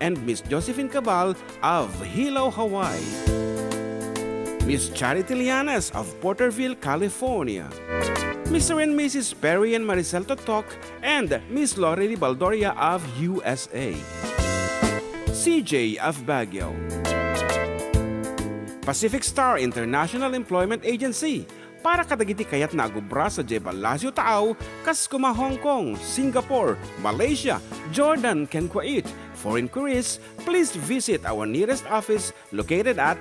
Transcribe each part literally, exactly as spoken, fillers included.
and Miss Josephine Cabal of Hilo, Hawaii. Miss Charity Lianes of Porterville, California. Mister and Missus Perry and Maricel Totok and Miss Lorely Baldoria of U S A. C J of Baguio. Pacific Star International Employment Agency, para kadagiti kayatna a agubra sadiay Palacio Taaw, kas koma Hong Kong, Singapore, Malaysia, Jordan, ken Kuwait. For inquiries, please visit our nearest office located at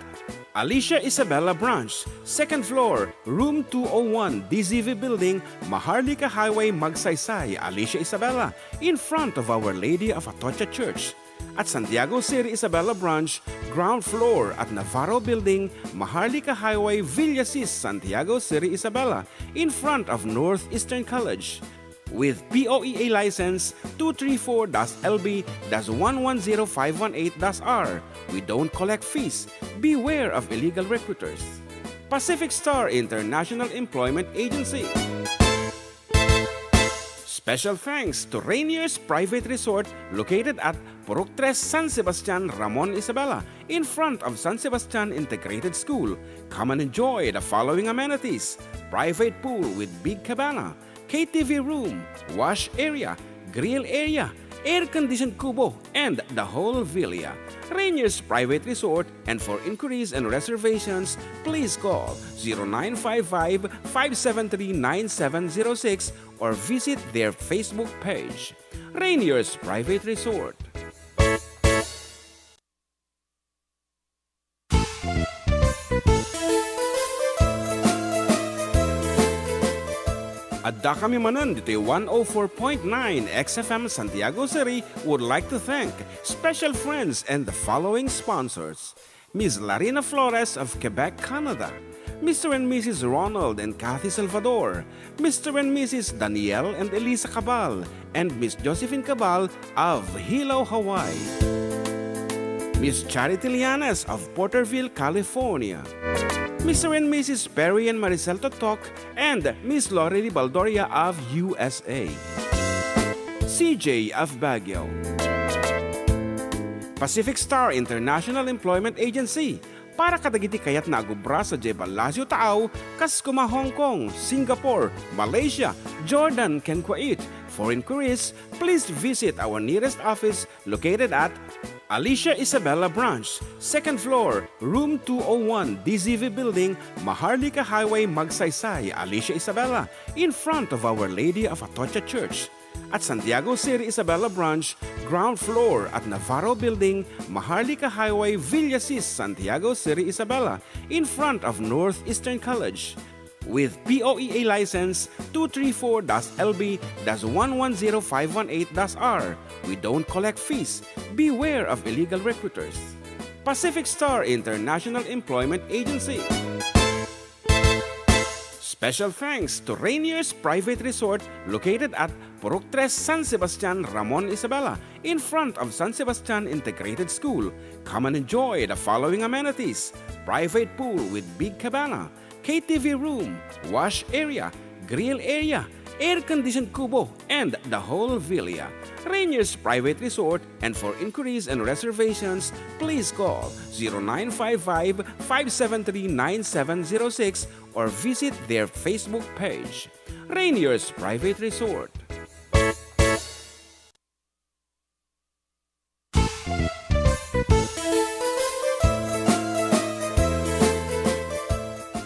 Alicia Isabela Branch, second floor, room two oh one, D Z V Building, Maharlika Highway, Magsaysay, Alicia Isabela, in front of Our Lady of Atocha Church. At Santiago City Isabela Branch, ground floor at Navarro Building, Maharlika Highway, Villasis, Santiago City Isabela, in front of Northeastern College. With P O E A license two three four dash L B dash one one zero five one eight dash R, we don't collect fees. Beware of illegal recruiters. Pacific Star International Employment Agency. Special thanks to Rainier's Private Resort located at Purok Tres, San Sebastian, Ramon Isabela, in front of San Sebastian Integrated School. Come and enjoy the following amenities: private pool with big cabana, K T V room, wash area, grill area, air-conditioned kubo, and the whole villa. Rainier's Private Resort, and for inquiries and reservations, please call zero nine five five, five seven three, nine seven zero six or visit their Facebook page. Rainier's Private Resort. Addakami manen ditoy one oh four point nine X F M Santiago City would like to thank special friends and the following sponsors: Miss Larina Flores of Quebec, Canada, Mister and Missus Ronald and Kathy Salvador, Mister and Missus Daniel and Elisa Cabal, and Miss Josephine Cabal of Hilo, Hawaii. Miss Charity Lianes of Porterville, California. Mister and Missus Perry and Maricel Totok and Miss Lorely Baldoria of U S A. C J of Baguio. Pacific Star International Employment Agency, para kadagiti kayatna a agubra sadiay Palacio Taaw, kas koma Hong Kong, Singapore, Malaysia, Jordan, ken Kuwait. For inquiries, please visit our nearest office located at Alicia Isabela Branch, second floor, room two oh one, D Z V Building, Maharlika Highway, Magsaysay, Alicia Isabela, in front of Our Lady of Atocha Church. At Santiago City Isabela Branch, ground floor at Navarro Building, Maharlika Highway, Villasis, Santiago City Isabela, in front of Northeastern College. With P O E A license two three four dash L B dash one one zero five one eight dash R, we don't collect fees. Beware of illegal recruiters. Pacific Star International Employment Agency. Special thanks to Rainier's Private Resort located at Purok Tres, San Sebastian, Ramon Isabela, in front of San Sebastian Integrated School. Come and enjoy the following amenities: private pool with big cabana, K T V room, wash area, grill area, air-conditioned kubo, and the whole villa. Rainier's Private Resort, and for inquiries and reservations, please call zero nine five five, five seven three, nine seven zero six or visit their Facebook page. Rainier's Private Resort.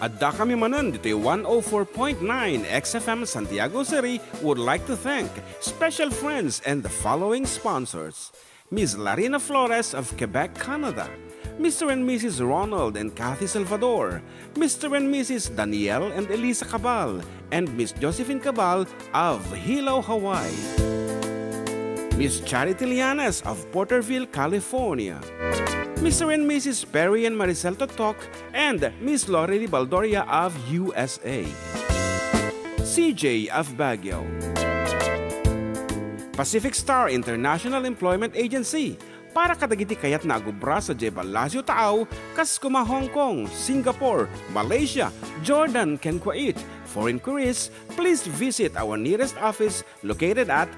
Addakami manen ditoy one oh four point nine X F M Santiago City would like to thank special friends and the following sponsors: Miss Larina Flores of Quebec, Canada, Mister and Missus Ronald and Kathy Salvador, Mister and Missus Daniel and Elisa Cabal, and Miss Josephine Cabal of Hilo, Hawaii. Miss Charity Lianes of Porterville, California. Mister and Missus Perry and Maricel Totok and Miss Lorely Baldoria of U S A. C J of Baguio. Pacific Star International Employment Agency, para kadagiti kayatna a agubra sadiay Palacio Taaw, kas koma Hong Kong, Singapore, Malaysia, Jordan, ken Kuwait. For inquiries, please visit our nearest office located at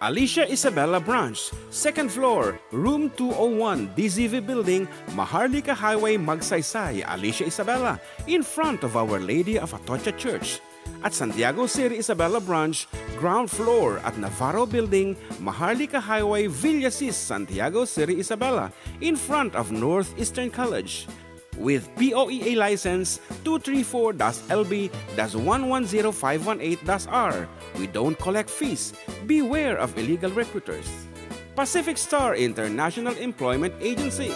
Alicia Isabela Branch, second floor, room two oh one, D Z V Building, Maharlika Highway, Magsaysay, Alicia Isabela, in front of Our Lady of Atocha Church. At Santiago City Isabela Branch, ground floor at Navarro Building, Maharlika Highway, Villasis, Santiago City Isabela, in front of Northeastern College. With P O E A license two three four dash L B dash one one zero five one eight dash R. We don't collect fees. Beware of illegal recruiters. Pacific Star International Employment Agency.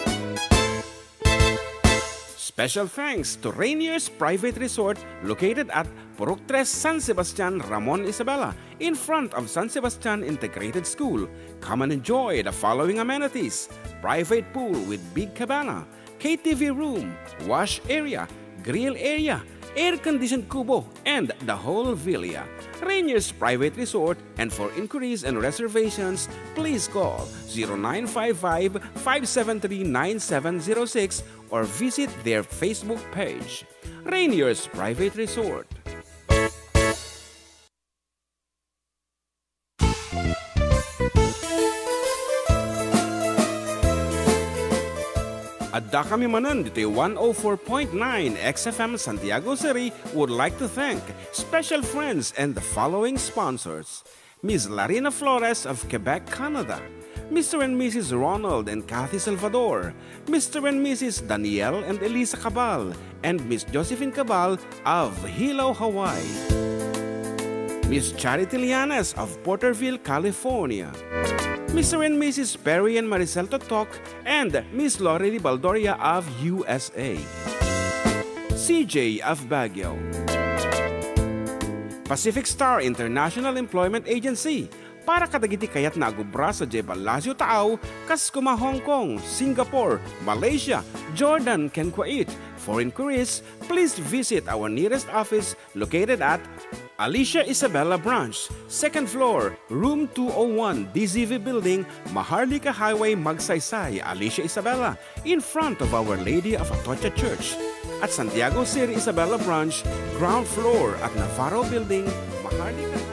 Special thanks to Rainier's Private Resort located at Purok Tres, San Sebastian, Ramon Isabela, in front of San Sebastian Integrated School. Come and enjoy the following amenities: private pool with big cabana, K T V room, wash area, grill area, air-conditioned kubo, and the whole villa. Rainier's Private Resort, and for inquiries and reservations, please call zero nine five five, five seven three, nine seven zero six or visit their Facebook page. Rainier's Private Resort. Adda kami manen ditoy one oh four point nine X F M Santiago City would like to thank special friends and the following sponsors: Miss Larina Flores of Quebec, Canada, Mister and Missus Ronald and Kathy Salvador, Mister and Missus Daniel and Elisa Cabal, and Miss Josephine Cabal of Hilo, Hawaii, Miss Charity Lianes of Porterville, California, Mister and Missus Perry and Maricel Totok, and Miss Lorely Baldoria of U S A, C J of Baguio, Pacific Star International Employment Agency, para kadagiti kayatna a agubra sadiay Palacio Taaw, kas kuma Hong Kong, Singapore, Malaysia, Jordan, ken Kuwait. For inquiries, please visit our nearest office located at Alicia Isabela Branch, second floor, room two oh one, D Z V Building, Maharlika Highway, Magsaysay, Alicia Isabela, in front of Our Lady of Atocha Church. At Santiago City Isabela Branch, ground floor at Navarro Building, Maharlika Highway.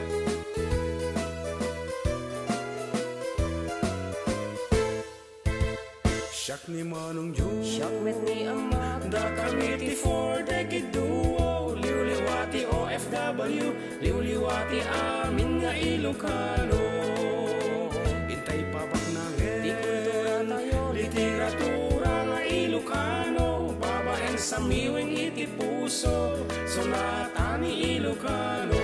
Siak ni Manong Jun. Siak met ni Amak. Dakami ti Four Decade Duo. Liwliwa ti O F W. Liwliwa ti amin nga Ilocano. Intay pabaknangen. Ti kultura tayo. Literatura nga Ilocano. Babaen sa miwing iti puso. Sonata ni Ilocano.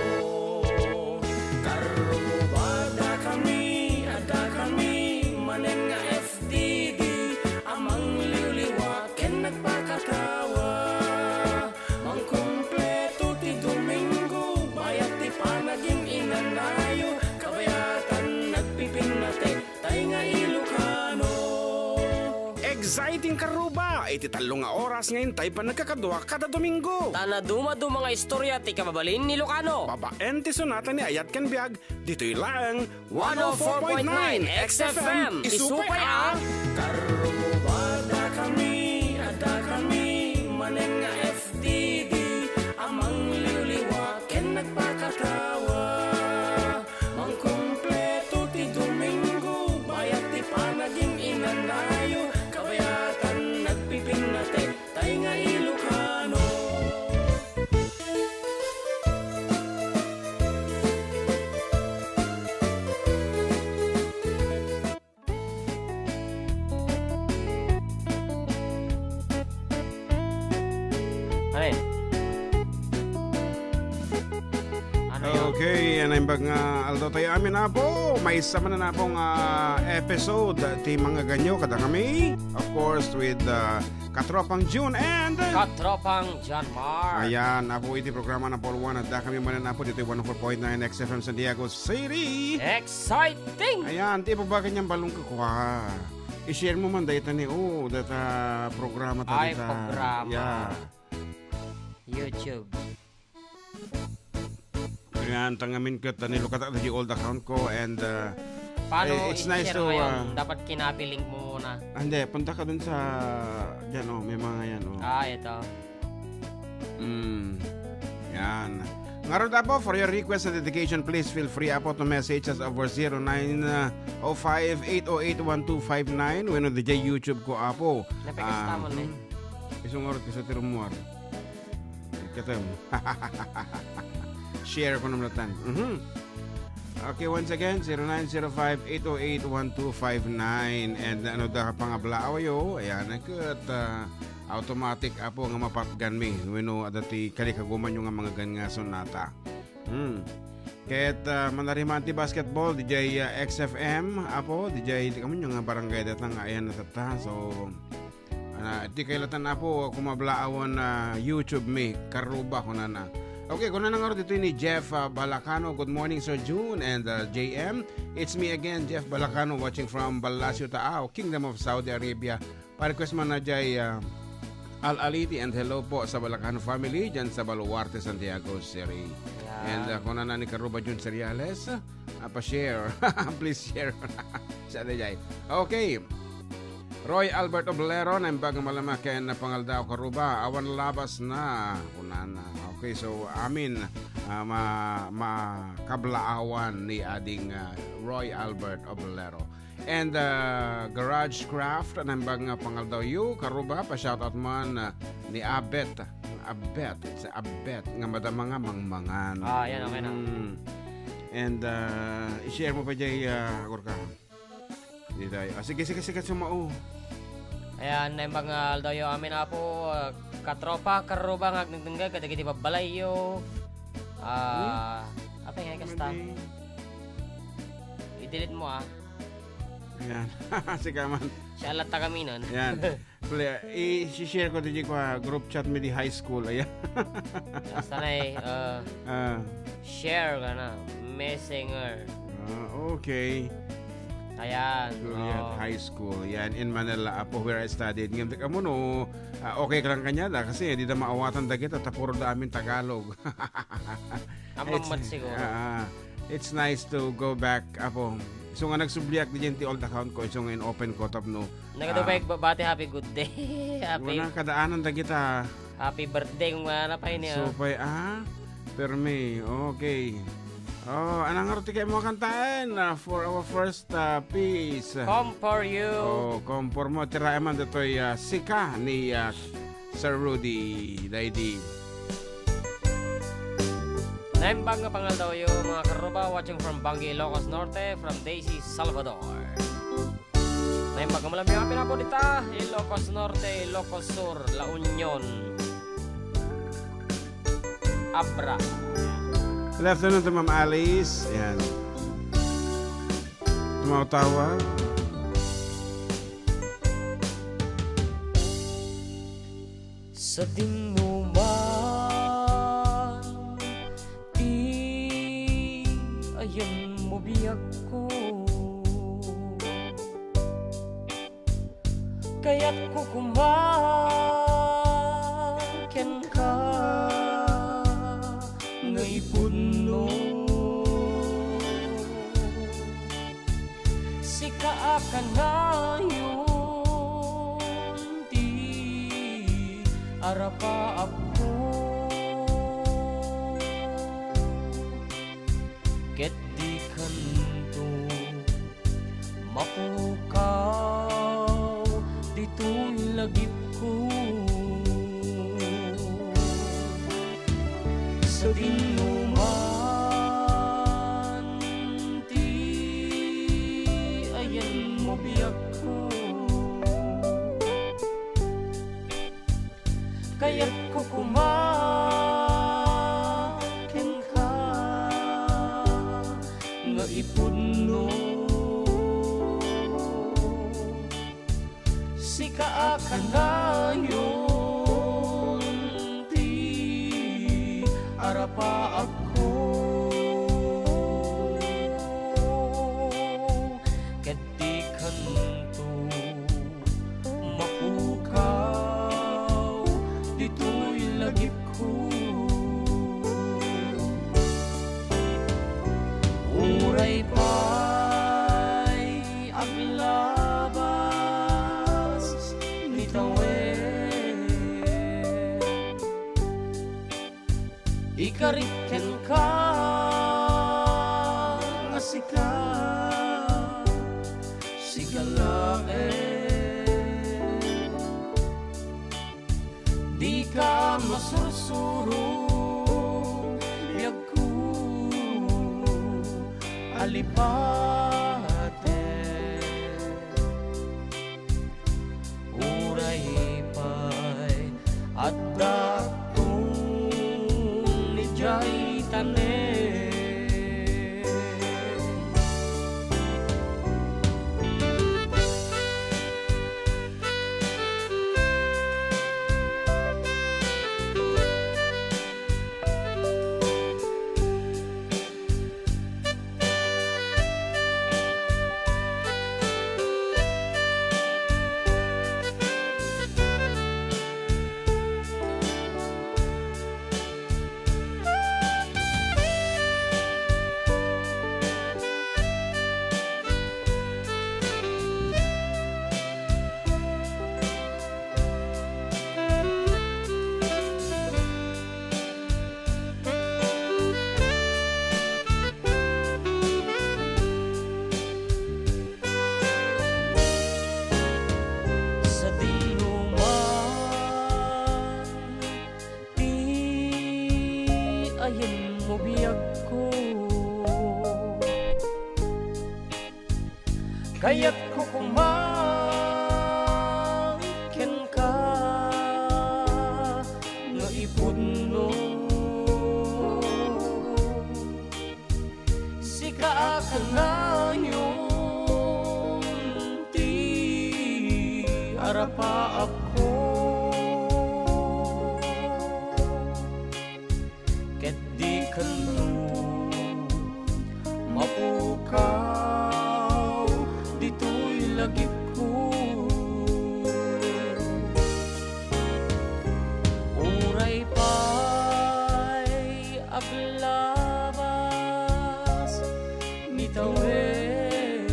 Karruba, dakami, adda kami manen nga F D D a mangliwliwa ken nagpakatawa. Mangkumpleto ti Domingo, bayat ti panagin-inanayo, kabayatan nagpipinnatek, tay nga Ilocano. Exciting, karruba! Iti tallo nga oras nga intay panagkakadua kada Domingo. Ta naduma-duma nga istorya ti kababalin ni Ilocano. Babaen ti sonata ni Ayat ken Biag, ditoy laeng one oh four point nine X F M. Isupay a. Karruba, dakami, adda kami manen nga F D D a mangliwliwa ken nagpakatawa. Mangkumpleto ti Domingo, bayat ti panagin-inanayo, kabayatan nagpipinnatek, tay nga Ilocano. Ay. Ano yun? Okay, yan ang imbag nga aldaw tayo amin, Apo. Maysa man, Apo, nga episode ti Mangaganyo kadakami. Of course, with, uh, Katropang June and Katropang John Mark. Ayan, Apo, iti programa number one. Adda kami manen, Apo, ditoy one oh four point nine X F M Santiago City. Exciting! Ayan, ti ibabaga niyan balong kukua. I-share mo man dayta ni, oh, data programa ta. Ay, dita programa. Yeah. YouTube. Ayan, tangamin ket, uh, nilukata dagiti old account ko and, uh, Paano eh, it's nice i-share to, ngayon? Uh, dapat kinapilink mo muna. Ah, hindi. Punta ka dun sa, dyan, oh, may mga yan, oh. Ah, ito. Mm. Yan. Ngarud, Apo, for your request and dedication, please feel free, Apo, to message us over zero nine oh five eight oh eight one two five nine. Wenno, D J YouTube ko, Apo. Napakastamon, eh. Hmm. Isu ngarud ka sa ti rummuar. Katem. Share ko naman natan. Mhm. Okay, once again, zero nine zero five eight oh eight one two five nine. And ano da pangablaaw yo? Ayan, ket, ah, automatic, Apo, nga mapatgan mi. Wenno, adda ti kalikaguman yo nga mga gan nga sonata. Hmm. Ket, ah, manariman ti basketball, D J, ah, X F M, Apo, D J, ti kamo nga barangay data nga ayan na tatta. So, ah, ti kailatan, Apo, kumablaawan, ah, YouTube mi, Karuba, kunana. Okay, kunana nga ditoy ni Jeff, ah, Balacano. "Good morning, Sir June and, ah, J M. It's me again, Jeff Balacano, watching from Balasio, Taao, Kingdom of Saudi Arabia." Pa-request man na jay, ah, Al Aliti, and hello po sa Balacano family dyan sa Baluarte, Santiago City. Yan. And, ah, kunana ni Karuba Jun Cereales, ah, pa-share. Please share. Sa jay. Okay. Roy Albert Oblero, naimbag nga malama ken pangaldaw, Karuba, awan labas na, kunana. Okay, so amin, ah, ma-, makablaawan ni ading, ah, Roy Albert Oblero. And, uh, Garage Craft, naimbag nga pangaldaw yo, Karuba, pa-shoutout man, uh, ni Abet. Abet, it's Abet, nga madama nga mangmangan. Ah, yan, okay na. Mm. And, uh, i-share mo pa jay, uh, Gorka. Di tayo. Ah, sige, sige, sige, sumao. Ayan, naimbag nga aldaw yo, amin, Apo, uh, katropa, Karuba, nga agdengdengngeg kadagiti babbalayyo. Ah, hmm? Apay nga kasta? Madi. I-delete mo, ah. Ayan. Sika man. Siya latta kami nun. Ayan. Pla-, i-share ko didi ko, ah, group chat mi di high school. Ayan. Basta na eh, uh, ah, share ka na. Messenger. Ah, okay. Ayan. Juliet, oh, High School. Yan, in Manila, Apo, where I studied. Ngayon, teka mo, no, ah, okay ka lang kanya, da, kasi di da maawatan dagita, tapuro da amin Tagalog. Amang mat siguro. Ah, it's nice to go back, Apo. So nga nagsubliak di ti old account ko, so nga in-open ko tapno. Nagadu ah, pay bati happy good day. Happy. Wala, kadaanan dagita. Happy birthday kung wala pa ini, so, ah, pay, ah, permi. Okay. Oh, anang arti kayo mo kantaan, ah, for our first, ah, piece? Come for you. Oh, come for mo. Tirae man ditoy, ah, sika ni, ah, Sir Rudy, daydi. Naimbag nga pangaldaw yo, mga karuba, watching from Bangui, Ilocos Norte, from Daisy Salvador. Naimbag nga malamya, pinapo dita, Ilocos Norte, Ilocos Sur, La Union, Abra. Good afternoon to Ma'am Alice. Ayan. Tumawag-tawag. Sadino man ti ayan mo biagko, kayatko koma kenka nga ipudno. Sika a kanayon ti arapaapko, ket dikanto mapukaw ditoy lagipko. Sadino man ti ayan mo biagko, kayatko koma kenka nga ipudno. Sika a kanayon ti arapaapko, ket dikanto mapukaw ditoy lagipko. Uray pay aglabas ni tawen, Ikarik kenka nga sika, sika laeng. Dika masursuro, biagko, alipatek. Uray pay adda idiay tanem. Sadino man ti ayanmo, biagko. Kayatko koma kenka nga ipudno. Sika a kanayon ti arapaapko. Ket dikenno mapukaw ditoy lagipko. Uray pay aglabas ni tawen.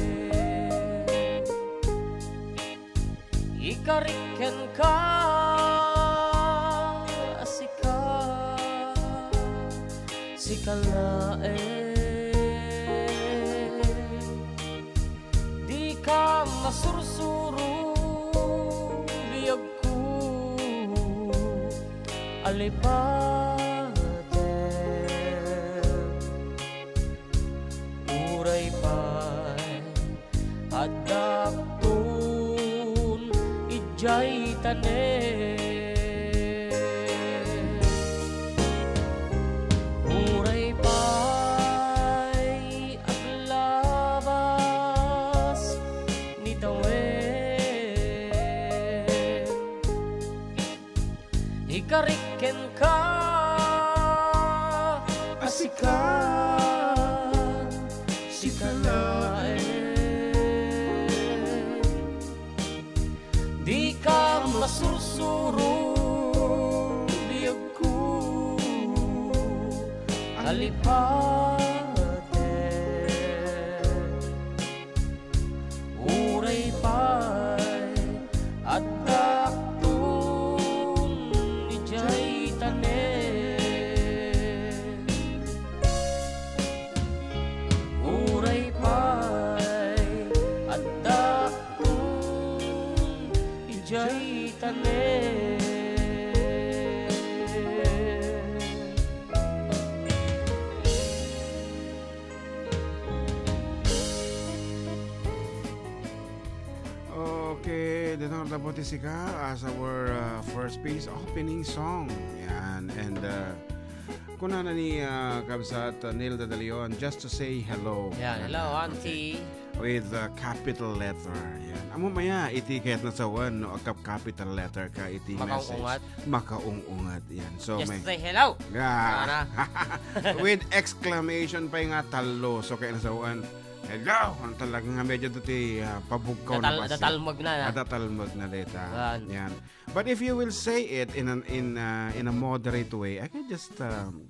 Ikarik kenka a sika, sika laeng. Dika masursuro, biagko, alipatek. Uray pay adda ton idiay tanem. Uray pay aglabas ni tawen. Ikarik kenka a sika, sika laeng. Dika masursuro, biagko, alipatek. Uray pay addak ton idiay tanem. Uray pay addak ton idiay tanem. Okay, dito na po ti sika as our, uh, first piece opening song. Yan. And, uh, kunana ni, uh, Kabsat, uh, Nilda De Leon, "Just to say hello." Yan. Yan. Hello, Auntie. With, uh, capital letter. Yan. Ammom aya, iti kayat nasawen, no, agkap-capital letter ka iti message. Makaung-ungat. Makaung-ungat. Yan. So, just may to say hello. Yeah. Ano? With exclamation pay nga tallo. So, kayat nasawen, "Hello!" Ano talaga nga medyo dati, ah, pabugkaw na. Datal-, kasi datalmag na, na. Ah, datalmag na dita. Yan. Yan. But if you will say it in an, in, ah, in a moderate way, I can just, um,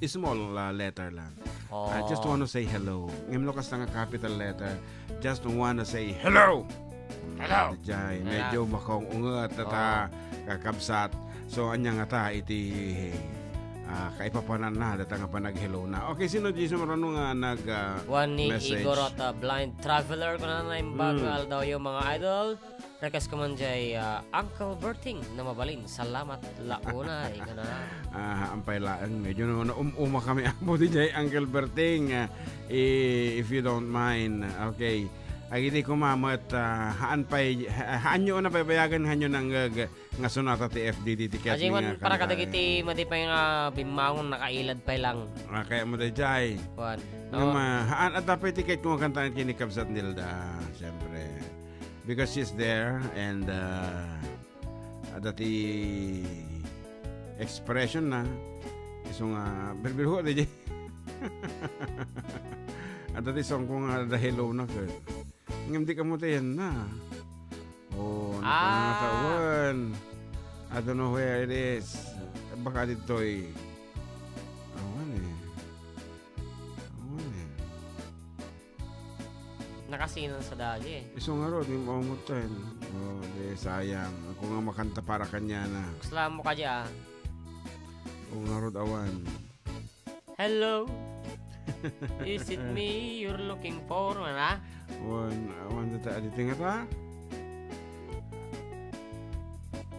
a small, ah, letter lang. Oh. I just want to say hello. Ngem no kasta nga capital letter, just wanna say hello. Hello. Jay, yeah, medyo makaung-ungat ta, oh, kakabsat. So, ania nga ta iti, Ah, kaipapananna, data nga panag-hello na. Okay, sino di sumurano nga nag, ah, Juan ni message? Igor at, ah, Blind Traveler, kunana, "Naimbag nga Hmm. aldawyo, mga idol. Request ko man jay, ah, Uncle Berting na mabalin. Salamat, launay," kunana. Ah, ampay laeng. Medyo no, naum-uma kami, apo, di jay Uncle Berting, ah, i-, if you don't mind. Okay. Agidi koma met, ah, haan pay, ha-, haanyo na pay bayagan, haanyo nangngeg nga sonata ti F D D ti ket Aji nga man para kanta, kadagiti eh. Madi pay nga bimmangon, nakailad pay lang. Ah, kaya mo dayjay. Kuan. Nga Oo. ma-, haan, adda pay ti ket kung kantaan kini Kabsat Nilda, siyempre. Because she's there and, ah, adda ti expression na. Isu nga, bilbilho, dayjay. Adda ti song ko nga, adda hello na ket. Ngem di kamo tayen na. Oh, Ah. Napangatawan. I don't know where it is. Baka ditoy. Awan eh. Awan eh. Nakasinan sa dali eh. Isu ngarud, di maungutan. Oh, di sayang. Ako nga makanta para kanya na. Salamat ka dyan. O ngarud, awan. Hello. Is it me you're looking for? Wala? Wan, wan dita, adi ti nga ta?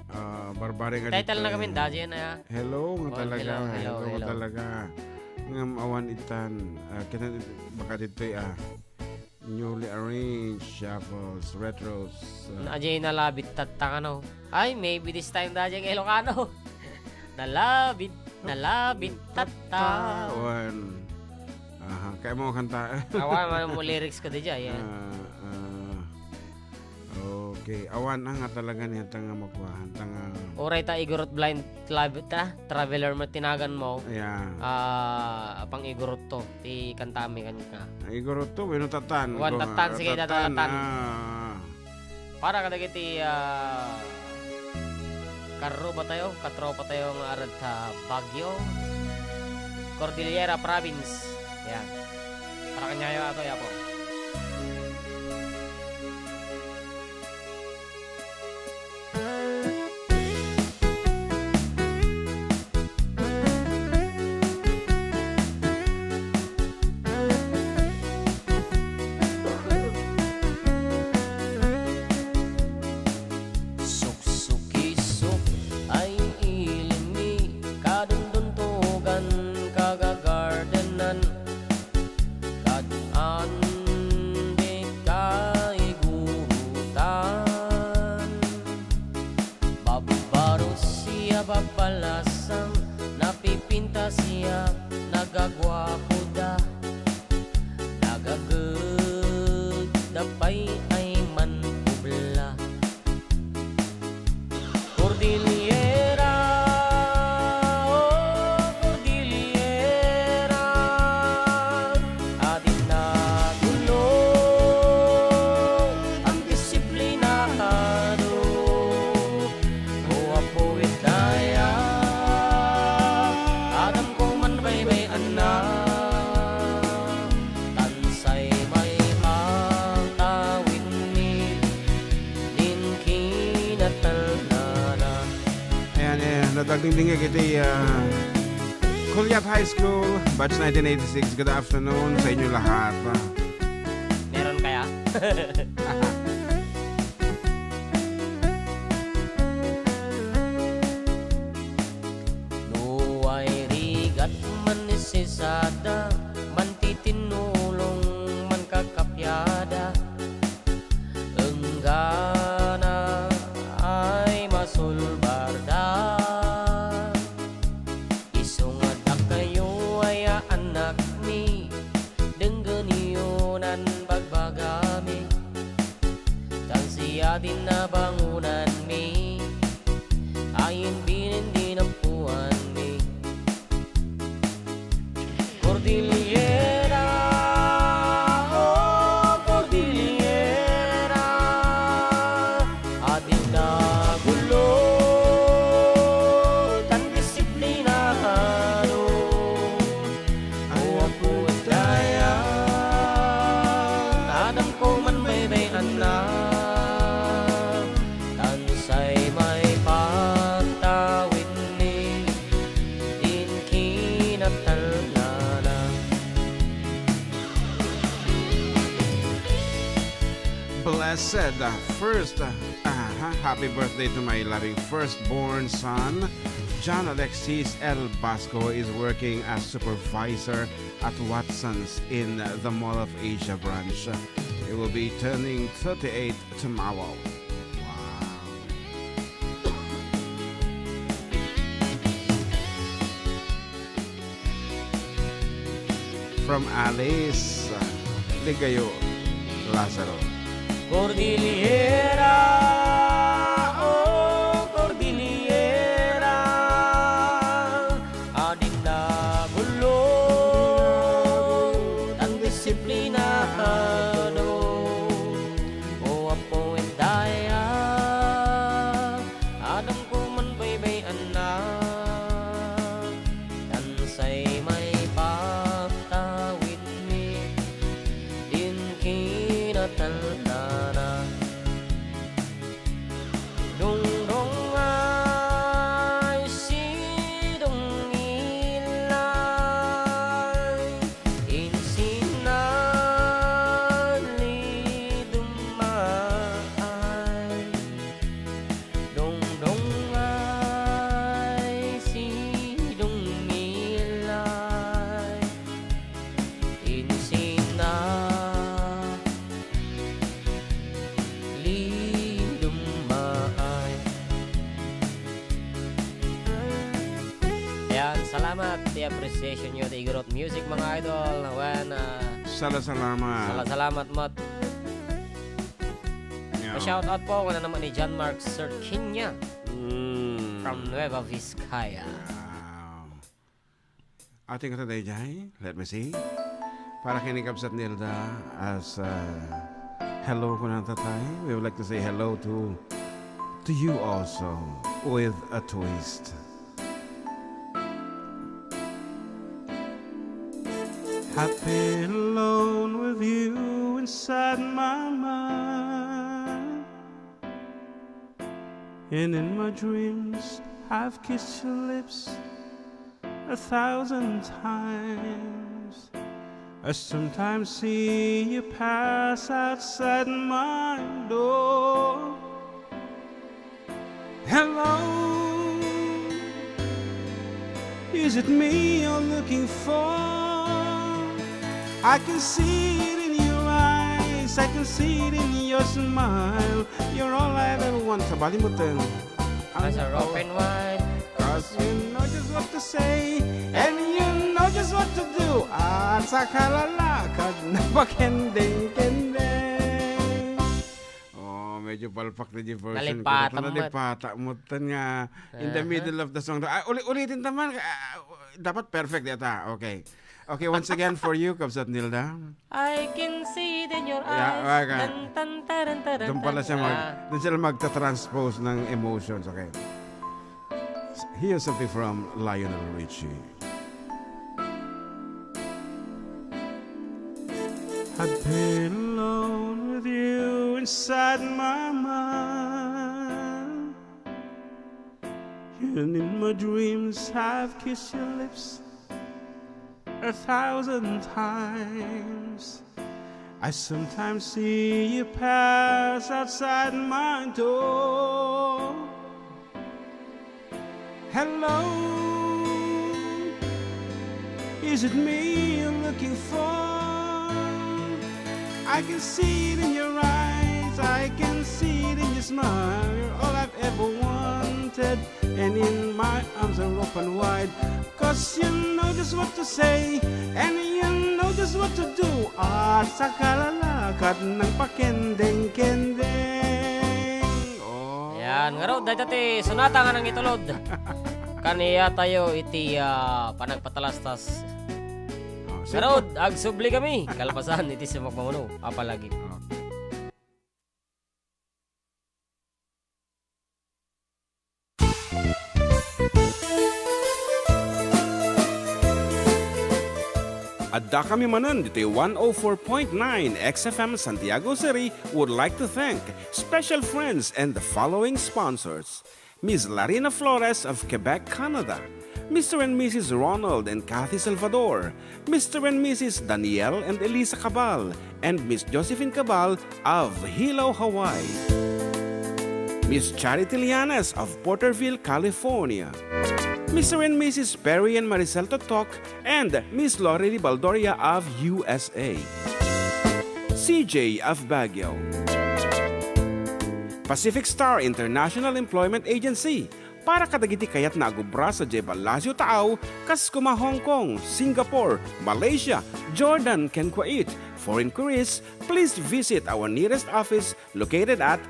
Ah, barbari nga Title na dita. Kami, Daji na, ah. Hello, nga Wan, talaga. Hello, hello, Hello, nga hello. Talaga. Ngam awan itan. Ah, kita, baka ditoy, ah. Newly arranged shuffles, retros, ah. Ajay nalabit tatta, ano? Ay, maybe this time, Daji, ang Ilocano. Nalabit, nalabit tatta. Tawan. Aha, kaya mo kanta. Awan, ano mo lyrics ko di jay, eh. Ah, ah. Okay. Awan, ah, nga talaga niya, tanga makuha, tanga. Oray ta, Igorot Blind Club, ta? Traveler mo tinagan mo. Yeah. Ah, pang Igorot to. Ti kantami kaniak. Ay, Igorot to, bueno, tatan. Wan, ko, tatan, sige, tatan, tatan. Ah. Para kadagiti, ah, karruba tayo, katropa tayo nga arad ta Baguio, Cordillera Province. Yan. Para kanyayo ato, yapo. Suksukisuk ay ilinmi, kadunduntugan, kagagardenan, kad-an di kaigurutan. Babbaro siya, babbalasang, napipintas siya, nagaguapoda, nagagedda pay ay manpubla. Cordillera, oh, Cordillera, adin nagulo, ang disiplinado, o apo, itaya, adamko man baybay-anna. Tansay maipagtawidmi din kinatalnana. Ayan, eh, nadagdingdingag iti, ah, Culiat High School, batch nineteen eighty-six. Good afternoon sa inyo lahat. Meron kaya? No ay rigat, manisisada, mantitinnulong, mankakapiada, enggana ay masulbarda. Isu nga dakayo ay annakmi, denggenyo nan bagbagami. Tan siya ti nabangonanmi, ayin bilin di napuanmi. Cordillera, oh, Cordillera, adin nagulo, tan disiplinado. Apo, itaya, adamko man baybay-anna, tansay maipagtawid Said, uh, first, uh, uh, happy birthday to my loving firstborn son, John Alexis El Basco, is working as supervisor at Watson's in the Mall of Asia branch. He will be turning thirty-eight tomorrow. Wow. From Alice, Ligayo, Lazaro. Cordillera, oh, Cordillera, adinna bulong, tan disiplinado. O Apo, indaya, adamko man baybay-anna, tan say maipagtawidmi din kinatalnana. Dungdungay, sidungngilay, insinali dummaay. Dungdungay, sidungngilay, insinali dummaay. Ayan, salamat ti appreciation nyo ti Igorot Music, mga idol. Wen, ah, Sala salamat. Sala salamat met. Yeah. Pa-shout out po, wala naman ni John Mark Serquiña Mm. from Nueva Vizcaya. Wow. Ating kata dayjay, let me see. Para kini Kabsat Nilda as, uh, hello kuna tatay. We would like to say hello to, to you also with a twist. I've been alone with you inside my mind. And in my dreams, I've kissed your lips a thousand times. I sometimes see you pass outside my door. Hello, is it me you're looking for? I can see it in your eyes, I can see it in your smile. You're all I ever want. Sabali mo, Ten. Eyes are open wide. 'Cause you know just what to say, and you know just what to do. At sa kalalakad na pakendeng-kendeng. Oh, medyo palpak na yung version ko. Nalipatan mo. Nalipatan mo, Ten, nga in the Aha. middle of the song. Ah, uli-, ulitin ta man. Ah, dapat perfect data. Okay. Okay, once again for you, Kabsat Nilda. I can see it in your Yeah, eyes. Okay. Tan, tan, taran, taran, Doon pala tan. siya mag-, Ah. doon sila magta-transpose ng emotions. Okay. Here's something from Lionel Richie. I've been alone with you inside my mind. And in my dreams I've kissed your lips a thousand times. I sometimes see you pass outside my door. Hello, is it me you're looking for? I can see it in your eyes, I can see it in your smile. You're all I've ever wanted, and in my arms are open wide. 'Cause you know just what to say, and you know just what to do. At sa kalalakad ng pakendeng-kendeng. Oh. Ayan, ngarud, dayta ti sonata nga nangitulod. Kaniatayo iti, ah, panagpatalastas. Oh, sige. Ngarud, agsubli kami. Kalpasan iti sumagmamano. Apalagi. Oh. Adda kami manen ditoy one oh four point nine X F M Santiago City would like to thank special friends and the following sponsors. Miss Larina Flores of Quebec, Canada. Mister and Missus Ronald and Kathy Salvador, Mister and Missus Daniel and Elisa Cabal, and Miss Josephine Cabal of Hilo, Hawaii. Miss Charity Lianes of Porterville, California. Mister and Missus Perry and Maricel Totok and Miss Lorely Baldoria of U S A. C J of Baguio. Pacific Star International Employment Agency, para kadagiti kayatna a agubra sadiay ballasiw taaw, kas koma Hong Kong, Singapore, Malaysia, Jordan, ken Kuwait. For inquiries, please visit our nearest office located at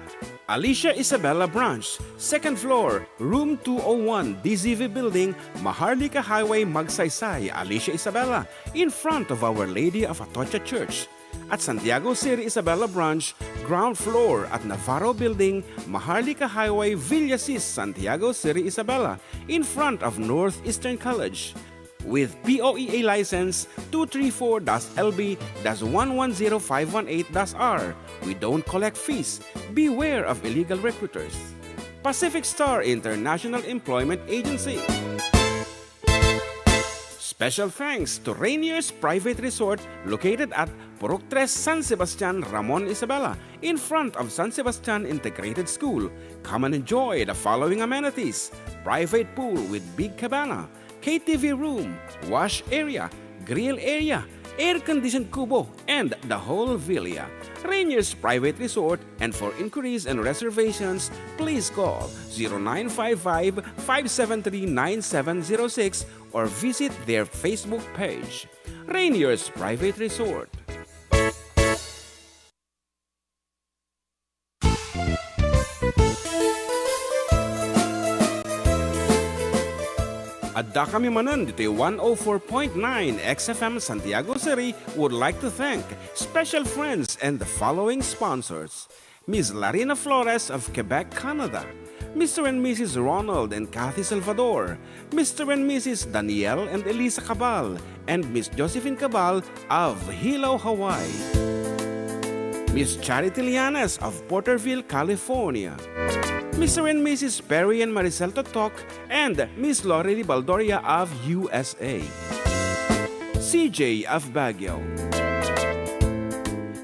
Alicia Isabela Branch, second floor, room two oh one, D Z V Building, Maharlika Highway, Magsaysay, Alicia Isabela, in front of Our Lady of Atocha Church. At Santiago Seri Isabela Branch, ground floor at Navarro Building, Maharlika Highway, Villasis, Santiago Seri Isabela, in front of Northeastern College. With P O E A license two three four dash L B dash one one zero five one eight dash R, we don't collect fees. Beware of illegal recruiters. Pacific Star International Employment Agency. Special thanks to Rainier's Private Resort, located at Purok Tres, San Sebastian, Ramon Isabela, in front of San Sebastian Integrated School. Come and enjoy the following amenities: private pool with big cabana, K T V room, wash area, grill area, air-conditioned kubo, and the whole villa. Rainier's Private Resort, and for inquiries and reservations, please call zero nine five five, five seven three, nine seven zero six or visit their Facebook page. Rainier's Private Resort. Adda kami manen ditoy one oh four point nine X F M Santiago City would like to thank special friends and the following sponsors: Miss Larina Flores of Quebec, Canada, Mister and Missus Ronald and Kathy Salvador, Mister and Missus Daniel and Elisa Cabal, and Miss Josephine Cabal of Hilo, Hawaii, Miss Charity Lianes of Porterville, California, Mister and Missus Perry and Maricel Totok, and Miss Lorely Baldoria of U S A, C J of Baguio,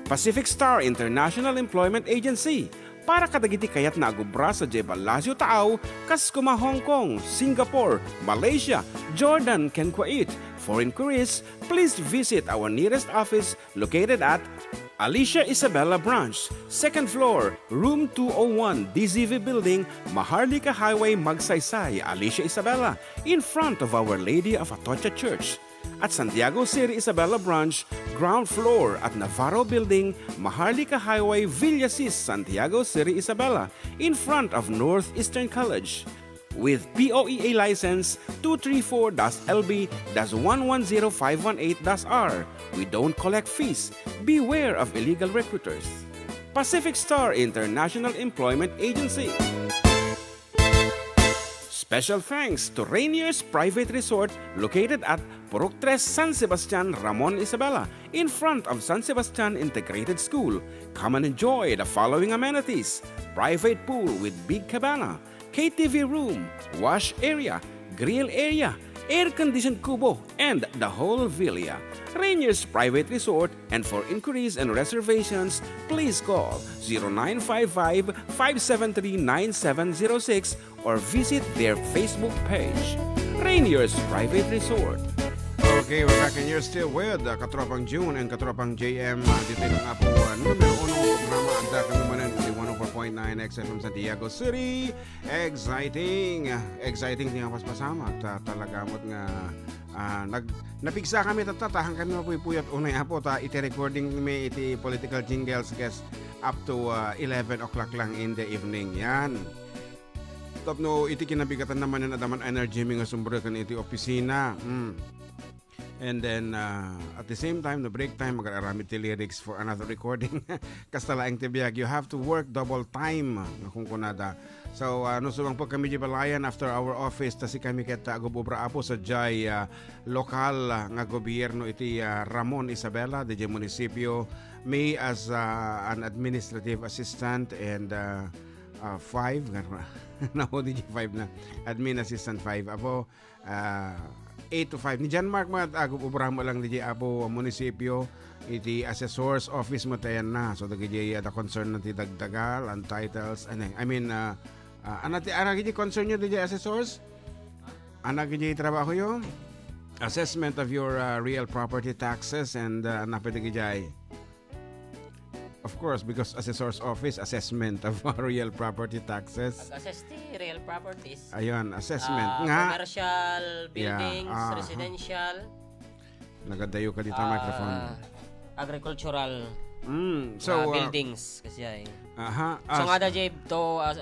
Pacific Star International Employment Agency, para kadagiti kayatna a agubra sadiay ballasiw taaw, kas koma Hong Kong, Singapore, Malaysia, Jordan, ken Kuwait. For inquiries, please visit our nearest office located at Alicia Isabela Branch, second floor, room two oh one, D Z V Building, Maharlika Highway, Magsaysay, Alicia Isabela, in front of Our Lady of Atocha Church. At Santiago Seri Isabela Branch, ground floor at Navarro Building, Maharlika Highway, Villasis, Santiago Seri Isabela, in front of Northeastern College. With P O E A license two three four dash L B dash one one zero five one eight dash R, we don't collect fees. Beware of illegal recruiters. Pacific Star International Employment Agency. Special thanks to Rainier's Private Resort, located at Purok Tres, San Sebastian, Ramon Isabela, in front of San Sebastian Integrated School. Come and enjoy the following amenities: private pool with big cabana, K T V room, wash area, grill area, air-conditioned kubo, and the whole villa. Rainier's Private Resort, and for inquiries and reservations, please call zero nine five five, five seven three, nine seven zero six or visit their Facebook page, Rainier's Private Resort. Okay, we're back and you're still with, uh, Katropang June and Katropang J M, uh, dito na nga po, uh, numero uno nga programa, Adda Kami Manen, sa one oh four point nine X F M Santiago City. Exciting! Exciting ti nga paspasamak. Ta-, talaga met nga, ah, nag-, napigsa kami tatta, ta haan kami mapuypuyat unay, Apo, ta iti recording mi iti political jingles, guys, up to, ah, eleven o'clock lang in the evening. Yan. Tapno iti kinabigatan naman yan, adaman energy mi nga sumbreken iti opisina. Mm. And then, uh, at the same time, no break time, mag-aramid ti lyrics for another recording. Kasta laeng ti biag, you have to work double time. Nga kunkunada. So, uh, no sumangpet kami di balayan after our office, ta sikami ket, uh, agub-ubra, Apo, sadiay, uh, lokal, uh, nga gobierno iti, uh, Ramon Isabela, diay munisipio. Me as, uh, an administrative assistant and, uh, ah, five, nga, na, di five na. Admin assistant five. Apo, ah, eight to five. Ni John Mark, mga, ah, obra mo lang di Apo munisipyo, iti assessor's office mo tayan na. So, dagiti, ah, the concern na ti dagdagal, untitles, ano, I mean, ah, ah, ano ti, ano, iti concern nyo di assessors? Ano, iti trabaho yo? Assessment of your, ah, real property taxes and, ah, napit iti jay. Of course, because assessor's office, assessment of real property taxes. Ag-assess ti real properties. Ayun, assessment Ah, nga. Commercial, Yeah, buildings, aha. Residential, Nagadayo ka dito, ah, microphone. Agricultural, Mm, so, ah, ah, buildings, kasi ay. Aha, So as- nga da, Jay, to, ah,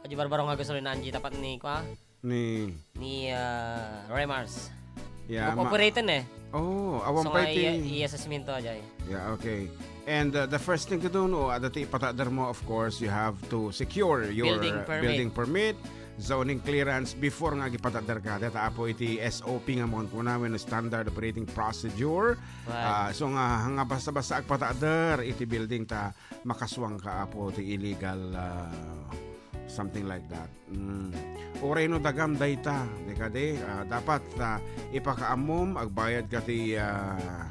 Jay Barbaro nga gusto rin na Angie, tapat ni, kwa? Ni Ni, ah, Remars. Yeah, ma- Operating eh. Oh, awan So pa nga iti iya, iya sa siminto, ajay. Yeah, okay. And, uh, the first thing to do, no, adda ti ipatadder mo, of course, you have to secure your Building uh, permit. building permit, zoning clearance before nga agipatadder ka. Deta apo iti S O P nga mo kuna wenno standard operating procedure. Right. Ah, so nga, nga basta-basta agpatadder iti building ta makaswang ka apo ti illegal, ah, something like that. Mm. Uray no dagam dayta, di kadi? Ah, dapat, ah, ipakaammom, agbayad ka ti, ah,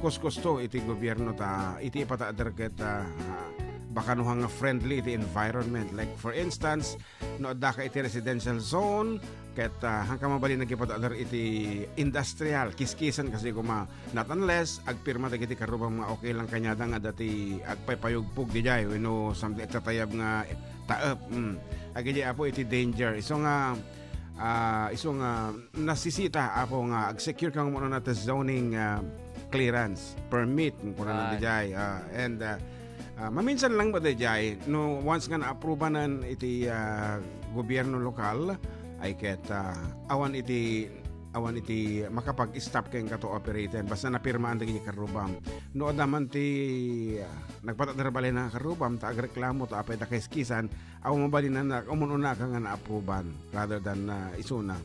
kuskusto iti gobierno ta iti ipatadder ket, ah, ah, baka no nga friendly iti environment. Like for instance, no adda ka iti residential zone, ket, ah, haan ka mabalin agipatadder iti industrial, kiskisan kasi kuma, not unless agpirma dagiti karrubam nga okay lang kaniada nga adda ti agpaypayugpog didiay wenno something, agtatayab nga taep. Mm. Agidiay apo iti danger. Isu nga, ah, isu nga nasisita apo nga ag-secure ka nga umuna ti zoning, ah, clearance, permit, kunana Right. didiay. Ah, and, ah, ah, maminsan lang ba didiay, no, once nga naaprobanan iti, ah, gobierno lokal, ay ket, ah, awan iti, awan iti makapag-stop kenka to operaten. Basta napirmaan dagiti karrubam. No, adda man ti, ah, nagpatadder balay nga karrubam, ta agreklamo, ta apay da kaiskisan, awan mabalin nga umun-una ka nga naaproban rather than, ah, isuna.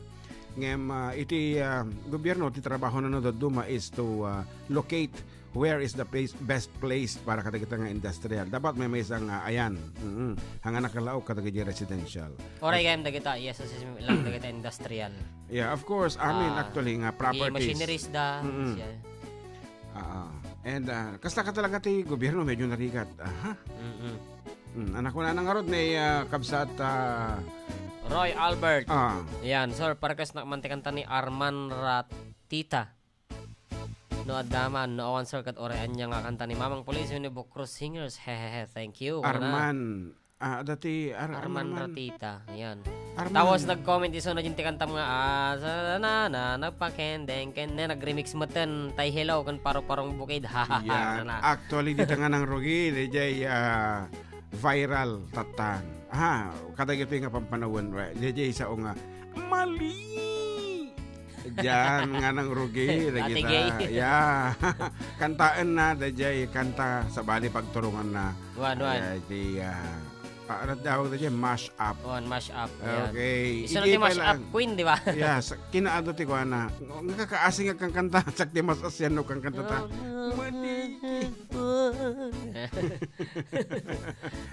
Ngem, ah, iti, ah, gobierno, ti trabaho na no dadduma is to, ah, locate where is the place, best place para kadagita nga industrial. Dapat may maysa nga ayan. Mm. Hanga nakalaok kadagiti residential. Oray gayam dagita, yes, assessment lang dagita industrial. Yeah, of course. I mean, Ah, actually nga, di properties. machineries da, Mm-mm. siya. Ah, ah. And, ah, kasta ka talaga ti gobierno, medyo narigat. Aha. Mm-mm. Mm, anak ko na nangarod ni, ah, kabsat, ah, Roy Albert. Ah. Yan, sir, parkas na man ti kanta ni Arman Ratita. No, adda man, no, awan, sir, ket uray ania nga kanta ni Mamang Police, ni Bukros Singers. Hehehe, thank you. Arman. Ah, dati, Ar-, Arman Arman. Ratita. Yan. Arman. Tapos nag-comment isu na din ti kantam nga, ah, sa, na, na, nagpakendeng, ken, ne, nag-remix meten, Tay Hello, ken Paro-Parong Bukid. Ha, ha, ha, Yan. na, na. Actually, dita nga nang rugi, diay, ah, viral, tattan. Ha, kadagitoy nga pampanawen, we. Diay, sao nga, mali! Diyan nga nang rugi, Ate dagita. Gay. Yeah. Kantaen na, diay, kanta, sabali pagturungan na. Wan, wan. Ay, di, ah, ah, ano tawag na dyan? Mash up. Wan, mash up. Yan. Okay. Isu na Iti ti mash pala up ang queen, di ba? Yes. Kinaado ti kuana. Nga kakaasing agkankanta, sak ti mas asyan no kankanta ta. Oh, no. Mati.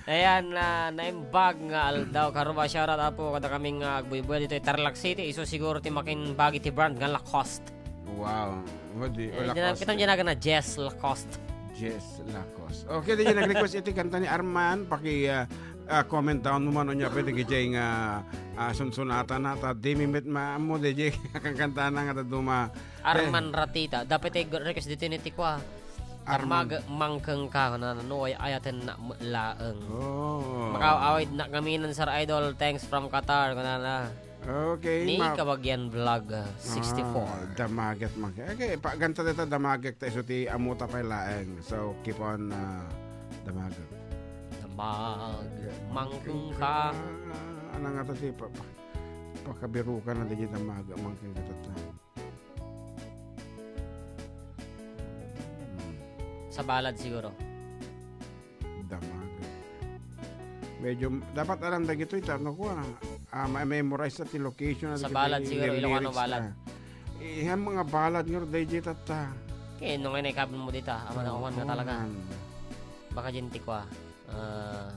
Ayan, na, naimbag nga aldaw. Karuba, shoutout, apo, kada kami nga agbuybuya dito, Tarlac City. Isu siguro ti makimbag iti brand nga Lacoste. Wow. What do you, Eh, Lacoste? Kita mo dyan na Jess Lacoste. Jess Lacoste. Okay, di nag-request iti kanta ni Arman. Paki, ah, ah, comment down mo man unya pwede gijay nga, ah, sunsunatan na. Ta di mi met maammo, di jay kakanta na nga daduma. Arman Eh. Ratita. Dapat ay request dito ni Tikwa. Arman. Armag mangkeng ka, kunana, no, ay ayaten na laeng. Oh. Makaawid na kami ng Sir Idol. Thanks from Qatar, kunana. Okay, Ni ma- Kabagyan Vlog, ah, sixty-four. Ah, damaget man. Okay, pa, ganta dita damaget ta isu ti amuta pay laeng. So, keep on, ah, damaget. Damag, mangkeng ka. Ah, ano nga to ti pa, pa, pakabirukan na di damaget, mangkeng ka to. Hmm. Sa balad siguro. Damag. Medyo, dapat alam dagitoy, ta, ano ko, ah, ah, ma-, memorize ta ti location na Sa dagitoy balad siguro, Ilocano lyrics balad. ta. Eh, yung mga balad nga, dayjay tatta. Kaya nung nga naikabin mo dita, aman ako man nga talaga. Aman. Baka dyan ti kwa. Ah,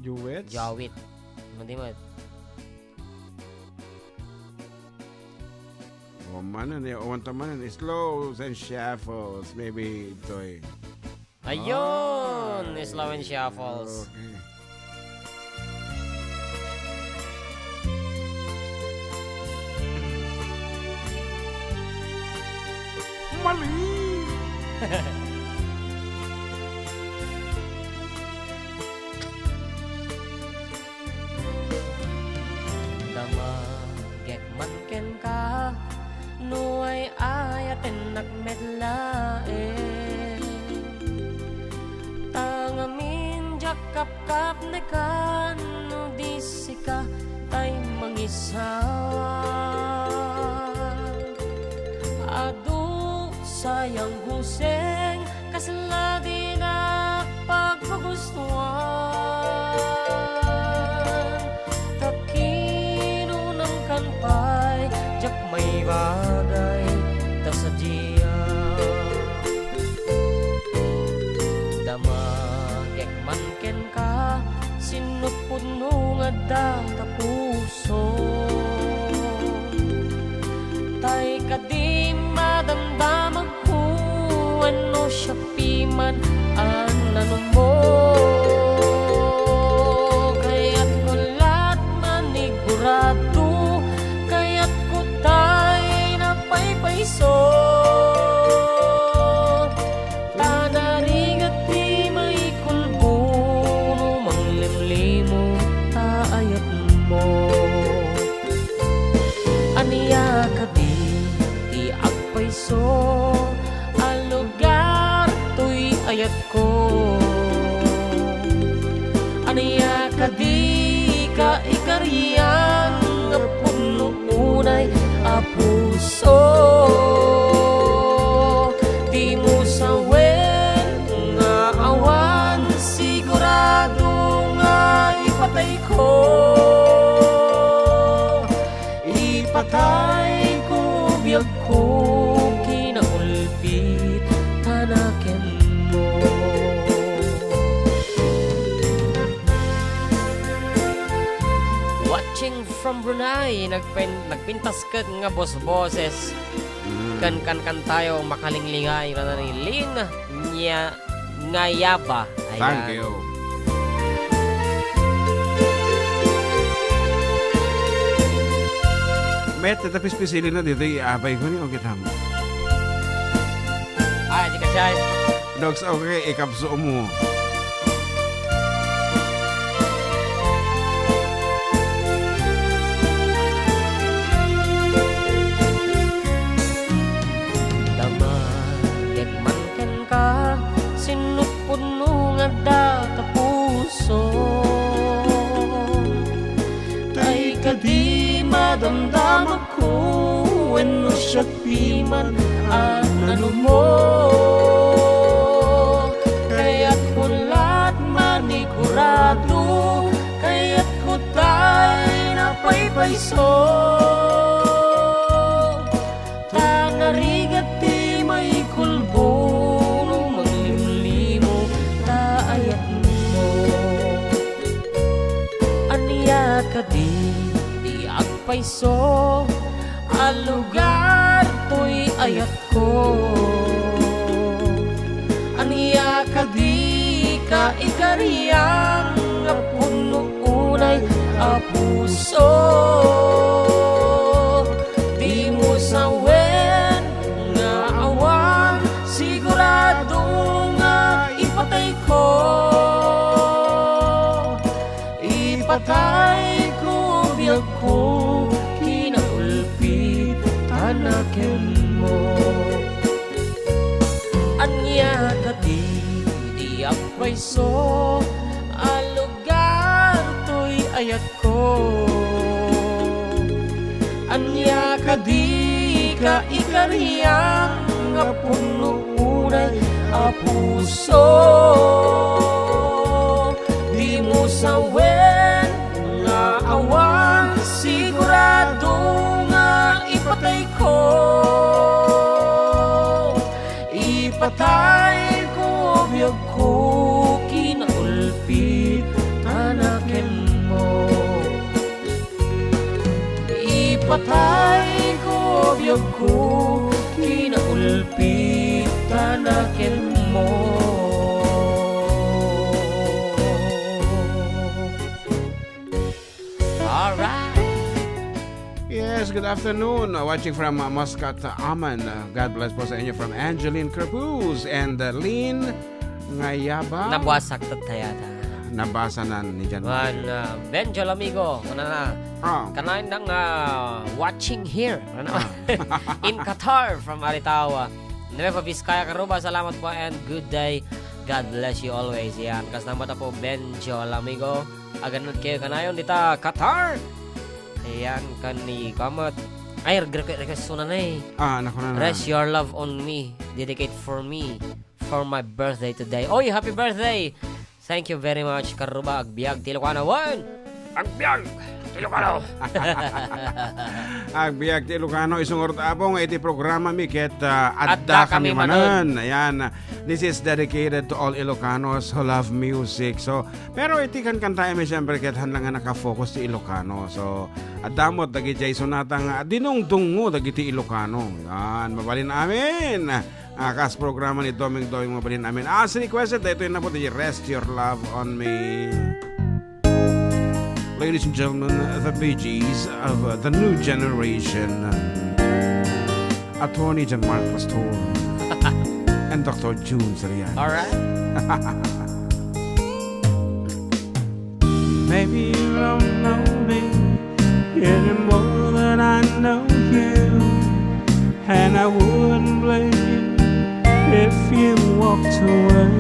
Duets? Jawit. Madi met. O, manen, eh, o, anta manen, slows and shuffles, maybe, Toy. Ayun! Ah, slow and shuffles. Okay. Mali! Damagek man kenka, no ay-ayatennak met laeng. Ta ngamin diak kapkapnekan no di sika tay mangisawa. Adu sayang guseng, kasla dinak paggugustuan. Ta kinunangkan pay, diak maibagay, ta sadiak. Damagek man kenka, sinupot no nga adda ta puso. Tay kadi madamdamagko wenno siak piman a nanummo. Kayatko lat manigurado, kayatko tay napaypayso. Ta narigat ti maikulbo no manglimlimo ta ayatmo. Ania kadi ti agpayso a lugar toy ayatko? Ania kadi ka ikarian nga pudno unay a puso? Dimo sawen nga awan sigurado nga ipatayko. Ipatayko biagko, kinaulbit ta nakenmo. Watching from Brunei, nagpen-, nagpintas ket nga bosboses. Mm. Kan, kan, kan tayo, makalinglingay, na ni Lin Nya-, Ngayaba. Ayan. Thank you. Met, ita pispisilin na dito, iabay ko ni, o, kita mo. Ay, di ka siya. Dogs, okay, ikapso mo. Damagek man kenka, sinupot no nga adda ta puso. Tay kadi madamdamagko wenno siak piman a nanummo. Kayatko lat manigurado, kayatko tay napaypayso. Ta narigat ti maikulbo no manglimlimo ta ayatmo. Ania kadi ti agpayso a lugar toy ayatko? Ania kadi ka ikarian nga pudno unay a puso? Dimo sawen nga awan sigurado nga ipatayko. Ipatayko biagko, kinaulpit ta nakenmo. Ania kadi ti agpayso a lugar toy ayatko? Ania kadi ka ikarian nga pudno unay a puso? Dimo sawen nga awan sigurado nga ipatayko. Ipatayko biagko, kinaulpit ta nak- Tay ko, biagko, kinaulpitan a kenmo. Alright. Yes, good afternoon. Uh, watching from, uh, Muscat, uh, Oman. Uh, God bless po sa inyo from Angeline Crepuz and, uh, Lynn Ngayaba. Nabuasak tattayata. Nabasa na ni Jan Wan, Miguel. Uh, Benjo Lamigo, ano na? Ah. Kanayon dang, uh, watching here. Ano? Ah. In Qatar from Aritawa. Nueva Vizcaya, Karuba, salamat po and good day. God bless you always. Yan, kasama ta po Benjo Lamigo. Aganad kayo kanayon dita Qatar. Ayan, kan ni Kamat. Ay, reg-, reg-, request ko na na eh. Ah, naku na na. Rest your love on me. Dedicate for me. For my birthday today. Oy, happy birthday! Thank you very much, Karuba. Agbiag ti Ilocano. One! Agbiag ti Ilocano! Agbiag ti Ilocano. Isungarot, Apong, iti programa mi ket, ah, adda Adda kami kami manen. manen. Ayan. This is dedicated to all Ilocanos who love music. So, pero iti kankanta mi, siyempre, ket haan lang nga nakafocus ti Ilocano. So, adda met dagiti ay sonata nga dinungdungngo dagiti Ilocano. Yan, mabalin amin. Ah, kas programa ni Doming Doming, mabalin amin. As requested, daytoy na po, the Rest Your Love on Me. Ladies and gentlemen, the Bee Gees of, uh, the new generation. Attorney John Mark Pastor and Doctor June Soriano. All right. Maybe you don't know me any more than I know you, and I wouldn't blame you if you walked away.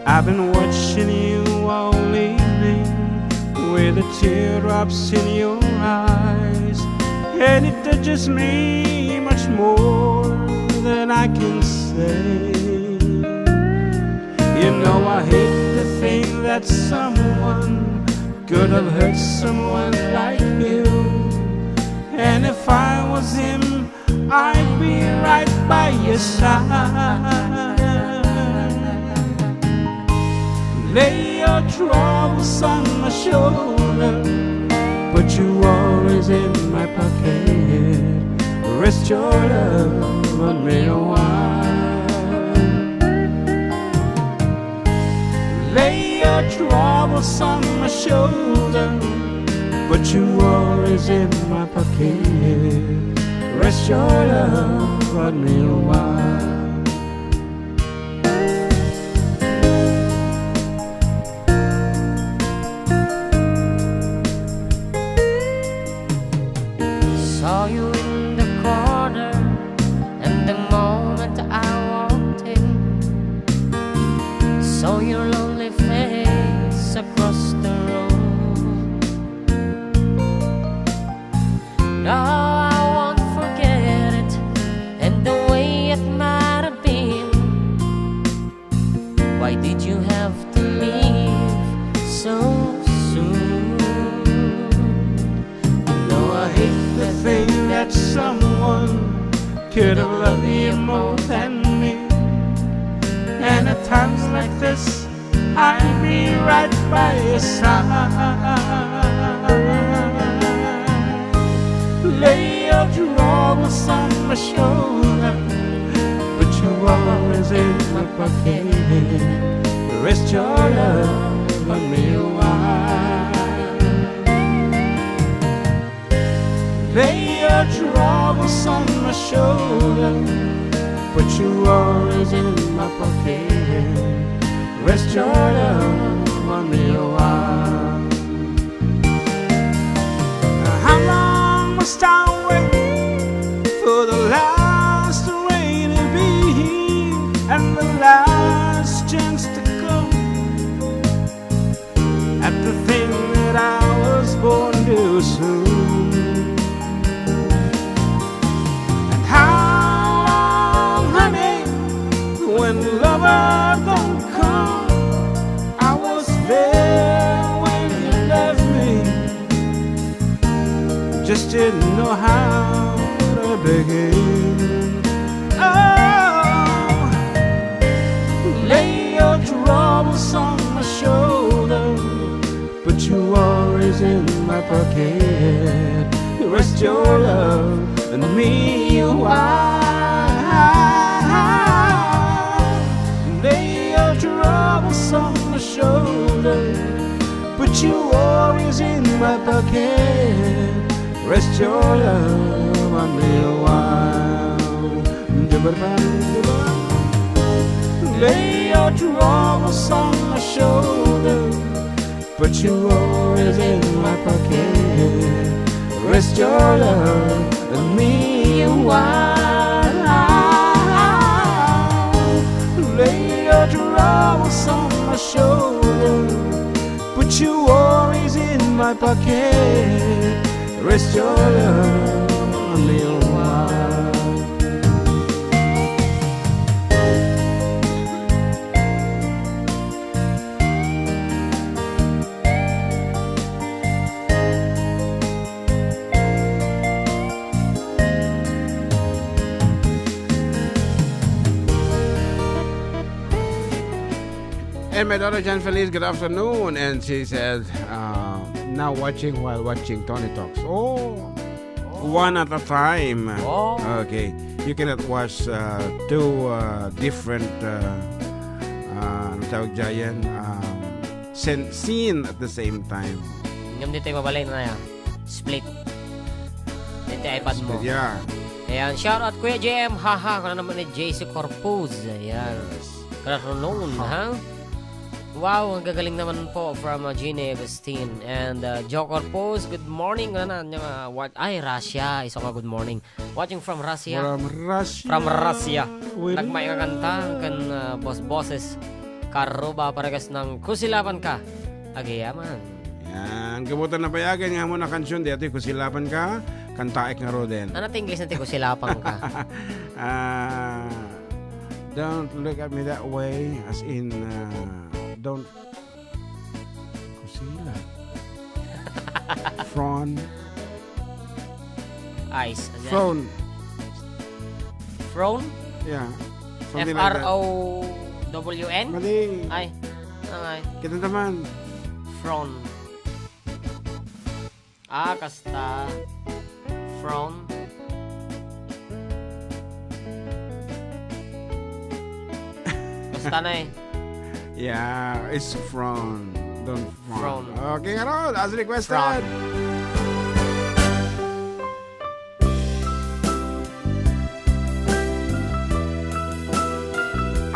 I've been watching you all evening with the teardrops in your eyes, and it touches me much more than I can say. You know I hate to think that someone could have hurt someone like you, and if I was him, I'd be right by your side. Lay your troubles on my shoulder, put your worries in my pocket. Rest your love on me a while. Lay your troubles on my shoulder, put your worries in my pocket. Rest your love on me a while. Saw you in the corner, and the moment I walked in, saw your lonely face across the room. No, I won't forget it, and the way it might have been. Why did you have to leave so soon? No, I hate to think that someone could have loved you more than me. And at times like this, I'll be right by your side. Lay your troubles on my shoulder, put your worries in my pocket. Rest your love on me a while. Lay your troubles on my shoulder, put your worries in my pocket. Rest your love on me a while. How long must I wait for the last rain to be here and the last chance to come? At the thing that I was born too soon. And how long, honey, when lover don't come? I was there when you left me. Just didn't know how to begin. Oh, lay your troubles on my shoulder, put your worries in my pocket. Rest your love on me a while. Lay your troubles on my shoulder. Put your worries in my pocket. Rest your love on me a while. Lay your troubles on my shoulder. Put your worries in my pocket. Rest your love on me a while. Lay your troubles on my shoulder. Put your worries in my pocket. Rest your love on me a while. And my daughter Jan Feliz, good afternoon. And she said, uh, now watching while watching Tony Talks. Oh, one at a time. Oh. Okay. You cannot watch uh, two uh, different uh, uh, ano tawag dyan? Um, sen- scene at the same time. Ngem ditoy mabalin na yan. Split. Dito iPad mo. Yeah. Ayan, shout out Kuya J M, haha, kana naman ni J C Corpus. Ayan. Yes. Good afternoon, ha? Wow, ang gagaling naman po from uh, Gina Agustin and uh, Joe Corpus. Good morning, kana na, uh, what? Ay, Russia. Iso nga good morning. Watching from Russia. From Russia. From Russia. Nagmainga kanta ken uh, Boss Boses. Karuba paregas ng Kusilapan Ka. Agiyaman. Yan. Gabutan na bayagan nga mo na kansion. Di ati Kusilapan Ka. Kantaek nga roden. Ano ti English na ti Kusilapan Ka? Ah, don't look at me that way. As in, uh, don't Kusila. Fron. Ice. Frown. Frown? Yeah. Something like that. F R O W N? Mali. Ay. Angay. Kita naman. Frown. Ah, kasta. From. Basta na eh. Yeah, it's from. Don't from. From. Okay, nga ron, as requested. From.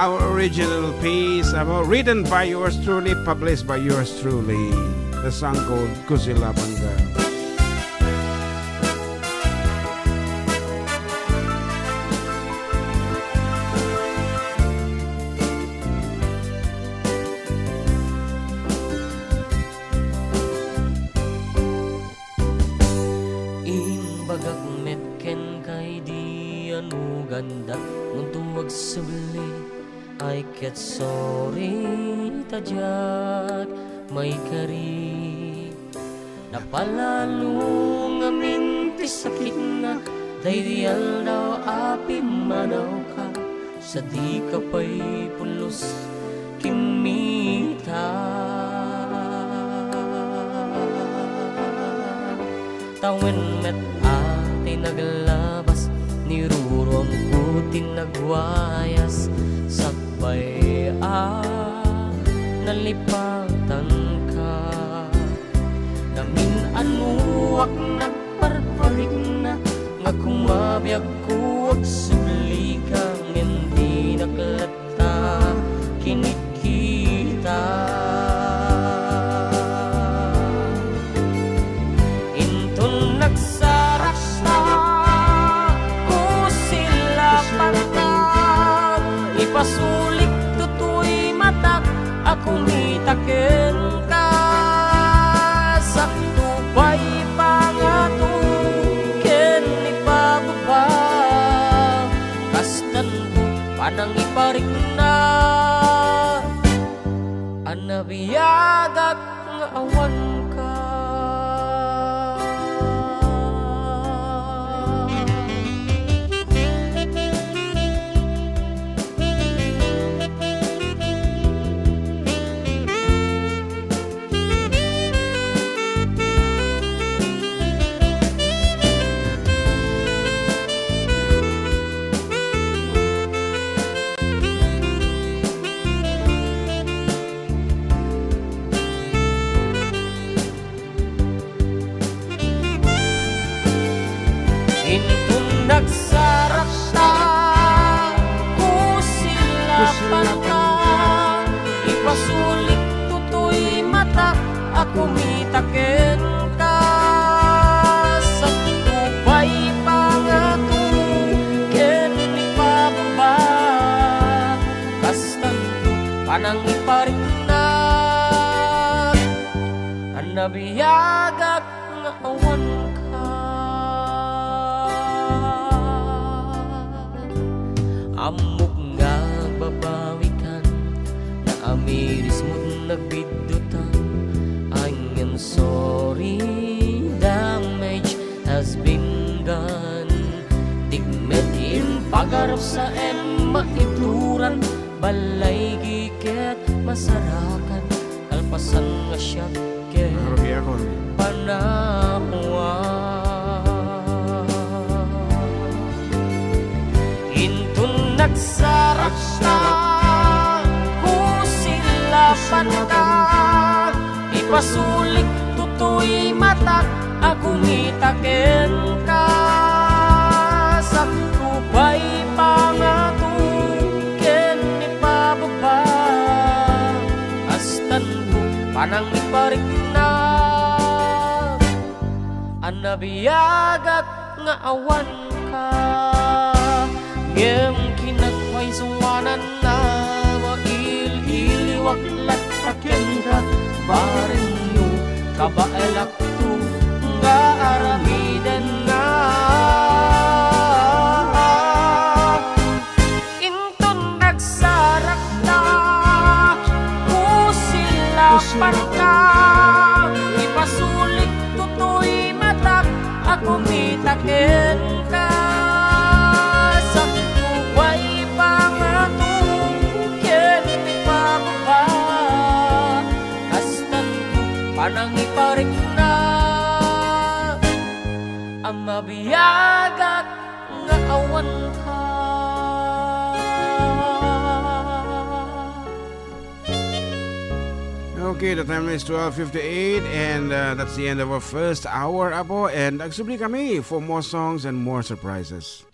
Our original piece, uh, written by yours truly, published by yours truly. The song called Kusilapan Ka. Imbagak met kenka idi anuganda, ngem tuwag subli, ay ket sorry ta diak maikari. Napalalo ngamin ti sakitna, daydi aldaw a pimmanawka. Sadika pay pulos kimmita. Tawen met a ti naglabas, niruruamko ti nagwayas, sakbay a nalipatanka. Namin-anuak nagparparikna, nga kumabiagko agsubli ka, ngem dinak latta kinitkita. Inton nagsaraksa, kusilapanka, ipasulik toy matak a kumita kenka. Sakto pay pangato ken ipababa, kastanto panangiparikna a nabiagak nga awanka. Ta kenka, sakto pay pangato ken ipababa, kastanto panangipariknak, a nabiagak nga awanka. Ammok nga agbabawikan, naamirismod nagbiddutan. I'm sorry, damage has been done. Dikmet impagarup sa em maituran, balay giket masarakan, kalpasan nga siak ket Marugi ako. Panawan. Inton nagsarakta, kusilapanka, ipasulik toy matak a kumita kenka. Sakto pay pangato ken ipababa, kastanto panangipariknak, a nabiagak nga awanka. Ngem kinakpaysuanan na mail-iliwak latta kenka, barenyo, kabaelakto nga aramidenna. Inton nagsarakta, kusilapanka, ipasulik toy matak a kumita kenka. Sakto pay pangato ken ipababa, kastanto panangipariknak, a mabiagak nga awanka. Okay, the time is twelve fifty-eight, and, uh, that's the end of our first hour, Apo, and agsubli kami for more songs and more surprises.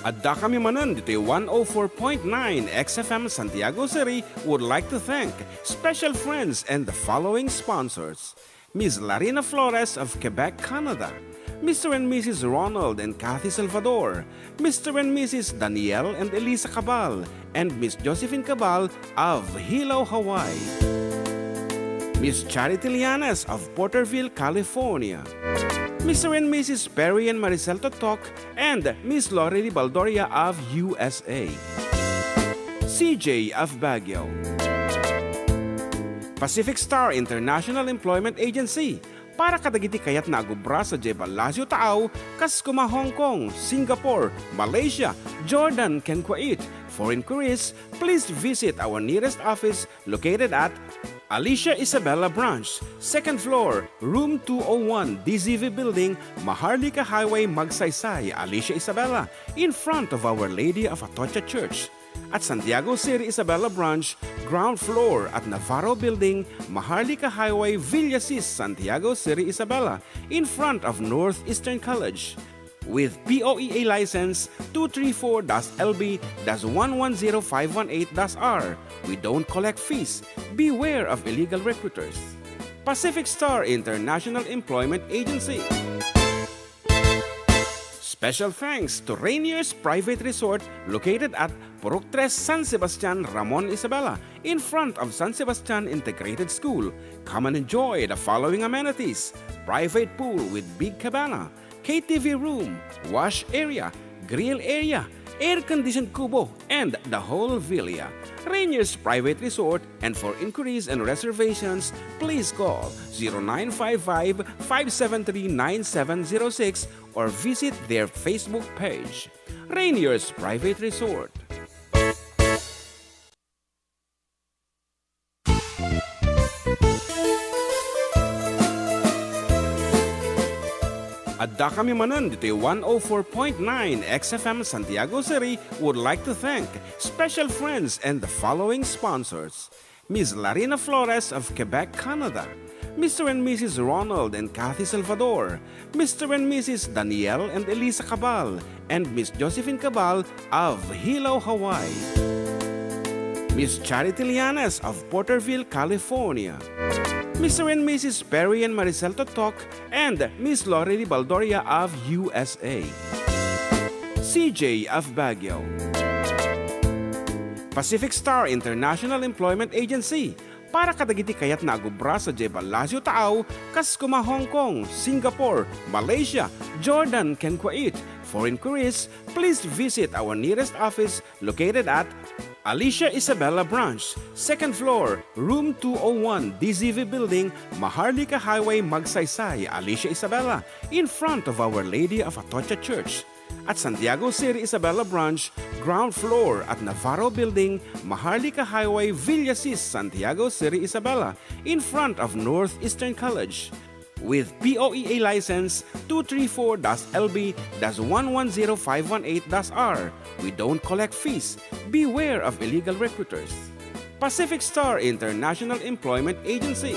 Adda kami manen ditoy one oh four point nine X F M Santiago City would like to thank special friends and the following sponsors: Miss Larina Flores of Quebec, Canada, Mister and Missus Ronald and Kathy Salvador, Mister and Missus Daniel and Elisa Cabal, and Miss Josephine Cabal of Hilo, Hawaii. Miss Charity Lianes of Porterville, California. Mister and Missus Perry and Maricel Totok and Miss Lorely Baldoria of U S A. C J of Baguio. Pacific Star International Employment Agency, para kadagiti kayatna a agubra sadiay Palacio Taaw, kas koma Hong Kong, Singapore, Malaysia, Jordan, ken Kuwait. For inquiries, please visit our nearest office located at Alicia Isabela Branch, second floor, room two oh one, D Z V Building, Maharlika Highway, Magsaysay, Alicia Isabela, in front of Our Lady of Atocha Church. At Santiago City Isabela Branch, ground floor at Navarro Building, Maharlika Highway, Villasis, Santiago City Isabela, in front of Northeastern College. With P O E A license two three four dash L B dash one one zero five one eight dash R, we don't collect fees. Beware of illegal recruiters. Pacific Star International Employment Agency. Special thanks to Rainier's Private Resort, located at Purok Tres, San Sebastian, Ramon Isabela, in front of San Sebastian Integrated School. Come and enjoy the following amenities: private pool with big cabana, K T V room, wash area, grill area, air-conditioned kubo, and the whole villa. Rainier's Private Resort, and for inquiries and reservations, please call zero nine five five, five seven three, nine seven zero six or visit their Facebook page. Rainier's Private Resort. Adda kami manen ditoy one oh four point nine X F M Santiago City would like to thank special friends and the following sponsors: Miss Larina Flores of Quebec, Canada, Mister and Missus Ronald and Kathy Salvador, Mister and Missus Daniel and Elisa Cabal, and Miss Josephine Cabal of Hilo, Hawaii. Miss Charity Lianes of Porterville, California. Mister and Missus Perry and Maricel Totok and Miss Lorely Baldoria of U S A. C J of Baguio. Pacific Star International Employment Agency, para kadagiti kayatna a agubra sadiay ballasiw taaw, kas kuma Hong Kong, Singapore, Malaysia, Jordan, ken Kuwait. For inquiries, please visit our nearest office located at Alicia Isabela Branch, second floor, room two oh one, D Z V Building, Maharlika Highway, Magsaysay, Alicia Isabela, in front of Our Lady of Atocha Church. At Santiago City Isabela Branch, ground floor at Navarro Building, Maharlika Highway, Villasis, Santiago City Isabela, in front of Northeastern College. With P O E A license two three four dash L B dash one one zero five one eight dash R, we don't collect fees. Beware of illegal recruiters. Pacific Star International Employment Agency.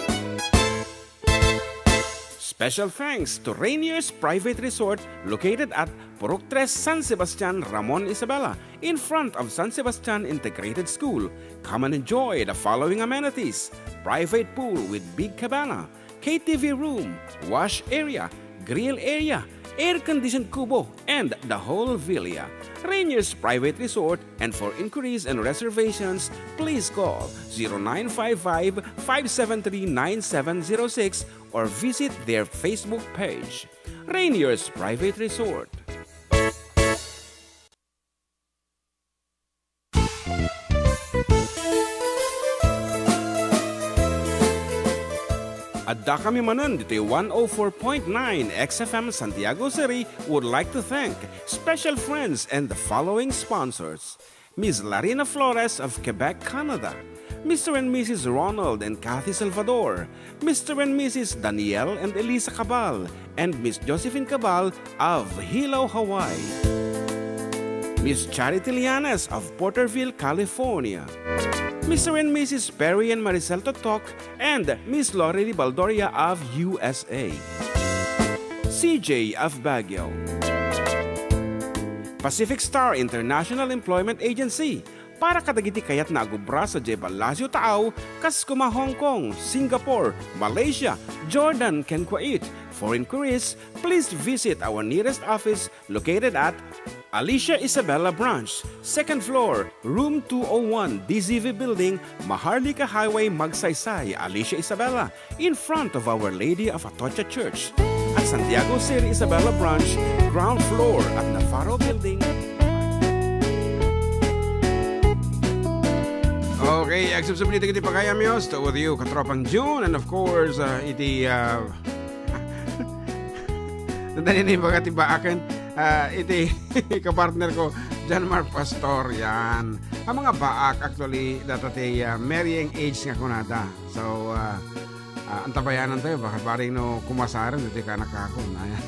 Special thanks to Rainier's Private Resort, located at Purok Tres, San Sebastian, Ramon Isabela, in front of San Sebastian Integrated School. Come and enjoy the following amenities: private pool with big cabana, K T V room, wash area, grill area, air-conditioned kubo, and the whole villa. Rainier's Private Resort, and for inquiries and reservations, please call zero nine five five, five seven three, nine seven zero six or visit their Facebook page. Rainier's Private Resort. Addakami manen ditoy one oh four point nine X F M Santiago City would like to thank special friends and the following sponsors: Miss Larina Flores of Quebec, Canada, Mister and Missus Ronald and Kathy Salvador, Mister and Missus Daniel and Elisa Cabal, and Miss Josephine Cabal of Hilo, Hawaii, Miss Charity Lianes of Porterville, California, Mister and Missus Perry and Maricel Totok, and Miss Lorely Baldoria of U S A, C J of Baguio. Pacific Star International Employment Agency, para kadagiti kayatna a agubra sadiay ballasiw taaw, kas kuma Hong Kong, Singapore, Malaysia, Jordan, ken Kuwait. For inquiries, please visit our nearest office located at Alicia Isabela Branch, second floor, room two oh one, D Z V Building, Maharlika Highway, Magsaysay, Alicia Isabela, in front of Our Lady of Atocha Church. At Santiago City Isabela Branch, ground floor at Navarro Building. Okay, agsubsub iti pagayam, amigos, to with you, Katropang June, and of course, uh, iti, uh, nadani ni baga ti baaken, uh, iti kapartner ko, John Mark Pastor, yan. Ang mga baak, actually, data ti, uh, marrying age nga kunada. So, uh, Ah, antabayanan tayo, baka paring no kumasaren, dito ka nakakon. Ayan.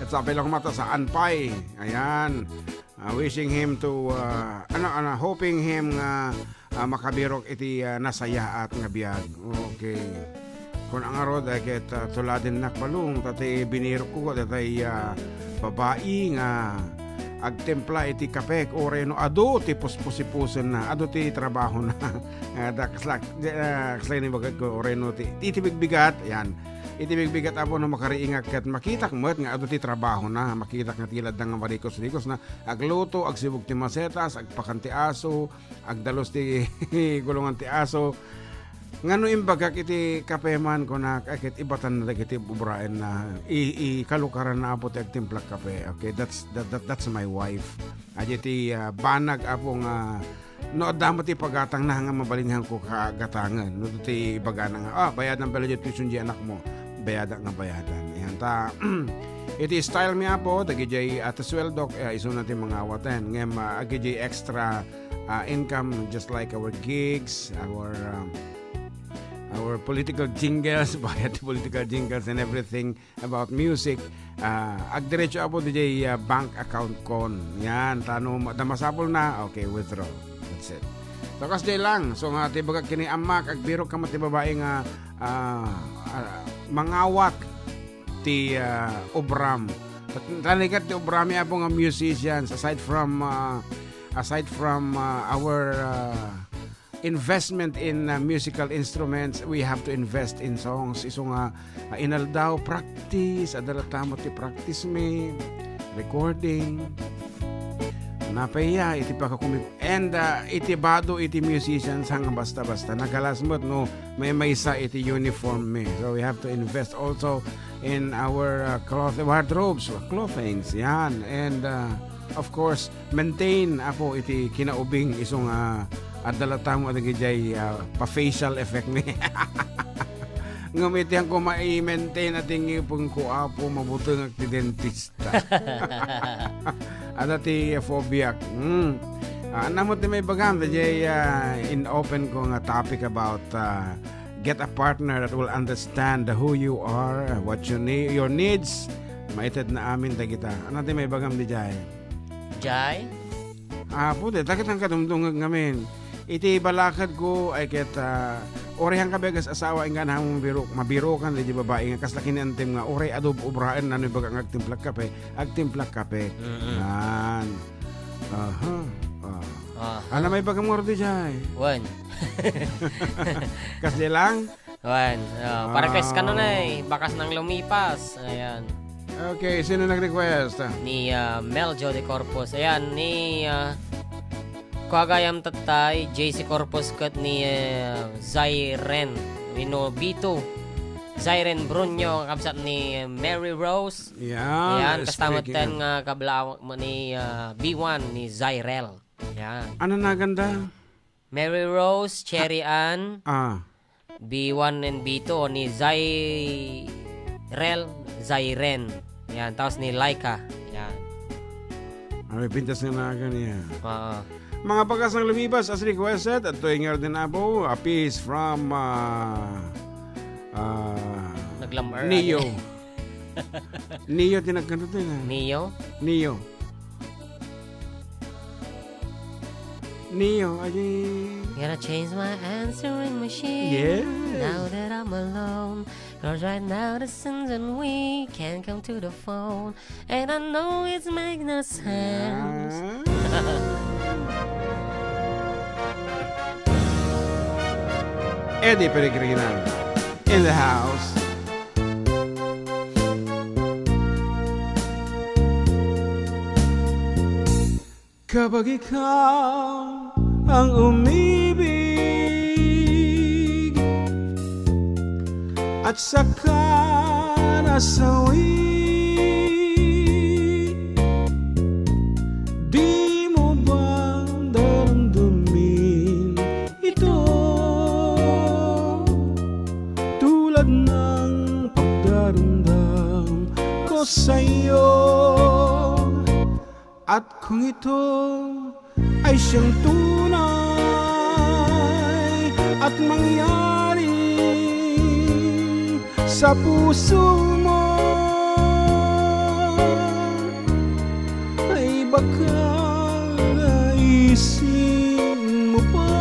At sabi lang mata sa Anpay. Ayan. Ah, wishing him to, ah, ano, ano, hoping him nga, ah, makabirok iti, ah, nasayaat nga biag. Okay. Kun ang arod, ay ket, ah, tuladen nakbalong, tati binirok ko, datay, ah, babai nga agtimpla iti kape, uray no adu ti puspusipusenna, adu ti trabahona. Ah, da, kaslak, Ah, kasla ni bagad ko, uray no ti, iti bigbigat, yan. Iti bigbigat, Apo, no makariingak ket makitak met nga adu ti trabahona, makitak nga ti ladda nga marikos-rikos na, agluto, agsibug ti masetas, agpakan ti aso, agdalus ti gulongan ti aso. Nga no imbagak iti kape man, kunak, ay ket ibatan na dagiti ubraenna, i, i, kalukaranna, Apo, ti agtimplak kape. Okay, that's, that, that, that's my wife. Adi ti, ah, banag, Apo, nga no adda met ti pagatangna nga mabalin nga ko kagatangen. No ti ibagana nga, "Ah, bayadan pala di tuition di anak mo." Bayadak nga bayadan. Yan ta, iti style mi, Apo, dagidiay, ah, ti sueldok, eh, isuna ti mangawaten. Ngem, ah, agidiay extra, ah, income, just like our gigs, our, um, our political jingles, bayad ti political jingles and everything about music, ah, agdiretso, Apo, didiay, ah, bank account kon. Yan, ta no ma-, da masapul na, okay, withdraw. That's it. So, kasdi lang. So, nga, ti bagak kini ammak, agbirok ka met ti babai nga, ah, ah, mangawat ti, ah, obram. Tat-, taligat ti obrami, Apo, nga musicians, aside from, ah, aside from, ah, our, ah, investment in, uh, musical instruments, we have to invest in songs. Isu nga, uh, inaldaw, practice, adda latta met ti practice mi, recording. Napay ya, iti pakakumi-, and, uh, iti bado iti musicians, nga basta-basta. Nagalas met no, maymaysa iti uniform mi. So we have to invest also in our, uh, cloth, wardrobes, clothings, yan. And, uh, of course, maintain, Apo, iti kinaubing isu nga adda latta met dagijay, ah, pa-facial effect mi. Ngem iti koma i-maintain a ti ngipengko, Apo, mabutengak ti dentista. Adda ti phobia. Hmm. Ah, ania met ti maibagam, dayjay, ah, in-open ko nga topic about, ah, get a partner that will understand who you are, what you need, your needs. Maitedna amin dagita. Ania ti maibagam, dayjay? Jay? Apo, dayta ket kadumdumngeg ngamin. Iti balakadko ay ket, ah, uray haanka bagas asawa, inggana mabiro-, mabirokan daydi babai nga kasla kiniantem nga uray adu obraenna no ibagak nga agtimplak kape, agtimplak kape. Mm-mm. Yan. Aha. Ah. Aha. Ania maibagam ngarud, dayjay? Wen. Kasdi lang? Wen, oh, pa-request kano, ah, nay, bakas nang lumipas. Ayan. Okay, sino nag-request? Ni, ah, Mel Jo de Corpus. Ayan, ni, ah, kuagayam tattay, J C Corpus ket ni, ah, Zairen. Wenno Bito. Zairen Brunyo, kabsat ni Mary Rose. Yan, ayan, kasta met speaking ten of nga kablawak mo ni, ah, B one, ni Zairel. Ayan. Ania naganda? Mary Rose, Cherry Ann, Ah. B one and B two, ni Zairel, Zairen. Yan, tapos ni Laika. Yan. Ay, pintas nga naga niya. Oo. Mga bakas nang lumipas, as requested, at tuwing nga din, Apo, a piece from, ah, ah, Naglamar, Neo. Neo, tinagkan to, eh. Neo? Neo. Neo, adi. Gotta change my answering machine. Yes. Now that I'm alone. 'Cause right now the sins and we can't come to the phone. And I know it's make no sense. Ah. Eddie Peregrina in the house. Kapag ikaw ang umibig at saka nasawi, di mo ba daramdamin ito tulad ng pagdaramdam ko sa'yo? At kung ito ay siyang tunay at mangyari sa puso mo, ay baka naisip mo pa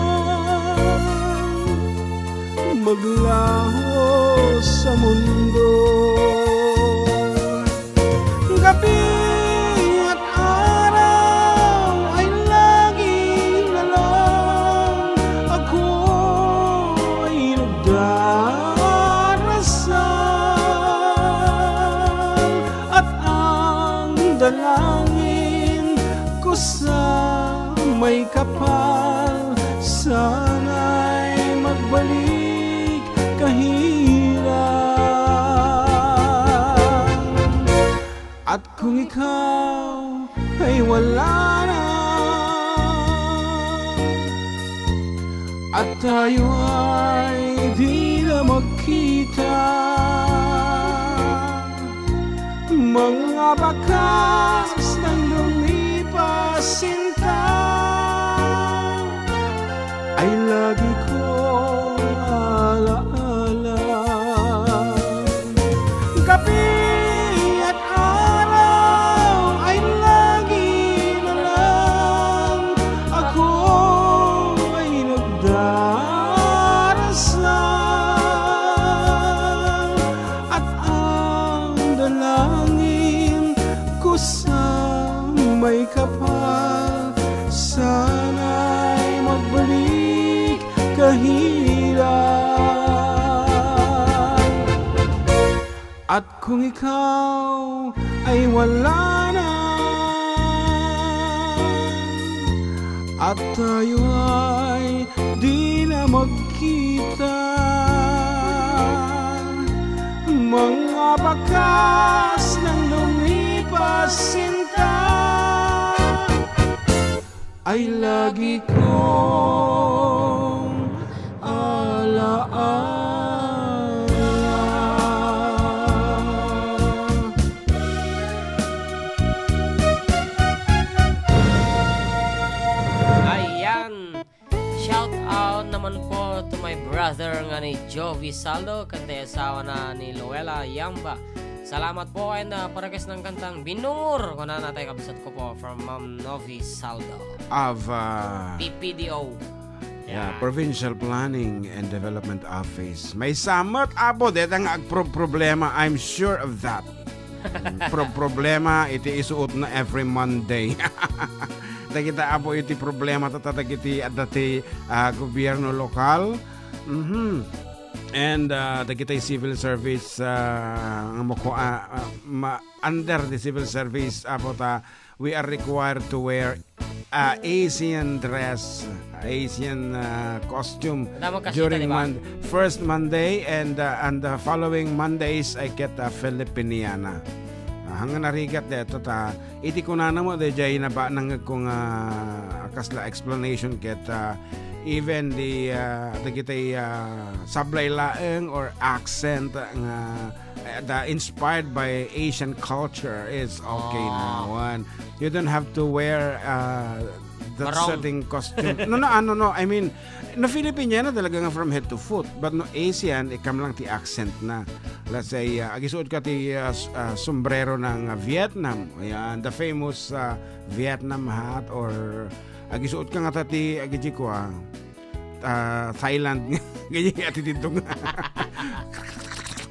maglaho sa mundo. Gabi at araw ay lagi na lang ako'y nagdarasal, at ang dalangin ko sa may kapal, sana'y magbalik kahirap. At kung ikaw ay wala na, at tayo ay di na magkita, mga bakas ng lumipas sinta ay lagi kong alaala. Gabi at araw ay lagi na lang ako ay Sa may kapal, sana'y magbalik kahilan. At kung ikaw ay wala na, at tayo ay di na magkita, mga bakas ng lumipas sinta ay lagi kong alaala. Ayan. Shout out naman po to my brother nga ni Jovi Saldo, ken ti asawana ni Luella Yamba. Salamat po, and, ah, para kas ng kantang Binungur, kunana tay kabsat ko po, from Ma'am Novi Saldo. Of, uh, P P D O. Yeah, Provincial Planning and Development Office. Maysa met, Apo, deta nga agpro-, problema, I'm sure of that. Mm, pro-, problema, iti isuot na every Monday. Dagita, Apo, iti problema, ta, ta, dagiti, adda ti, ah, gobyerno lokal. Mhm. And, ah, dagiti civil service, ah, nga mako-, ah, ah, ma-, under the civil service, Apo, ta, we are required to wear, uh, Asian dress, Asian, uh, costume Damo kasita, during di ba? Mon-, first Monday, and, uh, and the following Mondays, I get a Filipiniana. Ah, hanggang narigat dito ta, iti kunana mo, di jay naba-, nangeg ko nga kasla explanation ket, uh, even the, uh, dagiti, uh, sablay laeng or accent nga eh, the inspired by Asian culture is okay na. Ah. One, you don't have to wear, uh, that Barong. Certain costume. No, no, ano, no. I mean, no Filipiniana talaga nga from head to foot. But no Asian, ikam lang ti accent na. Let's say, uh, agisuot ka ti, uh, s-, uh, sombrero ng, uh, Vietnam. Ayan, the famous, uh, Vietnam hat, or agisuot ka nga ta ti, agiji ko, ah, ah, Thailand. Ganyan yung attitude nga.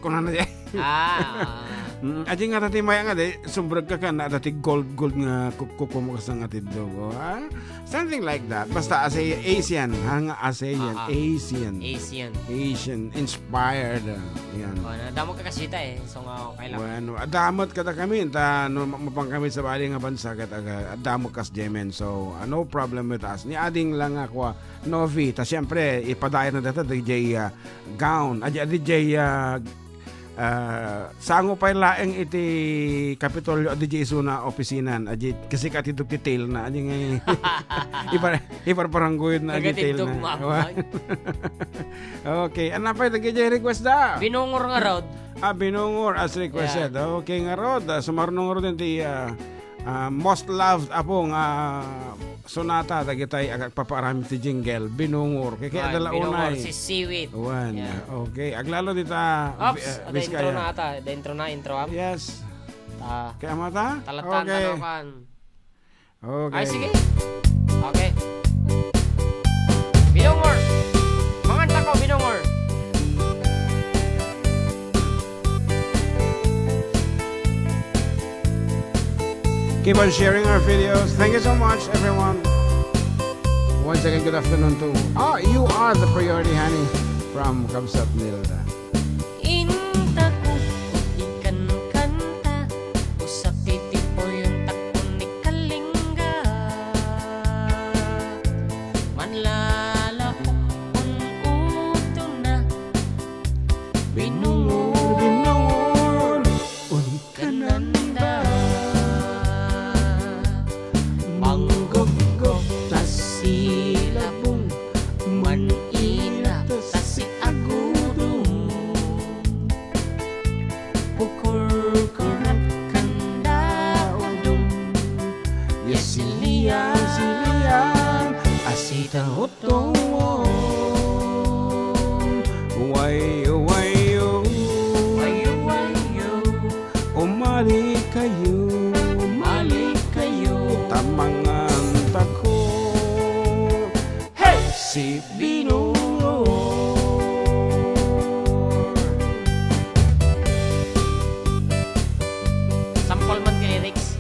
Kunana di. Ah, ah. Mm, aji nga tati maya nga di, sumbrag ka ka na, dati gold, gold nga kuk-, kukumo ka sa nga tindog, oh, ah? Something like that. Basta as a Asian, ha, nga ASEAN, Ah, ah. Asian. Asian. Asian, inspired, ah, yan. Oh, nadamo ka kasita eh. So nga, okay lang. Bueno, adamot kada kami, ta, no, ma-, mapang kami sa bali nga bansa, kat aga, adamot kas Jemen. So, ah, no problem with us. Ni ading lang ako, ah, Novi, ta siyempre, ipadayon na data, D J, ah, Gown. Adi, adi, D J, ah, ah, sango pay laeng iti Kapitolyo, adi, D J isuna opisinan. Adi, kasi katidog ti tail na. Adi nga, ipar-, iparparanggoyod na, adi, tail Nagatidog na. Maamag. Okay, ano pa ito, D J request da? Binungor nga rod. Ah, Binungor as requested. Yeah. Okay, nga rod. Ah, sumarno nga rod ti, ah, ah, most loved, Apo, nga sonata dagitay agpapaaramid ti jingle, Binungor. Kay, kay Wan, adala Binungor, unay. Si Siwit. Wan. Yeah. Okay. Aglalo dita, Ops, Vi-, ah, ada intro Vizcaya. Na ata. Ada intro na, intro am. Yes. Ta-, Kaya mata? Talatan, Okay. Tanokan. Okay. Ay, sige. Okay. Binungor. Manganta ko, Binungor. Keep on sharing our videos. Thank you so much, everyone. Once again, good afternoon to, ah, you are the priority, honey, from Kabsat Nilda. Inta ko, ikankanta, usap iti puyon takon ni Kalinga. Manlalaok kun utona. Binungor, binungor, un kananda. Mangguggo ta silabong, man-ina ta si agudong. Kukurkurat kanda udong, ya silian, silian, asita utong. Wayo, wayo. Wayo, wayo. Umalikayo. Umalikayo. Ta mangantako. Hey! Si Binungor. Sample man ti lyrics.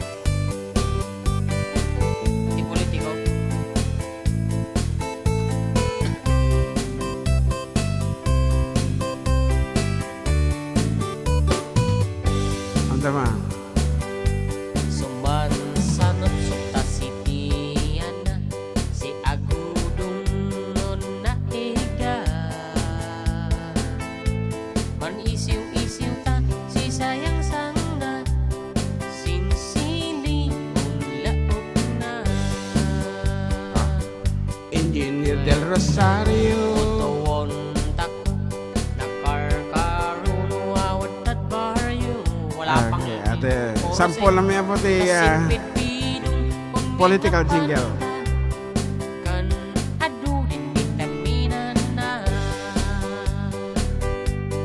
Rosario. Tutuon tako, nakarkaruno, awat at baryo. Wala pang Okay, ate, sample lang niya po ti, ah, political jingle. Kan adu din bitaminan na.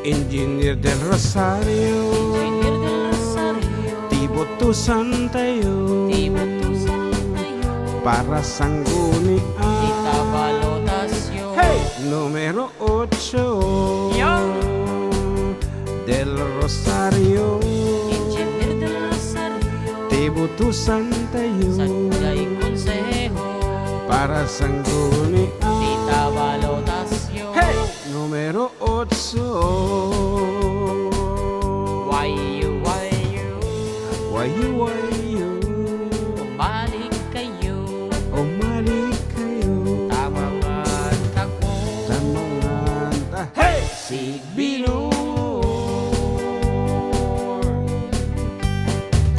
Engineer Del Rosario. Engineer Del Rosario. Ti butusan tayo. Ti butusan tayo. Para sanggunian. Ita balotasyo. Hey! Numero ocho. Yo! Del Rosario. Engineer Del Rosario. Ti butusan tayo. Sadiay konseho. Para sanggunian. Ita balotasyo. Hey! Numero ocho. Wayu, wayu. Wayu, wayu. Balik kayo. Umalik kayo. Tama nga tako. Tama nga ta-, hey! Si Binor.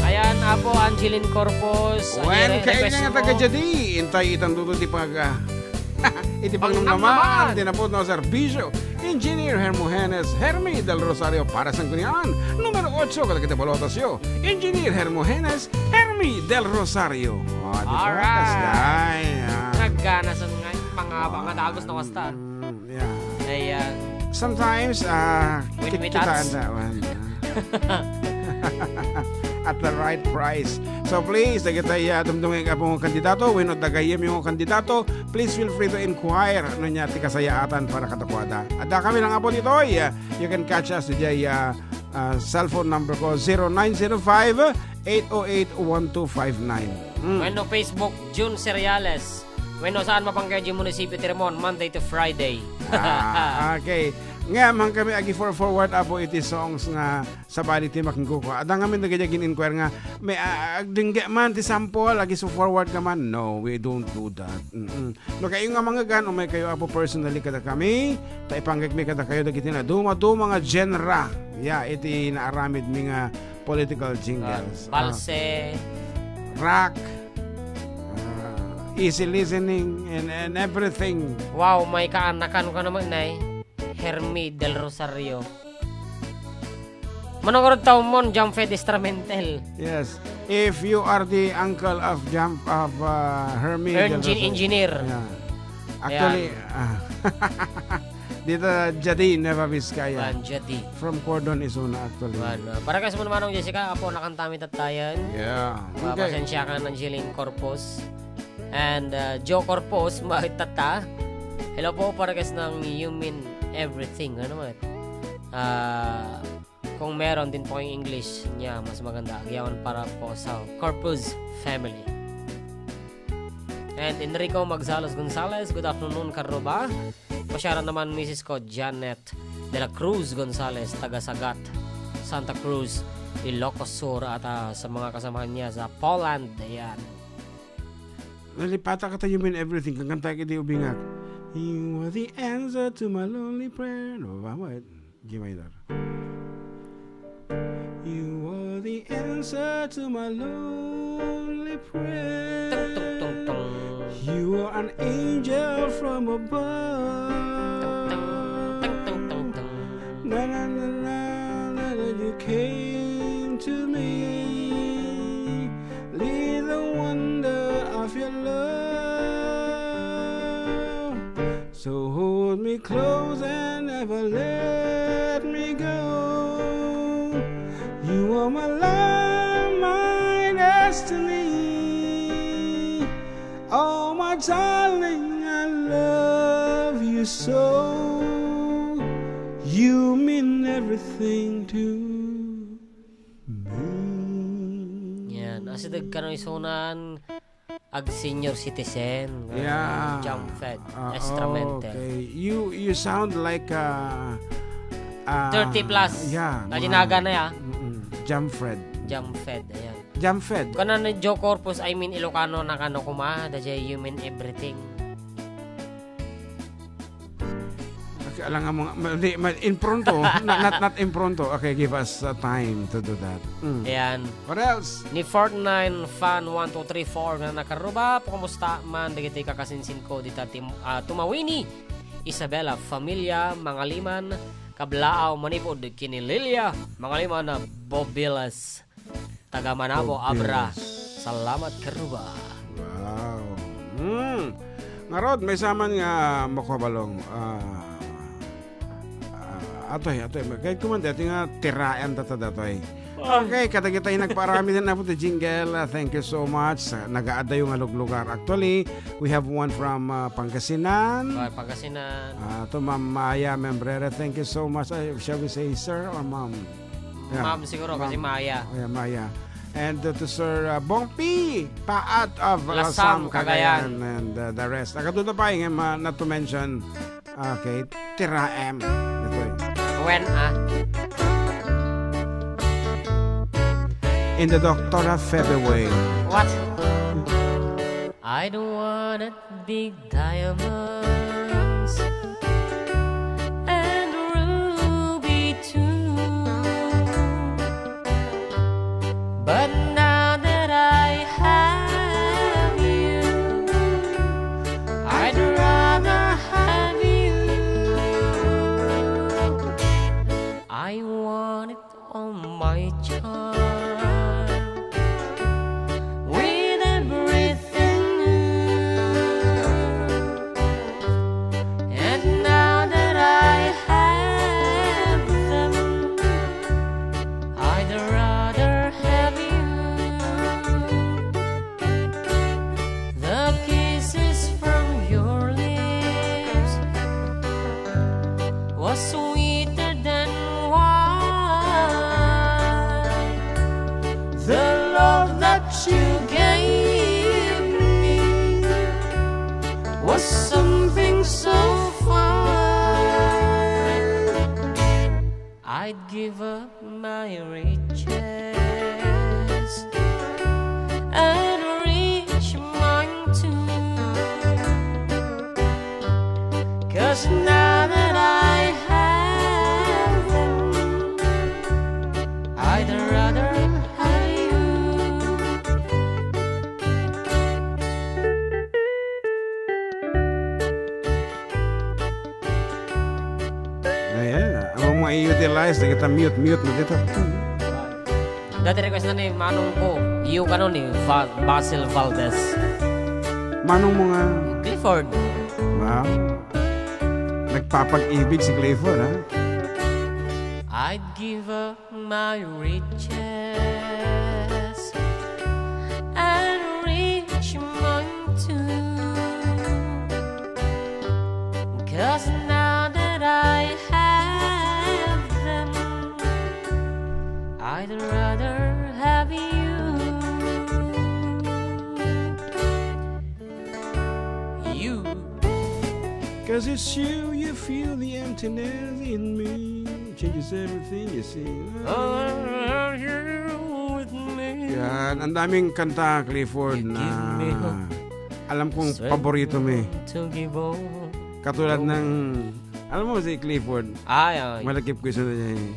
Ayan, Apo Angeline Corpus. Wen, Angeline, kayo request nga mo. Taga Jadi. Intay itan dudu ti pag, ah, iti pangnamnaman. Pangnamnaman. Ti napudno a serbisyo. Engineer Hermogenes Hermi Del Rosario para sa kunian. Numero ocho, kadagiti balotasyo. Engineer Hermogenes Hermi Del Rosario. Oh, di ba? Alright. Kasday, ah. Nagana sa nga pangabang nga dagos na kasta. Mm, yeah. Ayan. Sometimes, ah, Win-win kit-, kitaan odds. That one. At the right price. So please, dagiti, ah, dumdumngeg a kandidato, wenno dagiti kandidato, please feel free to inquire no ania ti kasayaatan para kadakuada. Adda kami lang, Apo, ditoy. Ah, you can catch us diay, ah, ah, cellphone number ko, zero nine zero five, eight oh eight, one two five nine. Mm. Wenno Facebook, Jun Cereales. Wenno saan mapanggep diay munisipio ti Rimon, Monday to Friday. Ah, okay. Ngem, haan kami agi-forward, Apo, iti songs nga sabali ti makinkukua. Adda ngamin dagiti agin-inquire nga, may, ah, agdingget man ti sample, agi-forward ka man. No, we don't do that. Mm-mm. No kayo nga mangngeg, umaykayo, Apo, personally kadakami, ta ipanggepmi kadakayo dagiti naduma-duma nga genre. Yeah, iti naaramidmi nga political jingles. Ah, balse. Ah, rock. Ah, easy listening and, and everything. Wow, may kaanakan ko naman, Nay. Hermi Del Rosario. Manungod taon mo, Jump Fed Instrumental. Yes. If you are the uncle of Jump, of, uh, Hermi Del Rosario. Engineer. Yeah. Actually, ayan. Ah, dita Jadi, Nueva Vizcaya. Wan, Jadi. From Cordon, Isuna, actually. Wan, uh, para kas mo naman, Jessica, Apo, nakantami tattayan. Yeah. Uh, okay. Pasensya ka, Angeline Corpus. And, uh, Joe Corpus, maitatta. Hello po, para kas ng You Mean Everything. Ano man? Uh, kung meron din po yung English niya, mas maganda. Agyaman para po sa Corpus family. And Enrico Magsalos Gonzalez, good afternoon, Karuba. Pasyara naman misis ko, Janet de la Cruz Gonzalez, taga Sagat, Santa Cruz, Ilocos Sur, at, ah, sa mga kasamahan niya sa Poland. Ayan. Nalipata ka tayo, You Mean Everything. Kang kanta ka di ubingak. You are the answer to my lonely prayer. No, ba, what? G minor. You are the answer to my lonely prayer. Tung, tung, tung, tung. You are an angel from above. Tung, tung, tung, tung, tung. Na, na, na, na, na, na, you came to me. Little wonder of your love. So hold me close and never let me go. You are my life, my destiny. Oh, my darling, I love you so. You mean everything to me. Yan. Asideg kano isunan, ag senior citizen, ah, yeah, jump fed, ah, instrumental. Okay. You, you sound like, ah, ah, thirty plus. Yeah, mga, na, ya. Mm-mm. Jump fed. Jump fed, ayan. Jump fed. Kana ni Joe Corpus, I mean, Ilocano na kano kuma, da jay you mean everything. Okay, Alam nga mga, ma-, di, ma-, in pronto. Not, not, not in pronto. Okay, give us, uh, time to do that. Mm. Ayan. What else? Ni Fortnite Fan one two three four nga nakaruba, kumusta man dagiti kakasinsinko dita tim-, ah, Tumawini, Isabela, Familia, Mangaliman, Kablaaw, manipud ken ni Lilia, Mangaliman, Bobiles. Taga Manabo, Abra. Salamat, karuba. Wow. Hmm. Ngarud, maysa man nga makuha balong. Ah, ah, atoy, atoy. Kay kumanda, ati nga tiraem tata datoy. Okay, kadagitay nagpaarami din na po ti jingle. Ah, thank you so much. Sa nagaadayo nga luglugar. Actually, we have one from, ah, Pangasinan. Ah, Pangasinan. Ah, to Ma'am Maya Membrera. Thank you so much. Ay, shall we say sir or ma'am? Yeah. Ma'am siguro, kasi Ma'am. Maya. Oh, yeah, Maya. And, uh, to Sir, uh, Bong P, Paat of Lasam, Lasam, Cagayan. Cagayan, and, uh, the rest. Agad na pa, yung, uh, not to mention, okay, Tira M. Ito eh. When, ah? In the Doctora Febe way. What? I don't want it big diamonds and ruby too. But now that I have you, I'd rather have you. I want it on my charm with everything new. And now that I have them, I'd rather have you. The kisses from your lips was sweeter than wine. The love that you gave me was something so fine. I'd give up my riches and reach mine too. 'Cause now that I have them, I'd rather have you. Ayan, ang mga i-utilize, nakita mute, mute na dito. Dati request na ni Manong ko, you kano ni Va-, Basil Valdez. Manong mo nga. Clifford. Wow. Nagpapag-ibig si Clifford, ha? I'd give up my riches and reach mine too. 'Cause now that I have them, I'd rather have you. You. 'Cause it's you, you feel the emptiness in me. Changes everything, you see. Oh, are you with me? Yan, ang daming kanta, Clifford, You na give me hope. Alam kong Strength paborito mo eh. To give on. Katulad ng, alam mo si Clifford, Ay, ay. Malagip ko isa na niya eh.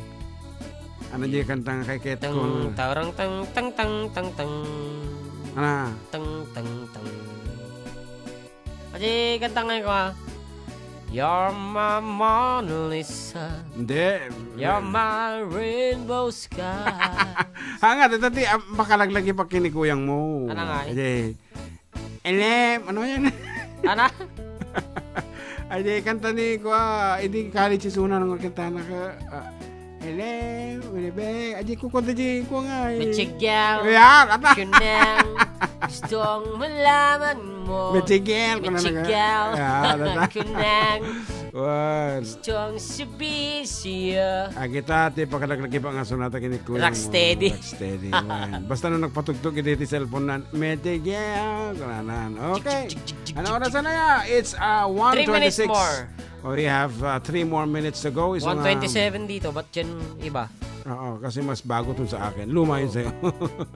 Ano niya yung kanta nga kay Ket Tang, ko? Tarang, tang, tang, tang, tang, tang. Ano? Tang, tang, tang. Kasi kanta nga ko, ah. You're my Mona Lisa. Hindi. You're my rainbow sky. Ha nga, dito ti, ah, makalaglagi pa kini kuyang mo. Ano nga, eh? Hindi. Elem, ano yan? Ano? Ay, di, kanta ni, kwa, hindi college si Suna nang kanta na ka, ah, Hello, Winnipeg. Ay, di ko kanta di ko nga, eh. Michigan. Yan, ata. Kunang. Gustong malaman mo. Michigan, kuna na ka. Michigan. Yan, ata. Kunang. Wan. Gustong sabi siya. Ah, kita, ti, pakalaglagi pa nga sunata kini Kuya Rocksteady. Mo. Rocksteady, wan. Basta no nagpatugtog iti, iti cellphone nan, Michigan, kunanan. Okay. Ano oras na ya? It's, uh, Three minutes one twenty-six. More. Oh, we have, uh, three more minutes to go. Isu nga one twenty-seven dito, but yan iba. Oo, kasi mas bago to sa akin. Luma yun sa'yo.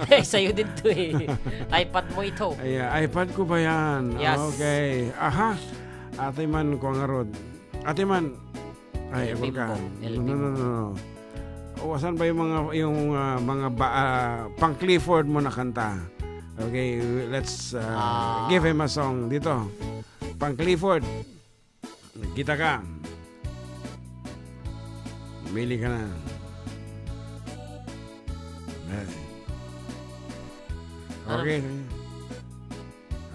Eh, sa'yo din to eh. iPad mo ito. Ay, uh, iPad ko ba yan? Yes. Okay. Aha. Ate man, ko nga rod. Ate man, Ay, L P agor ka. Bong, L P No, no, Bong. no, no. O, asan ba yung mga, yung, ah, mga ba, ah, pang Clifford mo na kanta? Okay, let's, ah, Ah. give him a song dito. Pang Clifford. Kita ka. Pumili ka na. Ayan. Ano? Okay.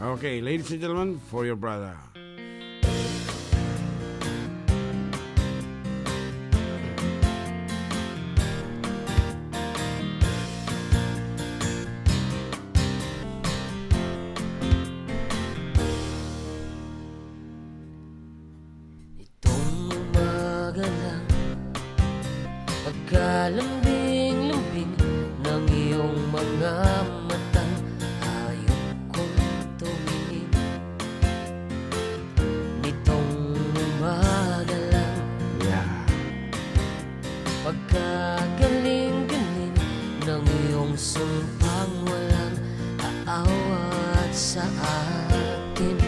Okay, ladies and gentlemen, for your brother. Itong umaga lang, pagkalambing-lambing ng iyong mga matang, hayop kong tumingin. Nitong umaga lang, Yeah. pagkagaling-galing ng iyong sumpang walang aawat sa akin.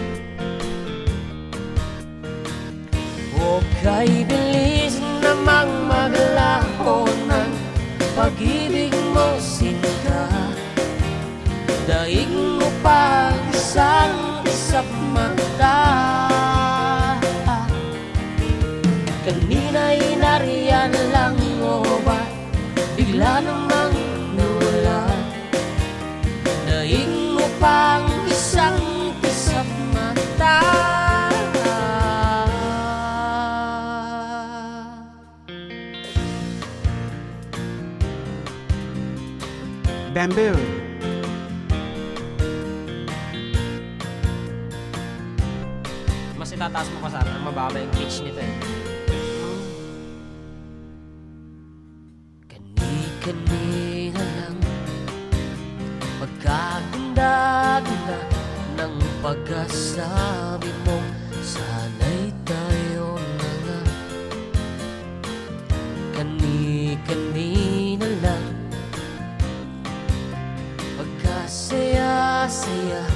O kay bilis namang maglaho ng pag-ibig mo, sinta. Daig mo pang isang kisap mata. Kanina inarian lang, o ba bigla namang nawala? Daig mo pang isang kisap mata. Bamboo. Mas itataas mo pa sana, mababa yung pitch nito eh. Kani-kanina lang, pagkaganda-ganda ng pagkasabi mo, sana'y tayo na nga. Kani-kanina lang, pagkasaya-saya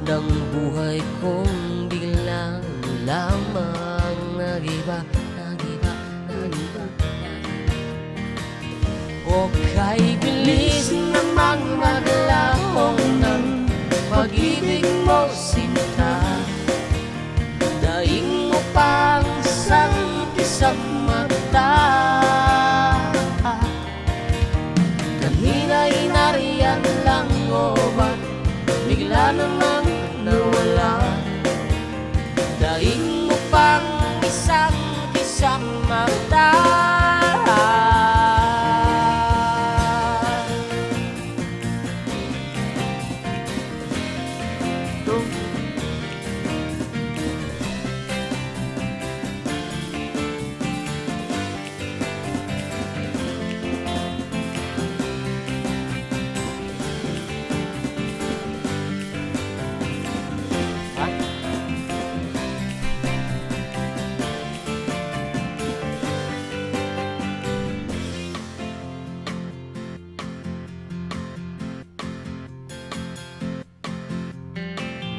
ng buhay kong biglang lamang nagiba, nagiba, nagiba, nagiba. O kay bilis namang maglaho ng pag-ibig mo, sinta. Daig mo pang isang kisap mata. Kanina inarian lang, o ba't bigla namang nawala? Daig mo pang isang kisap mata.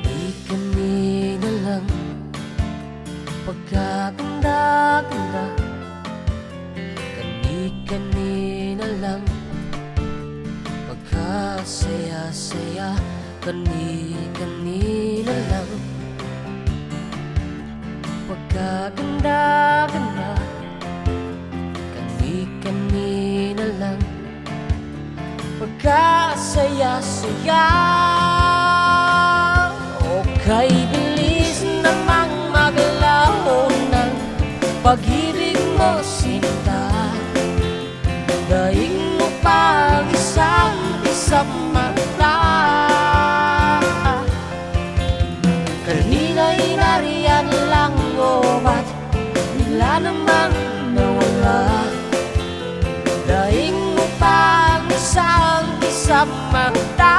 Kani-kanina lang, pagkaganda-ganda. Kani-kanina lang, pagkasaya-saya. Kani-kanina lang, pagkaganda-ganda. Kani-kanina lang, pagkasaya-saya. O kay bilis namang maglaho ng pag-ibig mo, sinta. Daig mo pang isang kisap mata. Kanina inarian lang, o ba't bigla namang nawala? Daig mo pang isang kisap mata.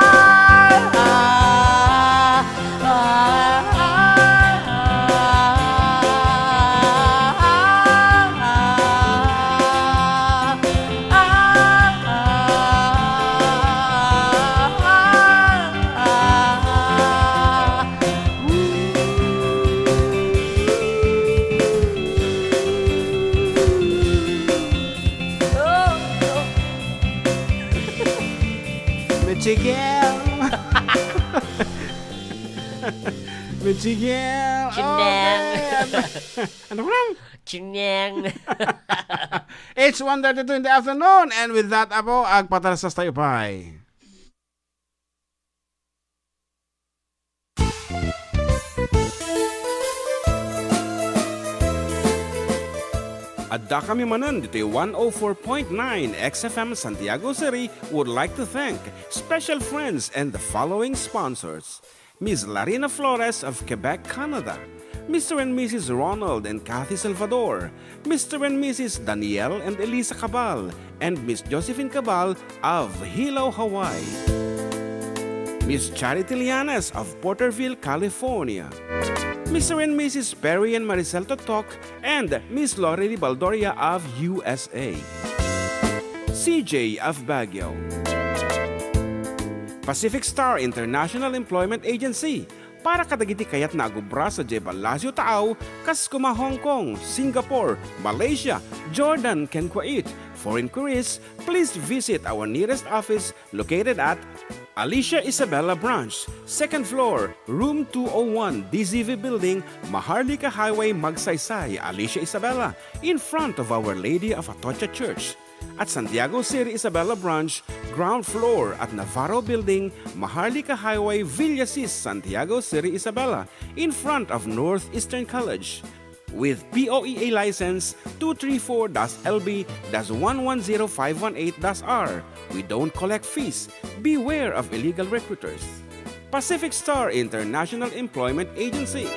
Michigel. Chinang. Okay. Ano ko lang? Chinang. It's one thirty-two in the afternoon, and with that, apo, agpatarasas tayo pay. Adda kami manen ditoy one oh four point nine X F M Santiago City would like to thank special friends and the following sponsors: Miss Larina Flores of Quebec, Canada, Mister and Missus Ronald and Kathy Salvador, Mister and Missus Daniel and Elisa Cabal, and Miss Josephine Cabal of Hilo, Hawaii. Miss Charity Lianes of Porterville, California. Mister and Missus Perry and Maricel Totok and Miss Lorely Baldoria of U S A. C J of Baguio. Pacific Star International Employment Agency, para kadagiti kayatna a agubra sadiay Palacio Taaw, kas koma Hong Kong, Singapore, Malaysia, Jordan, ken Kuwait. For inquiries, please visit our nearest office located at Alicia Isabela Branch, second floor, room two oh one, D Z V Building, Maharlika Highway, Magsaysay, Alicia Isabela, in front of Our Lady of Atocha Church. At Santiago City Isabela Branch, ground floor at Navarro Building, Maharlika Highway, Villasis, Santiago City Isabela, in front of Northeastern College. With P O E A license two three four dash L B dash one one zero five one eight dash R, we don't collect fees. Beware of illegal recruiters. Pacific Star International Employment Agency.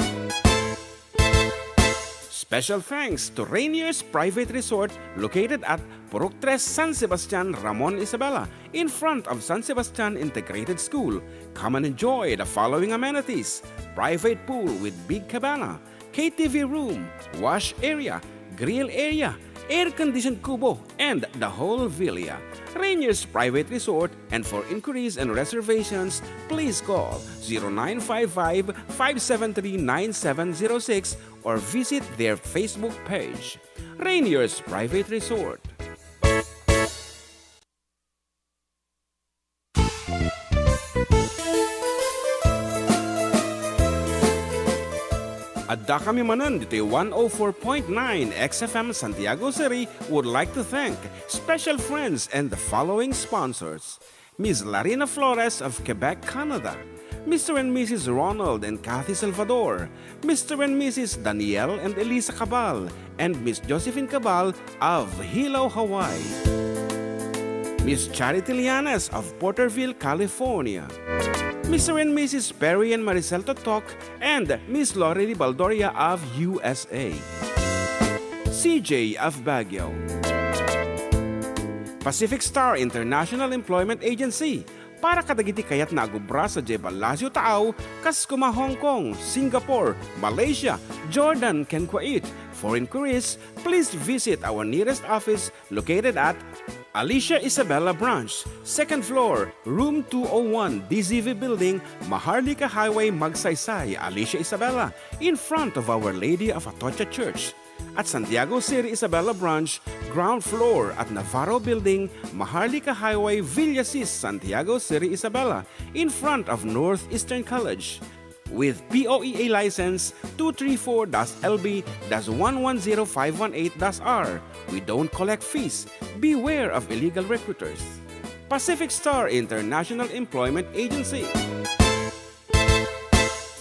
Special thanks to Rainier's Private Resort located at Purok Tres, San Sebastian, Ramon, Isabela, in front of San Sebastian Integrated School. Come and enjoy the following amenities: private pool with big cabana, K T V room, wash area, grill area, air-conditioned kubo, and the whole villa. Rainier's Private Resort, and for inquiries and reservations, please call zero nine five five, five seven three, nine seven zero six or visit their Facebook page. Rainier's Private Resort. Adda kami manen ditoy one oh four point nine X F M Santiago City would like to thank special friends and the following sponsors: Miss Larina Flores of Quebec, Canada, Mister and Missus Ronald and Kathy Salvador, Mister and Missus Daniel and Elisa Cabal, and Miss Josephine Cabal of Hilo, Hawaii. Miss Charity Lianes of Porterville, California. Mister and Missus Perry and Maricel Totok and Miss Lorely Baldoria of U S A. C J of Baguio. Pacific Star International Employment Agency, para kadagiti kayatna a gubra sadiay Palacio Taaw, kas koma Hong Kong, Singapore, Malaysia, Jordan, ken Kuwait. For inquiries, please visit our nearest office located at Alicia Isabela Branch, second floor, room two oh one, D Z V Building, Maharlika Highway, Magsaysay, Alicia Isabela, in front of Our Lady of Atocha Church. At Santiago City Isabela Branch, ground floor at Navarro Building, Maharlika Highway, Villasis, Santiago City Isabela, in front of Northeastern College. With P O E A license two three four dash L B dash one one zero five one eight dash R, we don't collect fees. Beware of illegal recruiters. Pacific Star International Employment Agency.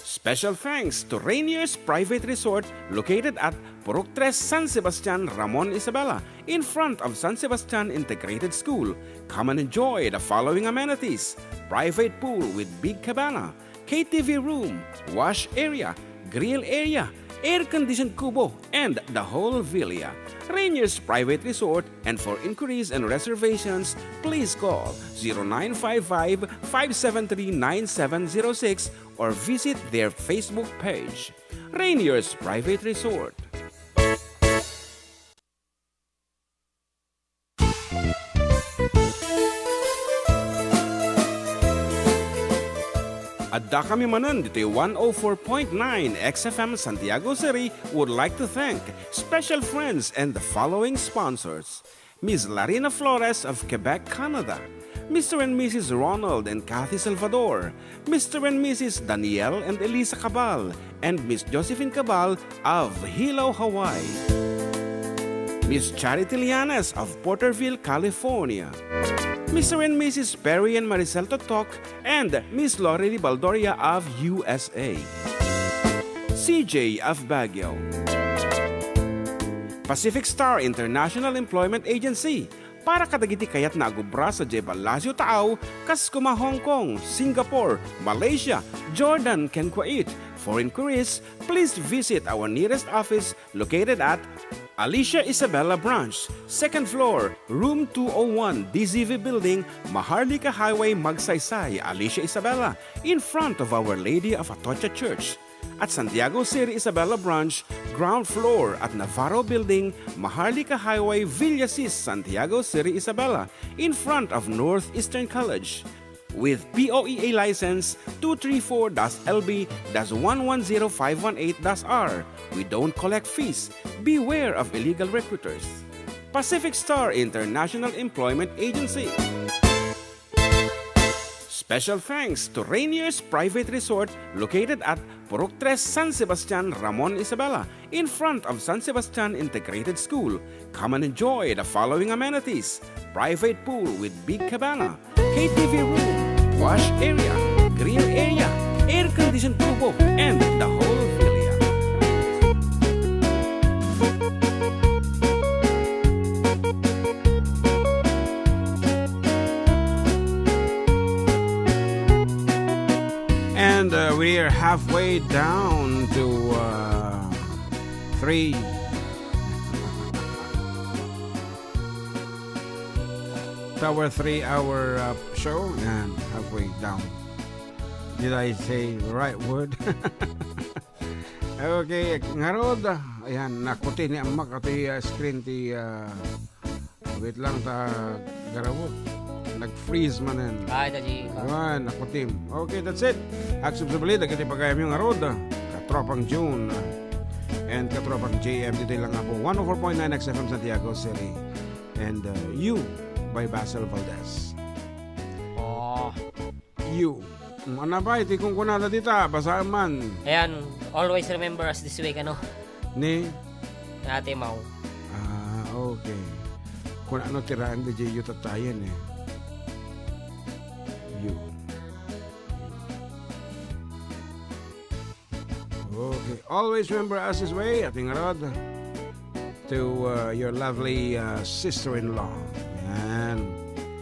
Special thanks to Rainier's Private Resort located at Purok Tres, San Sebastian, Ramon, Isabela, in front of San Sebastian Integrated School. Come and enjoy the following amenities: private pool with big cabana, K T V room, wash area, grill area, air-conditioned kubo, and the whole villa. Rainier's Private Resort, and for inquiries and reservations, please call zero nine five five, five seven three, nine seven zero six or visit their Facebook page. Rainier's Private Resort. Adda kami manen ditoy one oh four point nine X F M Santiago City would like to thank special friends and the following sponsors: Miss Larina Flores of Quebec, Canada, Mister and Missus Ronald and Kathy Salvador, Mister and Missus Daniel and Elisa Cabal, and Miss Josephine Cabal of Hilo, Hawaii. Miss Charity Lianas of Porterville, California. Mister and Missus Perry and Maricel Totok and Miss Lorely Baldoria of U S A. C J of Baguio. Pacific Star International Employment Agency, para kadagiti kayatna a gubra sadiay Palacio Taaw, kas kuma Hong Kong, Singapore, Malaysia, Jordan, ken Kuwait. For inquiries, please visit our nearest office located at Alicia Isabela Branch, second floor, room two oh one, D Z V Building, Maharlika Highway, Magsaysay, Alicia Isabela, in front of Our Lady of Atocha Church. At Santiago Seri Isabela Branch, ground floor at Navarro Building, Maharlika Highway, Villasis, Santiago Seri Isabela, in front of Northeastern College. With P O E A license two three four dash L B dash one one zero five one eight dash R. We don't collect fees. Beware of illegal recruiters. Pacific Star International Employment Agency. Special thanks to Rainier's Private Resort located at Purok Tres, San Sebastian, Ramon, Isabela, in front of San Sebastian Integrated School. Come and enjoy the following amenities: private pool with big cabana, K T V room, wash area, grill area, air-conditioned kubo, and the whole villa. And, uh, we are halfway down to, uh, three. It's our three-hour, uh, show. Yan, halfway down. Did I say the right word? Okay, ngarud, ayan, nakuti ni Ammak iti, uh, screen ti, uh, wait lang ta, garawot. Nag-freeze manen. Ay, ta di. Ayan, nakutim. Okay, that's it. Aksyon sa balita, kiti pagayam yung ngarud. Katropang June, uh, and Katropang J M, dito lang nga po. One oh four point nine X F M Santiago City. And, uh, You by Basil Valdez. Oh. You. Ano ba? Iti kunkunada dita. Basaan man. Ayan, always remember us this week, ano? Ni? Ate Mau. Ah, okay. Kung ano tiraan di you tatayan eh. You. Okay. Always remember us this way, ating ngarud, to, uh, your lovely, uh, sister-in-law. Yan.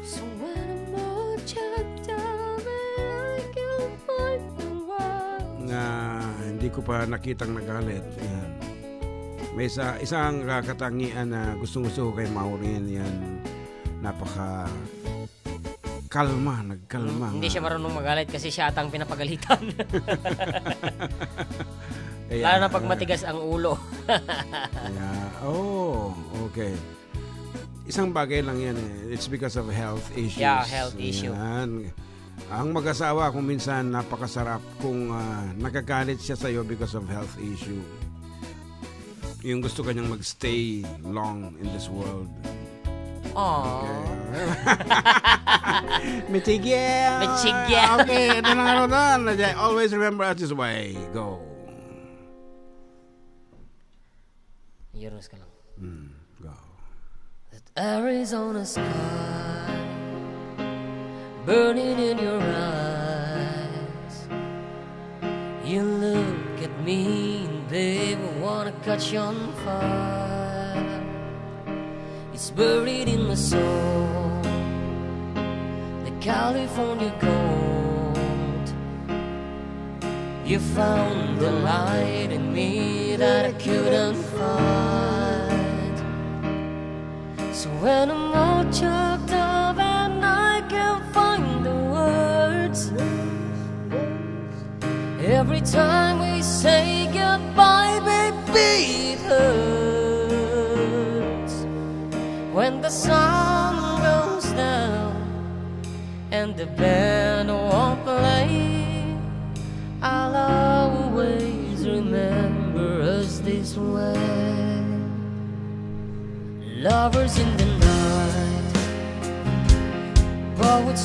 So when I'm all checked out and I can find the words. Na hindi ko pa nakitang nagalit. Yan. May isa, isang kakatangian na gustong-gusto ko kay Maureen. Yan. Napaka kalma, nagkalma. Hmm, hindi nga siya marunong magalit kasi siya atang pinapagalitan. Ayan. Lalo na pag matigas ang ulo. Yeah. Oh, okay. Isang bagay lang yan eh. It's because of health issues. Yeah, health issue. Yan. Ang mag-asawa, kung minsan, napakasarap kung, ah, nagagalit siya sa'yo because of health issue. Yung gusto kanyang mag-stay long in this world. Aw. Okay. Michigel. Michigel. Okay, ito na nga ron. Always remember us this way. Go. Yun, mas ka lang. Hmm, go. That Arizona sky burning in your eyes. You look at me, and babe, I wanna catch on fire. It's buried in my soul, the California gold. You found the light in me that I couldn't find. So when I'm all choked up and I can't find the words, every time we say goodbye, baby, it hurts. When the sun goes down and the band won't play, I'll always remember us this way. Lovers in the night, poets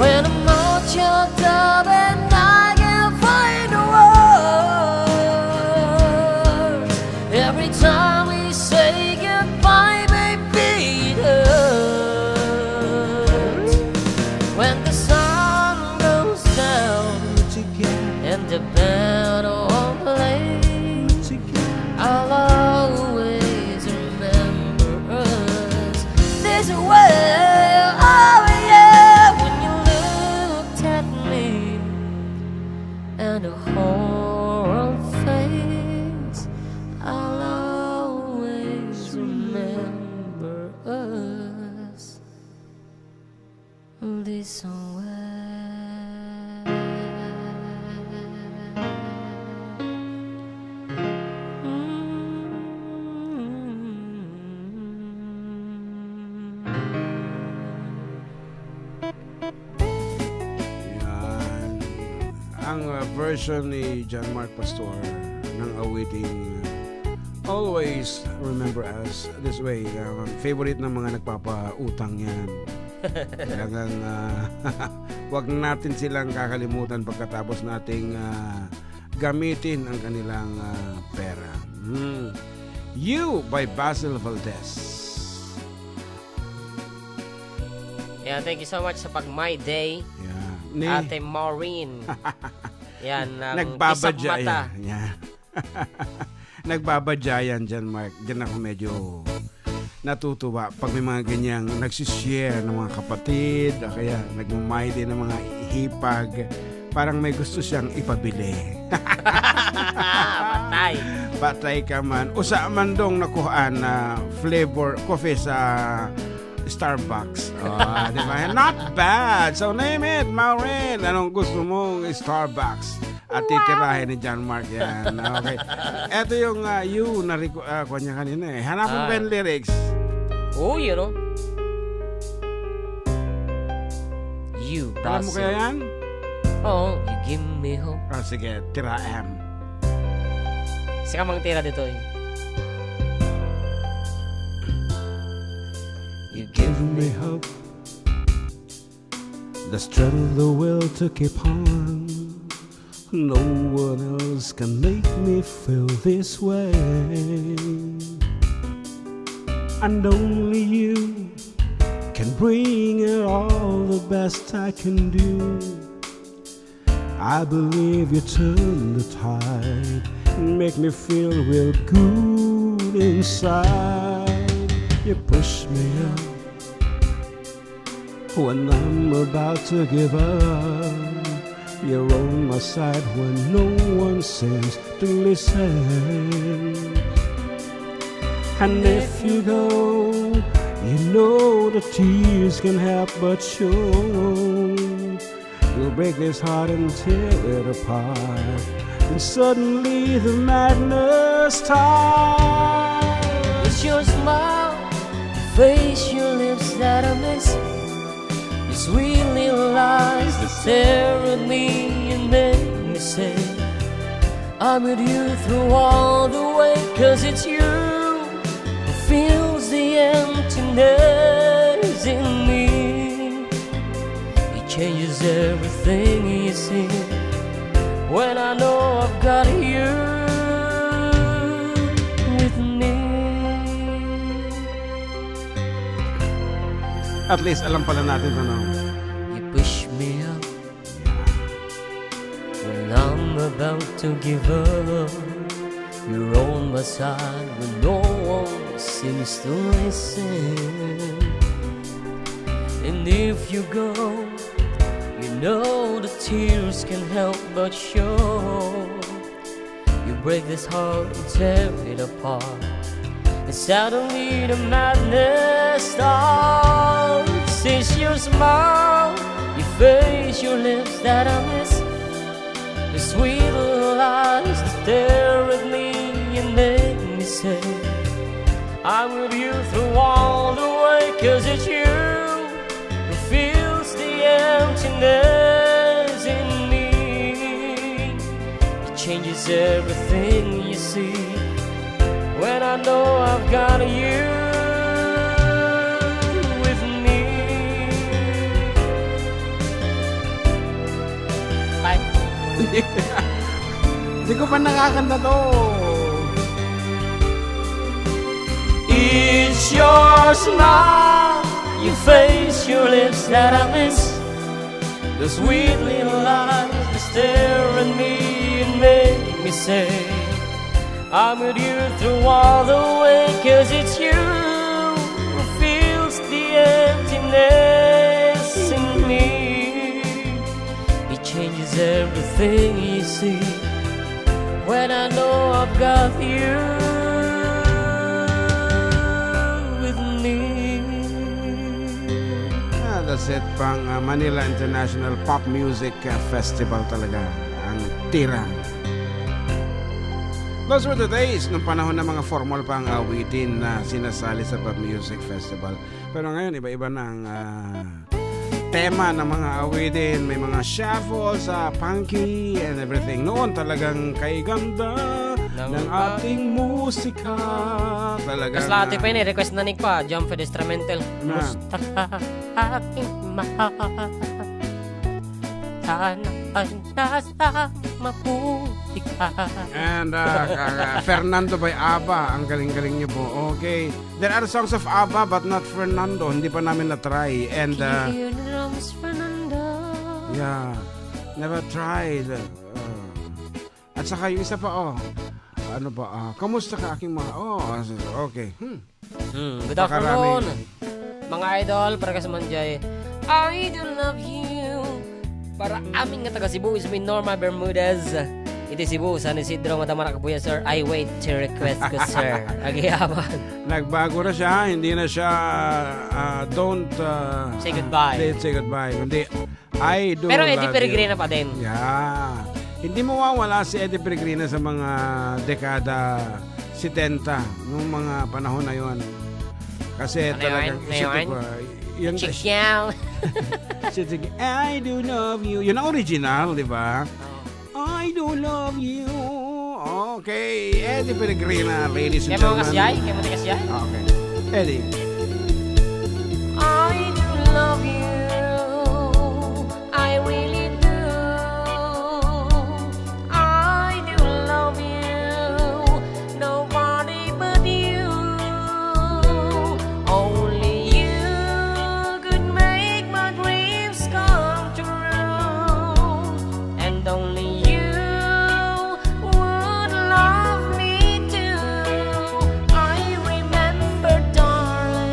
When I'm not your type and I can't find the words, every time we say goodbye, baby, it hurts. When the sun goes down and the battle plays, I'll always remember us this way. Oh yeah, when you looked at me and the whole face, I'll always remember us this way. Yan. Ang, uh, version ni John Mark Pastor ng awiting, uh, Always Remember Us This Way. Uh, favorite ng mga nagpapautang yan. Talagang, ah, wag natin silang kakalimutan pagkatapos nating, ah, gamitin ang kanilang, ah, pera. Hmm. You by Basil Valdez. Yeah, thank you so much sa pag-my day, Yeah. Ni Ate Maureen. Yan, ang Nagbabadya Kisap Mata. Yan. Yeah. Nagbabadya yan dyan, Mark. Dyan ako medyo natutuwa pag may mga ganyang nagsishare ng mga kapatid o kaya nagmamay din ng mga hipag. Parang may gusto siyang ipabili. Patay. Patay ka man. Usa man dong nakuhaan na flavor coffee sa Starbucks. Oh, di ba? Not bad. So name it, Maureen. Anong gusto mong Starbucks? At titirahin ni John Mark yan. Okay. Eto yung, ah, you na reco-, ah, kuwan niya kanina eh. Hanapin mo ba yung lyrics? Oh, you know. You, Alam mo kaya yan? Oh, you give me hope. Ah, sige, tira M. Sika mang tira dito eh. You give me hope. The strength, the will to keep on. No one else can make me feel this way. And only you can bring it all the best I can do. I believe you turn the tide and make me feel real good inside. You push me up when I'm about to give up. You're on my side when no one seems to listen. And if you go, you know the tears can help but show. You'll break this heart and tear it apart. And suddenly the madness starts. It's your smile, face, your lips that I miss. Your sweet little eyes that stare at me and make me say, I'm with you through all the way, 'cause it's you who fills the emptiness in me. Each Changes everything, you see, when I know I've got you with me. At least, alam pala natin, ano? You push me up when I'm about to give up. You're on my side when no one seems to listen. And if you go, you know the tears can help but show. You break this heart and tear it apart. And suddenly the madness starts. It's your smile, your face, your lips that I miss. The sweet lies that stare at me and make me say, I'm with you through all the way, 'cause it's you who fills the emptiness in me. It changes everything, you see, when I know I've got you with me. Time. Di ko pa nakakanta to. It's your smile, your face, your lips that I miss. The sweet little eyes that stare at me and make me say, I'm with you through all the way, 'cause it's you who fills the emptiness in me. It changes everything, you see, when I know I've got you with me. Ah, that's it, pang ah, Manila International Pop Music ah, Festival talaga ang tira. Those were the days nung panahon na mga formal pa ang awitin na sinasali sa Pop Music Festival. Pero ngayon, iba-iba na ang ah, tema ng mga awitin. May mga shuffle sa punky and everything. Noon talagang kay ganda ng Ng ating musika. Talagang Kasla ati ah, pa yun eh, request na Nick pa, Jump for the Instrumental. Na. Musta ka aking mahal? Sana ay nasa mabuti ka. And uh, uh, Fernando by ABBA, ang galing-galing niyo po. Okay. There are songs of ABBA but not Fernando. Hindi pa namin na-try. And uh, Here comes Fernando. yeah, never tried. Uh, at saka yung isa pa, oh. Ano ba? ah, Kamusta ka aking mga... Oh, okay. Hmm. Hmm, good Pakarami. afternoon, mga idol. Para ka sa Manjay, I do love you. Para amin nga taga Cebu is mi Norma Bermudez. Iti Cebu, San Isidro, Matamarca, Kabuya, sir. I wait to request ko, sir. Agiyaman. Nagbago na siya, hindi na siya ah, don't ah, Say goodbye. Say, say goodbye. Hindi, I do Pero love Eddie you. Peregrina pa din. Yeah. Hindi mawawala si Eddie Peregrina sa mga dekada setenta, nung mga panahon na yon. Kasi Ano talagang yun? Ano isip yun? ko, yung Chikyaw. Sige, I do love you. Yun ang original, di ba? I do love you. Okay, Eddie Peregrina, ladies and Kaya mga gentlemen. kasiyay? Kaya mga kasiyay? Okay. Eddie. I do love you. I really do. I do love you. Nobody but you. Only you could make my dreams come true. And only you would love me too. I remember, darling,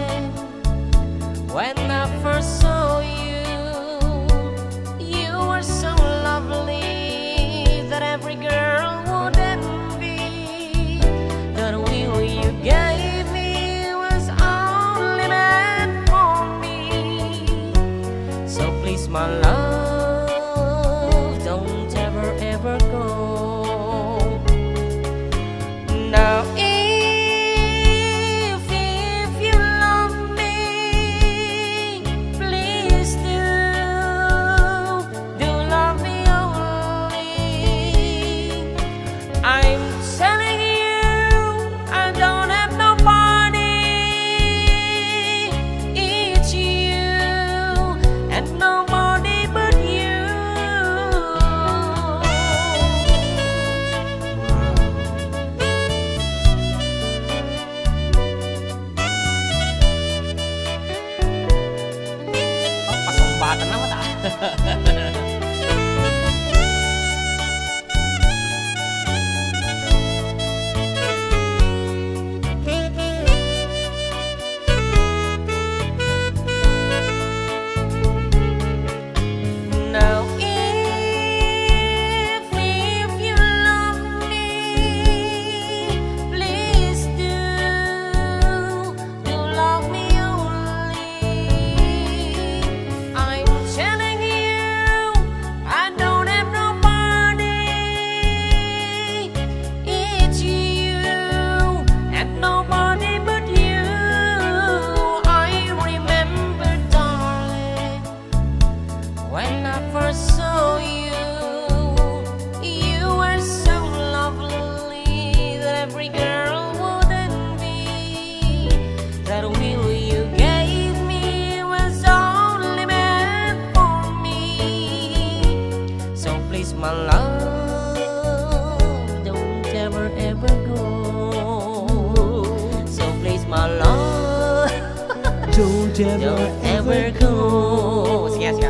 Don't ever go. Sige, sige.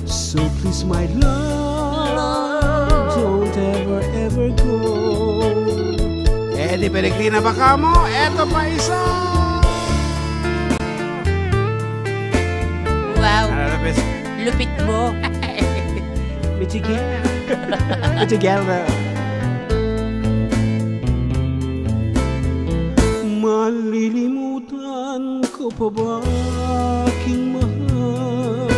So please, my love, don't ever, ever go. Eddie Peregrina ba kamo? Eto pa isa. Wow. Ano, Lopez? Lupit mo. Michigan. Michigan. Malilimutan ko pa ba, aking mahal,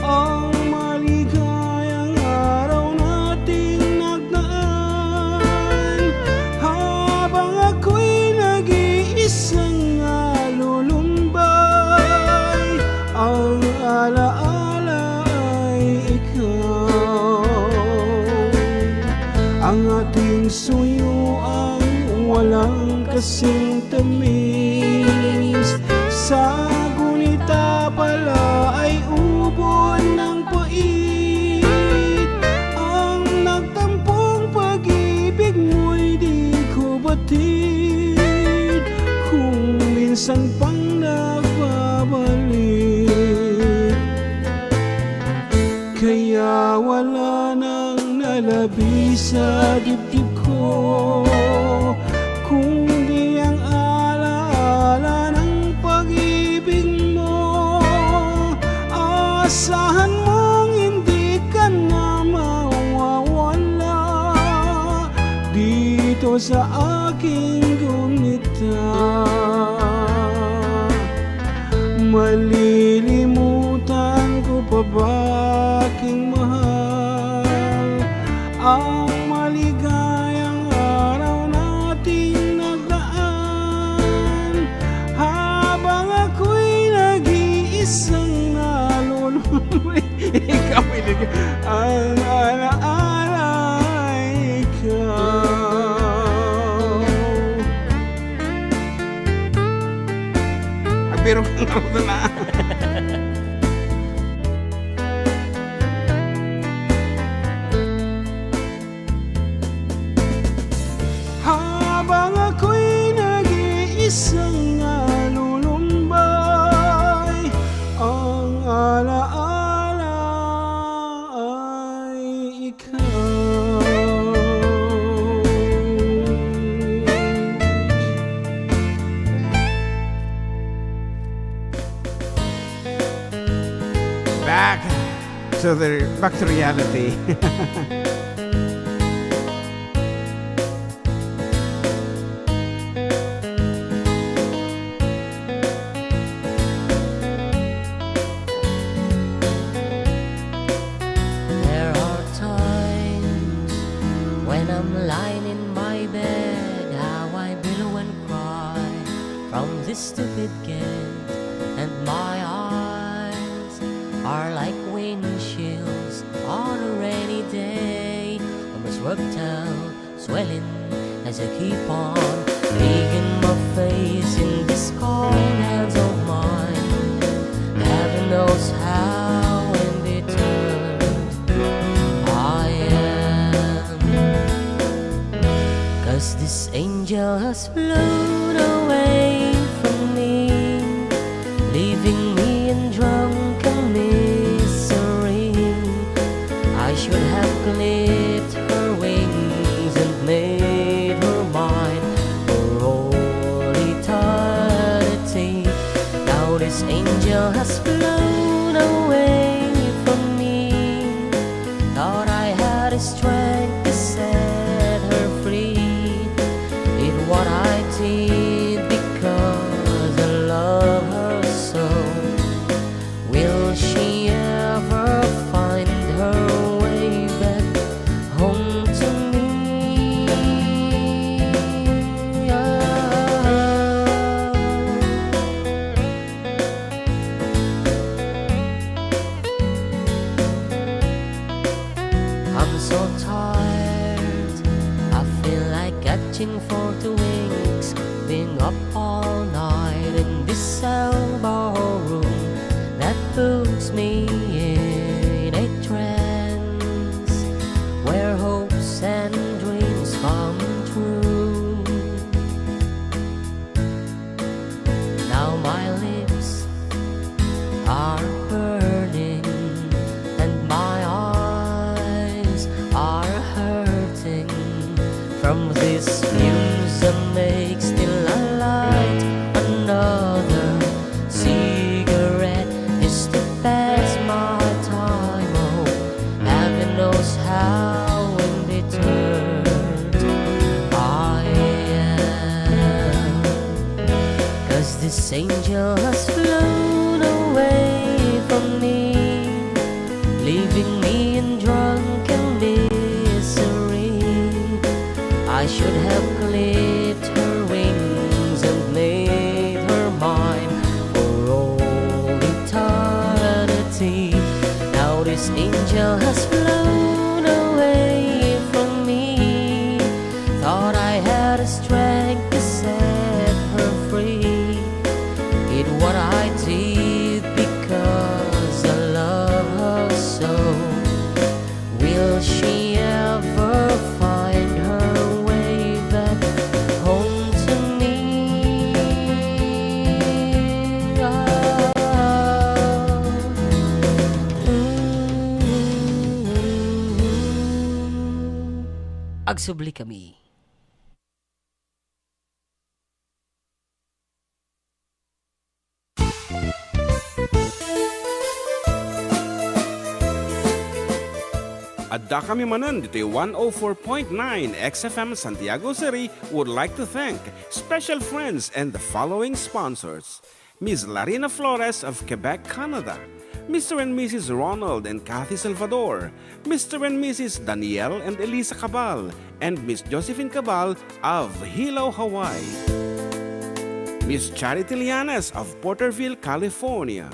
ang maligayang araw nating nagdaan, habang ako'y nag-iisang nalulumbay, ang alaala ay ikaw. Ang ating suyuang walang kasing tamis, sa gunita pala ay ubod ng pait. Ang nagtampong pag-ibig mo'y di ko batid, kung minsan pang nababalik. Kaya wala nang nalabi sa dibdib ko, kundi ang alaala ng pag-ibig mo. Asahan mong hindi ka na mawawala dito sa aking gunita. Malilimutan ko pa ba, aking mahal, ang maligayang araw nating nagdaan, habang ako'y nag-iisang nalulung-, ikaw, ang alaala ay ikaw. Agbiro ka nga na. Habang ako'y nag-iisang nalulumbay, ang alaala ay ikaw. Back to the, back to reality. There are times when I'm lying in my bed, how I bellow and cry from this stupid guilt, and my eyes are like windshields on a rainy day. I must work till swelling as I keep on digging my face in this cold hands of mine. Heaven knows how embittered I am. 'Cause this angel has flown away from me, leaving me in drunken misery. I should have clipped her wings and made her mine for all eternity. Now this angel has flown away from me. Thought I had the strength to set her free. Did what I did because I love her so. Will she ever find her way back home to me? Oh. I'm so tired, I feel like catching for two weeks, being up all night in this cell barroom that puts me in a trance where hopes and dreams come true. Now my lips From this fumes that makes still a light, another cigarette is to pass my time. Oh, heaven knows how embittered I am. 'Cause this angel has flown away from me, leaving me in drunken misery. I should have clipped her wings and made her mine for all eternity. Now this angel has flown away from me. Thought I had a strength to set her free. It what I did because I love her so. Will she ever find her way back home to me? Ah. Mm. Agsubli kami. Adda kami manen ditoy one oh four point nine X F M Santiago City would like to thank special friends and the following sponsors: Miss Larina Flores of Quebec, Canada, Mister and Missus Ronald and Kathy Salvador, Mister and Missus Daniel and Elisa Cabal, and Miss Josephine Cabal of Hilo, Hawaii. Miss Charity Llanes of Porterville, California.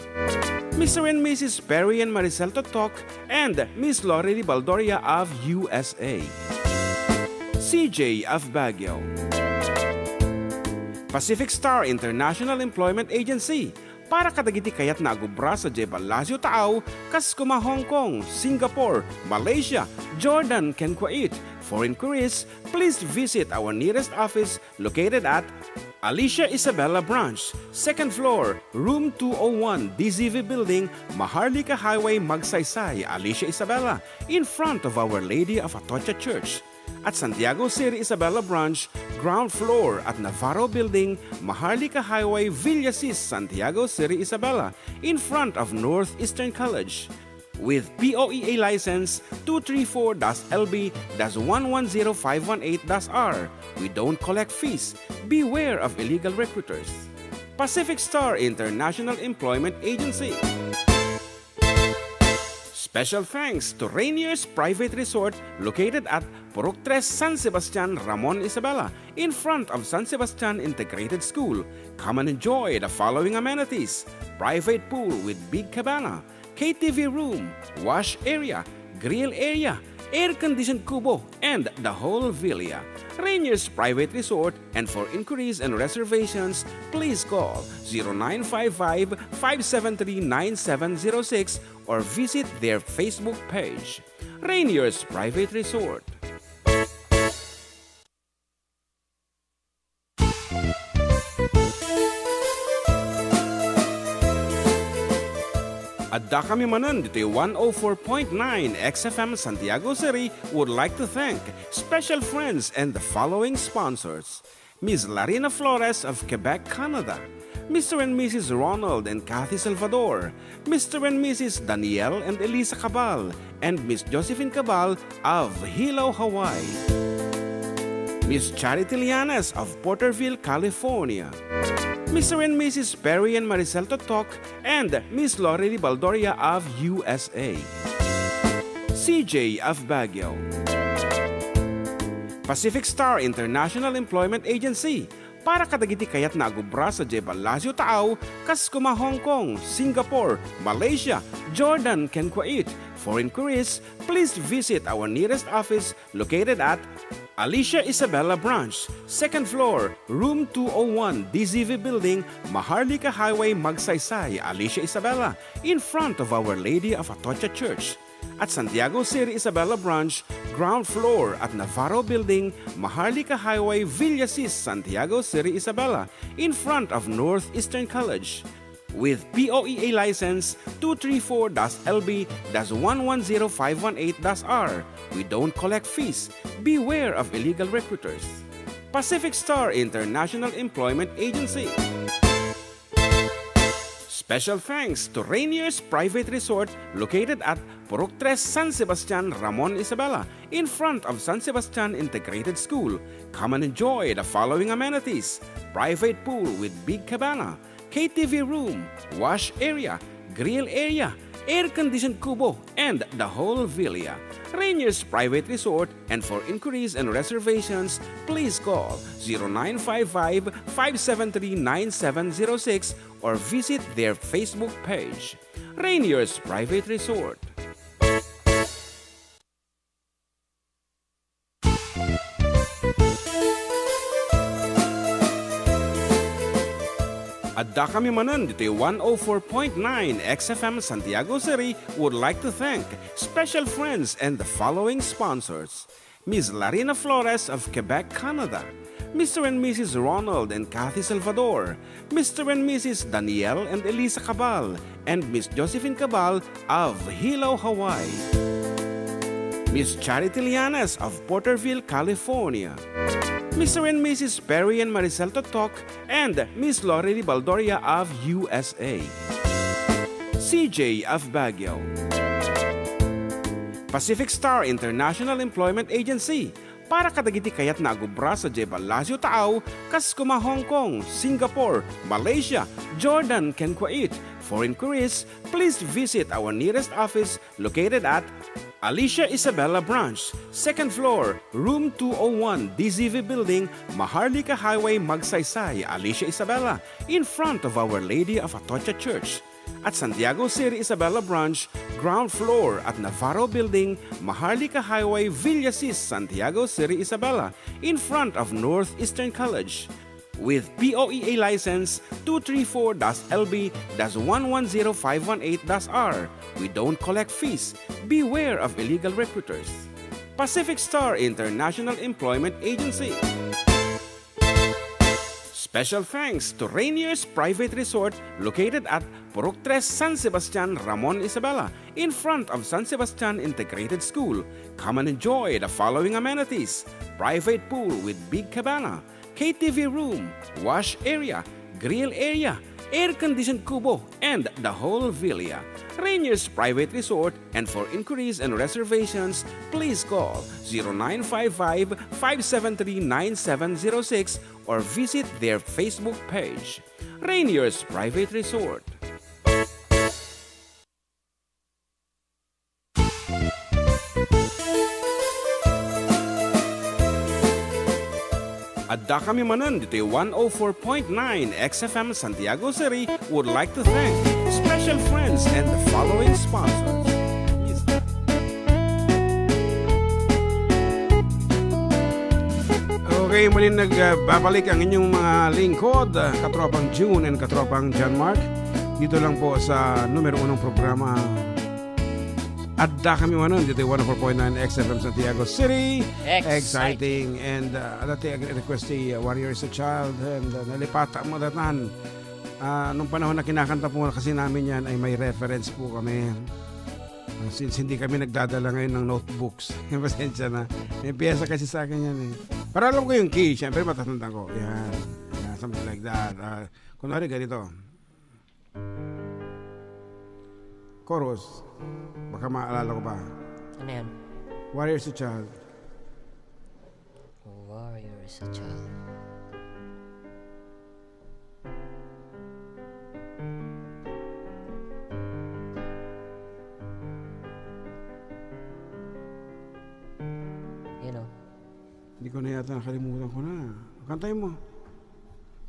Mister and Missus Perry and Maricel Totok and Miss Lori Baldoria of U S A. C J of Baguio. Pacific Star International Employment Agency, para kadagiti kayatna agubra sadiay Palacio Taaw, kas koma Hong Kong, Singapore, Malaysia, Jordan, ken Kuwait. For inquiries, please visit our nearest office located at Alicia Isabela Branch, second floor, room two oh one, D Z V Building, Maharlika Highway, Magsaysay, Alicia Isabela, in front of Our Lady of Atocha Church. At Santiago City Isabela Branch, ground floor at Navarro Building, Maharlika Highway, Villasis, Santiago City Isabela, in front of Northeastern College. With P O E A license two three four dash L B dash one one zero five one eight dash R, we don't collect fees. Beware of illegal recruiters. Pacific Star International Employment Agency. Special thanks to Rainier's Private Resort located at Purok Tres, San Sebastian, Ramon, Isabela, in front of San Sebastian Integrated School. Come and enjoy the following amenities: private pool with big cabana, K T V room, wash area, grill area, air-conditioned kubo, and the whole villa. Rainier's Private Resort, and for inquiries and reservations, please call zero nine five five, five seven three, nine seven zero six or visit their Facebook page. Rainier's Private Resort. Adda kami manen ditoy one oh four point nine X F M Santiago City would like to thank special friends and the following sponsors: Miss Larina Flores of Quebec, Canada, Mister and Missus Ronald and Kathy Salvador, Mister and Missus Daniel and Elisa Cabal, and Miss Josephine Cabal of Hilo, Hawaii. Miss Charity Llanes of Porterville, California. Mister and Missus Perry and Maricel Totok and Miss Lori Baldoria of U S A. C J of Baguio. Pacific Star International Employment Agency, para kadagiti kayatna agubra sadiay Palacio Taaw, kas koma Hong Kong, Singapore, Malaysia, Jordan, ken Kuwait. For inquiries, please visit our nearest office located at Alicia Isabela Branch, second floor, room two oh one, D Z V Building, Maharlika Highway, Magsaysay, Alicia Isabela, in front of Our Lady of Atocha Church. At Santiago City Isabela Branch, ground floor at Navarro Building, Maharlika Highway, Villasis, Santiago City Isabela, in front of Northeastern College. With P O E A license two three four dash L B dash one one zero five one eight dash R. We don't collect fees. Beware of illegal recruiters. Pacific Star International Employment Agency. Special thanks to Rainier's Private Resort located at Purok Tres, San Sebastian, Ramon, Isabela, in front of San Sebastian Integrated School. Come and enjoy the following amenities: private pool with big cabana, K T V room, wash area, grill area, air-conditioned kubo, and the whole villa. Rainier's Private Resort, and for inquiries and reservations, please call zero nine five five, five seven three, nine seven zero six or visit their Facebook page. Rainier's Private Resort. Addakami manen ditoy one oh four point nine X F M Santiago City would like to thank special friends and the following sponsors: Miss Larina Flores of Quebec, Canada, Mister and Missus Ronald and Kathy Salvador, Mister and Missus Daniel and Elisa Cabal, and Miss Josephine Cabal of Hilo, Hawaii. Miss Charity Lianes of Porterville, California. Mister and Missus Perry and Maricel Totok and Miss Lorely Baldoria of U S A. C J of Baguio. Pacific Star International Employment Agency, para kadagiti kayatna a agubra sadiay ballasiw taaw, kas kuma Hong Kong, Singapore, Malaysia, Jordan, ken Kuwait. For inquiries, please visit our nearest office located at Alicia Isabela Branch, second floor, room two oh one, D Z V Building, Maharlika Highway, Magsaysay, Alicia Isabela, in front of Our Lady of Atocha Church. At Santiago City Isabela Branch, ground floor at Navarro Building, Maharlika Highway, Villasis, Santiago City Isabela, in front of Northeastern College. With P O E A license two three four dash L B dash one one zero five one eight dash R. We don't collect fees. Beware of illegal recruiters. Pacific Star International Employment Agency. Special thanks to Rainier's Private Resort located at Purok Tres, San Sebastian, Ramon, Isabela, in front of San Sebastian Integrated School. Come and enjoy the following amenities: private pool with big cabana, K T V room, wash area, grill area, air-conditioned kubo, and the whole villa. Rainier's Private Resort, and for inquiries and reservations, please call zero nine five five, five seven three, nine seven zero six or visit their Facebook page. Rainier's Private Resort. Addakami manen ditoy one oh four point nine X F M Santiago City would like to thank special friends and the following sponsors. Okay, muli nagbabalik ang inyong mga lingkod, ah, katropang June and katropang John Mark. Dito lang po sa numero unong programa. Addakami manen dito, one oh four point nine X F M Santiago City. Exciting. Exciting. And, uh, adda ti request ti, uh, Warrior is a Child. And, uh, nalipatan mo datan. Ah, nung panahon na kinakanta po kasi namin yan, ay may reference po kami. Ah, since hindi kami nagdadala ngayon ng notebooks. Pasensya na. May piyesa kasi sa akin yan eh. Pero alam ko yung key, syempre matatandaan ko. Yan. Yan, something like that. Ah, kunwari ganito. Chorus. Baka maalala ko pa. Ano yan? Warrior is a Child. Warrior is a Child. Yan o. Hindi ko na yata, nakalimutan ko na. Kantahin mo.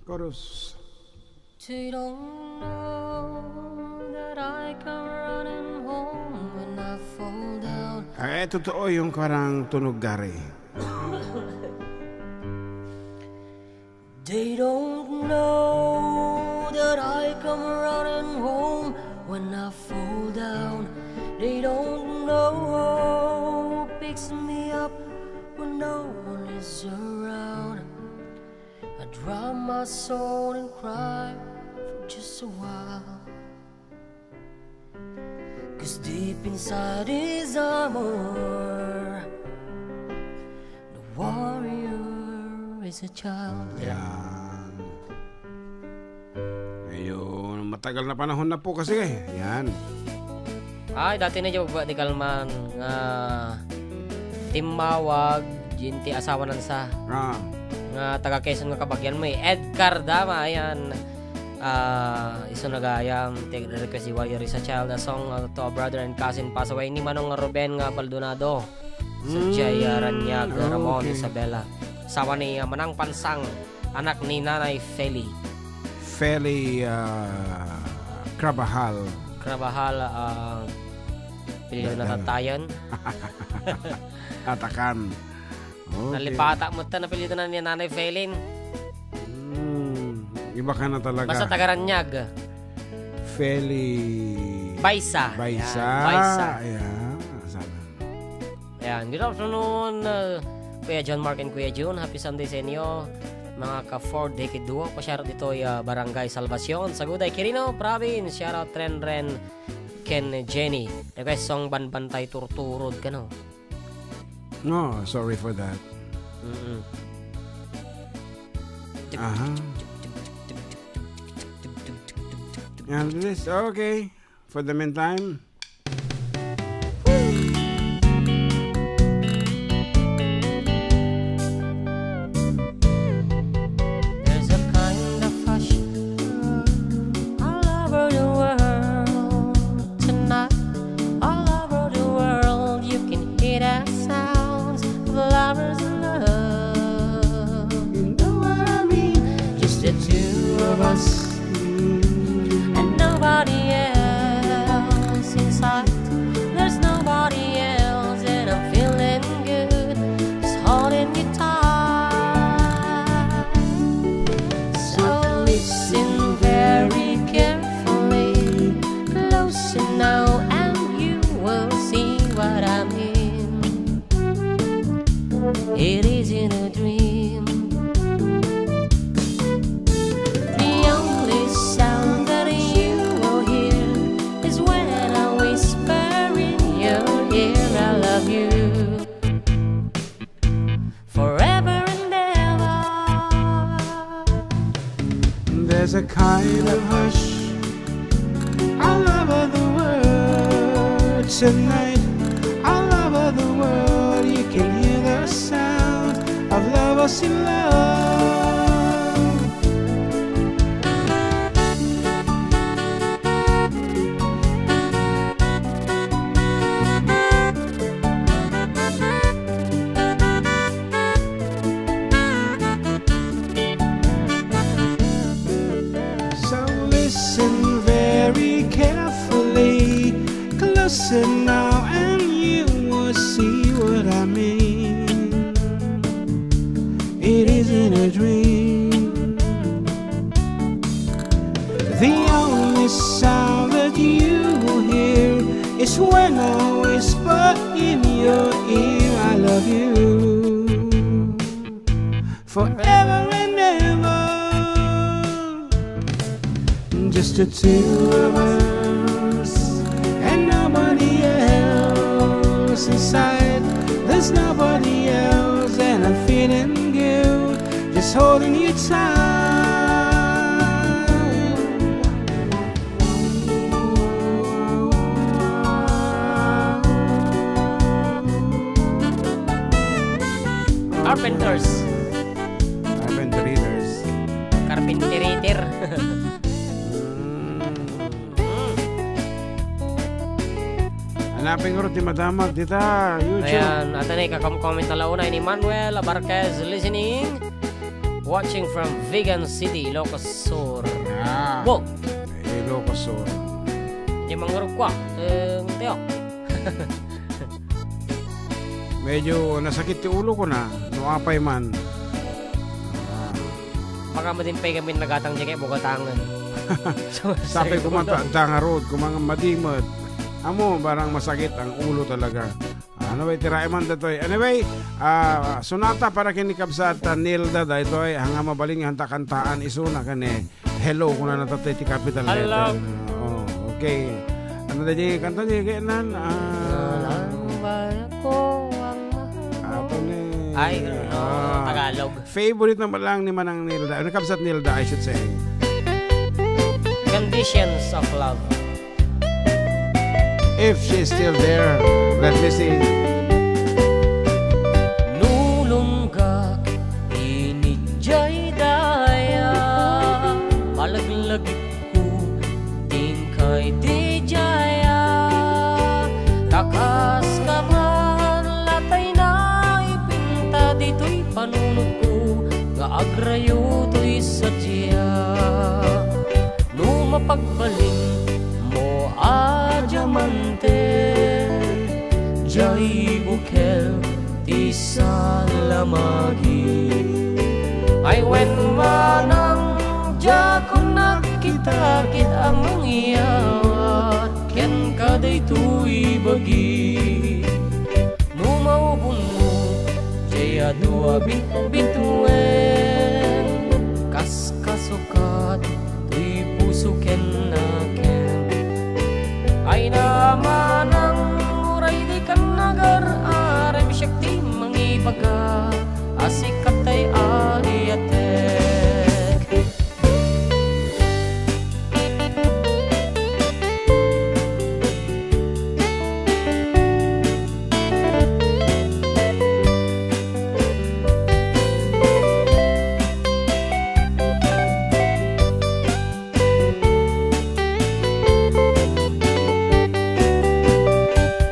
Chorus. They don't know that I come running home when I fall down. Eh, totoo yung karang tunog, Gary. They don't know that I come running home when I fall down. They don't know who picks me up when no one is around. I drown my soul in crime for Just a while. 'Cause deep inside is armor. The warrior is a child. Yan. Ayun, matagal na panahon na po kasi. Yan. Ay, dati na dyan, Di Kalman, nga timmawag, Jin, ti asawa nansa. Ah. Nga taga Quezon nga kabagian mo, eh. Edgar Dama, ayan. Ah, isu na gayam, ti request di Warrior is a Child, a song, uh, to a brother and cousin pass away ni Manong Ruben nga Baldonado. Sa Mm, Jaya Ranyag, ah, Ramon, okay. Isabela. Asawa ni, ah, Manang Pansang, anak ni Nanay Feli. Feli, ah, Crabahal. Crabahal, ah, apelyido na Dadal. Tatayan. Atakan. Okay. Nalipata mo ta, apelyido na ni Nanay Felin. Hmm, iba ka na talaga. Basta taga Ranyag. Feli Baisa. Baisa. Yan, Baisa. Ayan, sana. Ayan, good afternoon, uh, Kuya John Mark and Kuya June. Happy Sunday sa inyo, mga ka-four Decade Duo. Pa-shoutout ditoy, uh, Barangay Salvacion, Saguday, Quirino Province. Shoutout Ren Ren ken Jenny. Request song Banbantay Turturod kano. No, sorry for that. Mm-mm. Aha. And this, okay. For the meantime. There's a kind of hush all over the world tonight. All over the world, you can hear the sounds of lovers in love. You know what I mean? Just the two of us and nobody else inside. There's nobody else, and I'm feeling good. Just holding you tight. So listen very carefully, closer now, and you will see what I mean. It isn't a dream. The only sound that you will hear is when I whisper in your ear, "I love you." Forever and ever. There's a kind of hush all over the world tonight. All over the world, you can hear the sound of lovers in love. So listen very carefully, closer now, and you will see what I mean. It isn't a dream. The only sound that you will hear is when I whisper in your ear, "I love you." Forever and ever, just the two of us and nobody else inside. There's nobody else, and I'm feeling good, just holding you tight. Carpenters. Carpenter Readers. Carpenter Reader. Mm. Mm. Hanapin ko ti madamag dita YouTube. Ayan, at ano, ikakom-comment na launay ni Manuel Abarquez listening. Watching from Vigan City, Ilocos Sur. Ah. Wow. Ilocos Sur. Di mangurog kwa. Eh, tiyo. Medyo nasakit ti ulo ko na, no apay man. Ah. Baka madin pay kami nagatang di kay bugatangan. Sapay ko man, ta-, dangarod, kumang madimet. Amo, barang masakit ang ulo talaga. Ano ba, itirae man datoy? Anyway, ah, sonata para ken ni kabsat, ah, Nilda, daytoy, anga mabalin nga hanta kantaan, isuna ken ni Hello, kunana tatta iti capital letter. Hello. Oh, okay. Ano da di kanta di kaya nan? Ah, Alam ba ko ang mahal mo? Apo ni, Ay, no, ah, Tagalog. Favorite naman lang ni Manang Nilda. Ano, kabsat Nilda, I should say. Conditions of love. If she's still there, let me see. Nulunggak inidiay daya, malaglagipko, tingkay didiaya. Takas ka man, latay na ipinta ditoy panunotko, nga agrayo toy sadia. No mapagbalin mo a diamante, diay bukel ti salamagi. Ay wen manang diakon nakkitakit a mangyawat kenka daytoy bagi. No maubonmo diay adu a bitbituen, kas kasukat toy puso ken nakem. Ay namanang uray dikan nagar-arem, siak ti mangibaga a sika tay aliatek.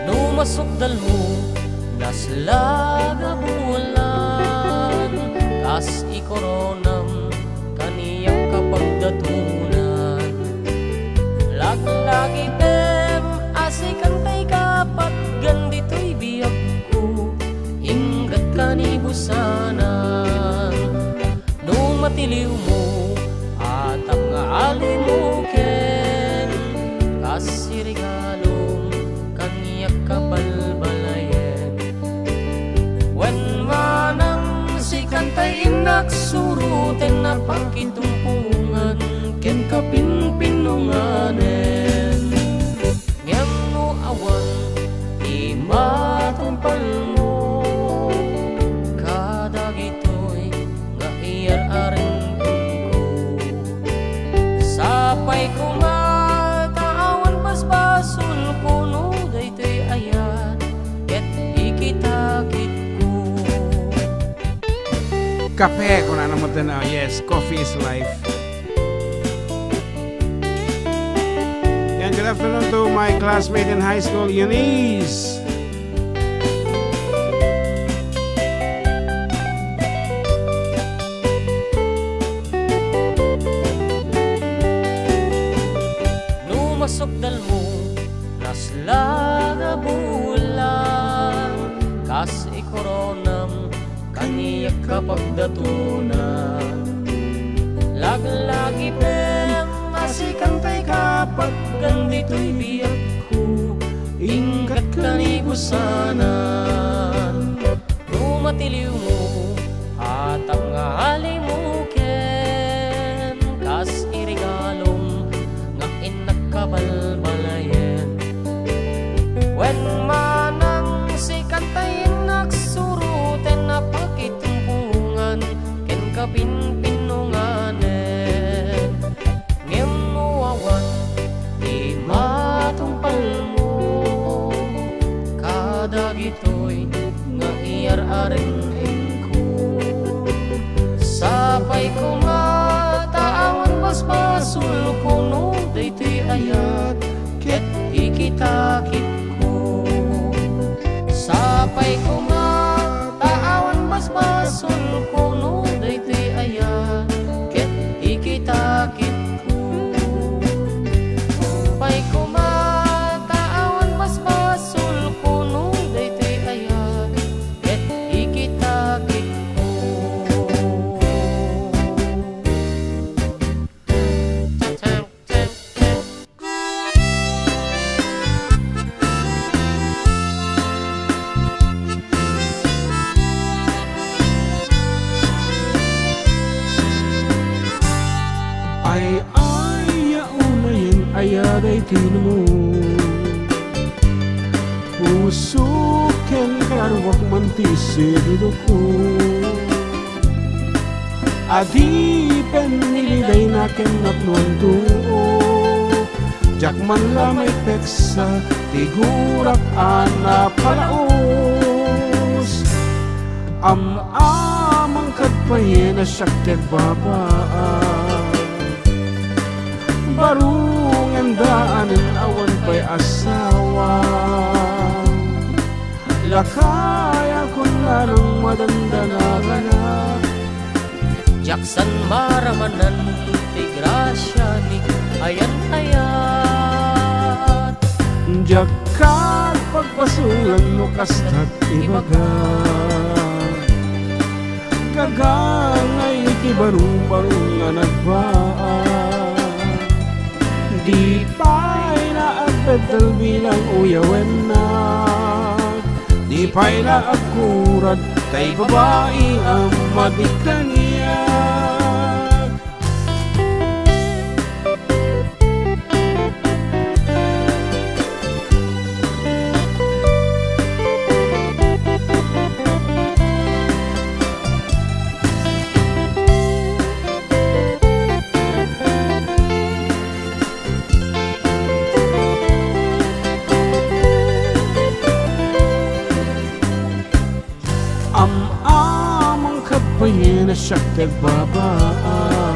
No masukdalmo, naslag a bulan, kas ikoronam, kaniak kapagdatonan. Laglagipem a sikan tay kapatgan ditoy biagko, inggat kanibusanan. No matiliwmo, atap nga alimoken, kas irigalom, kaniak kabalbalayen. Wen manang sikan tay innak suroten a pakitumpongan ken kapinpinonganen. Ngem no awan ti matungpalmo kadagitoy nga iyar-areng kenko, sapay koma ta awan basbasolko no daytoy ayat ket ikitakitko. Kape, kunana metten, ah, yes, coffee is life. And good afternoon to my classmate in high school, Eunice. No masukdalmo, naslag a bulan, kas ikoronam, kaniak kapagdatonan. Laglagipem a sikan tay kapatgan ditoy biagko, ingkat kanibusanan. No matiliwmo, atap nga alimoken, kas irigalom nga innak kabalbalayen. Wen manang sikan tay innak suroten a pakitumpongan ken kapinpinonganen. Ngem no awan ti matungpalmo kadagitoy nga iyar-areng kenko, sapay koma ta awan basbasolko no daytoy ayat ket ikitakitko. Sapay koma ta awan basbasolko no daytoy ayat ket ikitakitko. Sapay koma ta awan basbasolko no daytoy ayat ket ikitakitko. Kinmo, pusok ken kararuak man ti siridoko. Adipen ni Lidayna ken napnoan too. Diak man la maipeksa ti gurak a napalaos. Am-amang kad payen a siak ti agbabaa. Baro ngem daanen awan pay asawa. Lakayakon laeng madandanagan. Diak san maramanan ti grasia ni ayan-ayat. Diak pagbasolan no kastat ibaga. Gagangay ti barubaro nga nagbaa. Di pay la agbeddel bilang uyawenna. Di pay la agkurad tay babai a madi kaniak. Am-amang kad payen a siak ti agbabaa.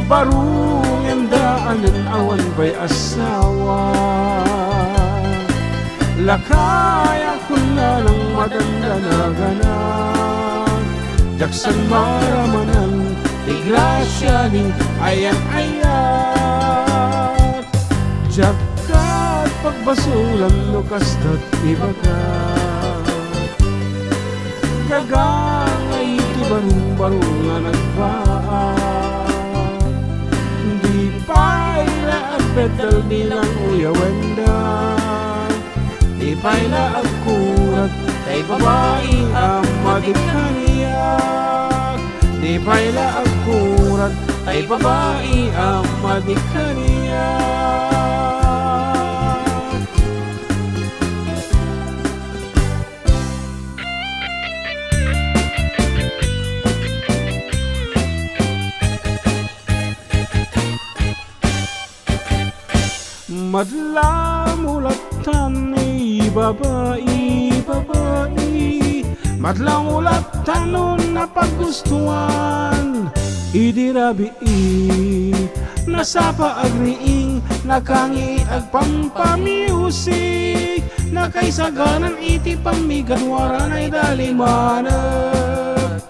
Baro ngem daanen awan pay asawa. Lakayakon laeng madandanagan. Diak san maramanan ti grasia ni ayan-ayat. Diak pagbasolan no kastat ibaga. Gagangay ti barubaro nga nagbaa. Di pay la agbeddel bilang uyawenna. Di pay la agkurad tay babai a madi kaniak. Di pay la agkurad tay babai a madi kaniak. Madlawmo lattan ni babai, babai. Madlawmo lattan no napaggustoan idi rabii. Nasapa agriing, nakangi agpampamiusik, nakaisaganan iti pammigaduaran ay dalimanek.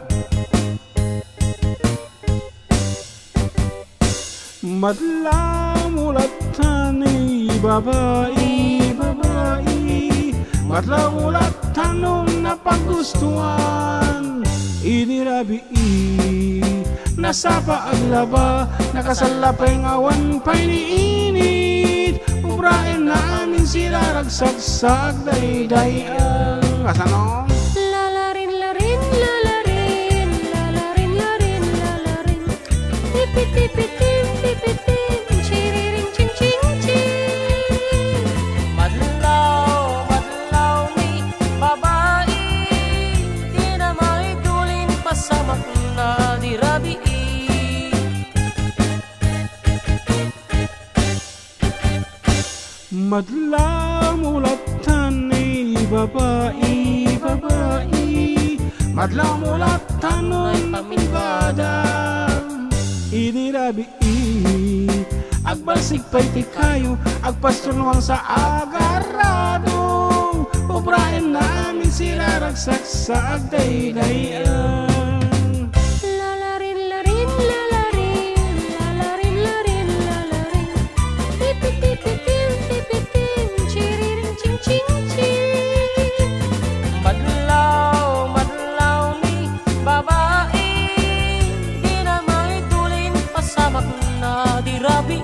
Madlawmo lattan ni babai, babai. Madlawmo lattan no napaggustoan idi rabii. Nasapa aglaba, nakasalla pay nga awan pay ni init. Ubraenna amin siraragsak sa agdaydayan. Kasano? Lalarin, larin, lalarin, lalarin, larin, lalarin. Tipitipitim, tipitim, chiriring, ching, ching, ching. Madlaw, madlaw ni babai, dina maitulin pasamakna di rabii. Madlawmo lattan ni babai, babai. Madlawmo lattan no napaggustoan idi rabii. Agbalsig pay ti kayo, agpasturnuang sa agarado. Ubraenna amin siraragsak sa agdaydayan. Lalarin, larin, lalarin, lalarin, larin, lalarin. Tipitipitim, tipitim, chiriring, ching, ching, ching. Madlaw, madlaw ni babai, dina maitulin pasamakna di rabii.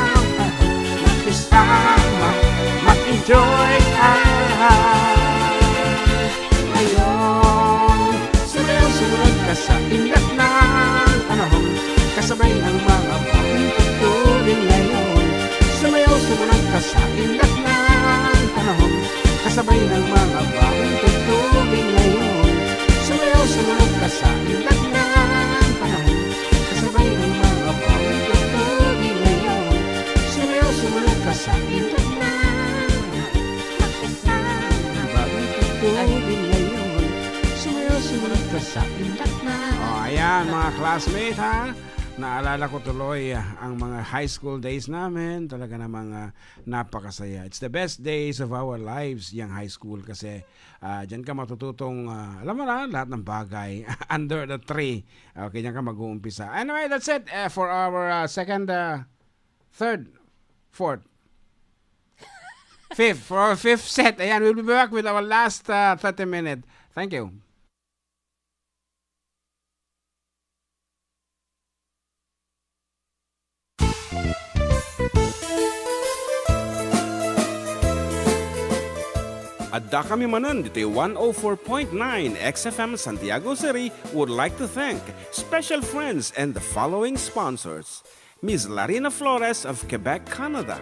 Mga classmate, ha? Naalala ko tuloy, ah, ang mga high school days namin. Talaga namang, ah, napakasaya. It's the best days of our lives, yang high school, kasi, ah, diyan ka matututong, ah, alam mo na, lahat ng bagay under the tree. Okay, diyan ka mag-uumpisa. Anyway, that's it, eh, for our, ah, second, ah, third, fourth, fifth, for our fifth set. Ayan, we'll be back with our last, ah, thirty minute. Thank you. Adda kami manen ditoy one oh four point nine X F M Santiago City would like to thank special friends and the following sponsors: Miss Larina Flores of Quebec, Canada,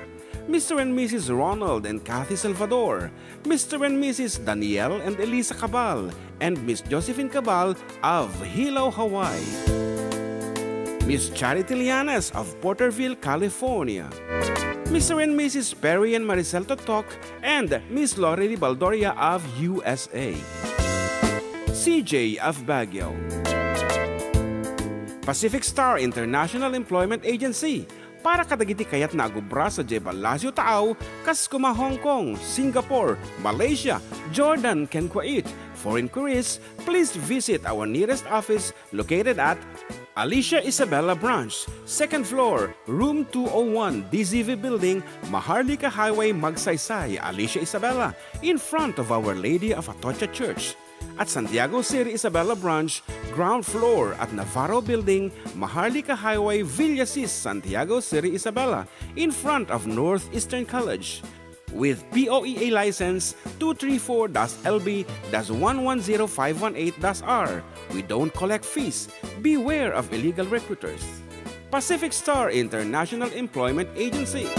Mister and Missus Ronald and Kathy Salvador, Mister and Missus Daniel and Elisa Cabal, and Miss Josephine Cabal of Hilo, Hawaii, Miss Charity Lianes of Porterville, California, Mister and Missus Perry and Maricel Totok, and Miss Lorely Baldoria of U S A, C J of Baguio, Pacific Star International Employment Agency, para kadagiti kayatna a gubra sadiay Ballasiw Taao, kas kuma Hong Kong, Singapore, Malaysia, Jordan, ken Kuwait. For inquiries, please visit our nearest office located at Alicia Isabela Branch, second floor, room two oh one, D Z V Building, Maharlika Highway, Magsaysay, Alicia Isabela, in front of Our Lady of Atocha Church. At Santiago City Isabela Branch, ground floor at Navarro Building, Maharlika Highway, Villasis, Santiago City Isabela, in front of Northeastern College. With P O E A license two three four dash L B dash one one zero five one eight dash R, we don't collect fees. Beware of illegal recruiters. Pacific Star International Employment Agency.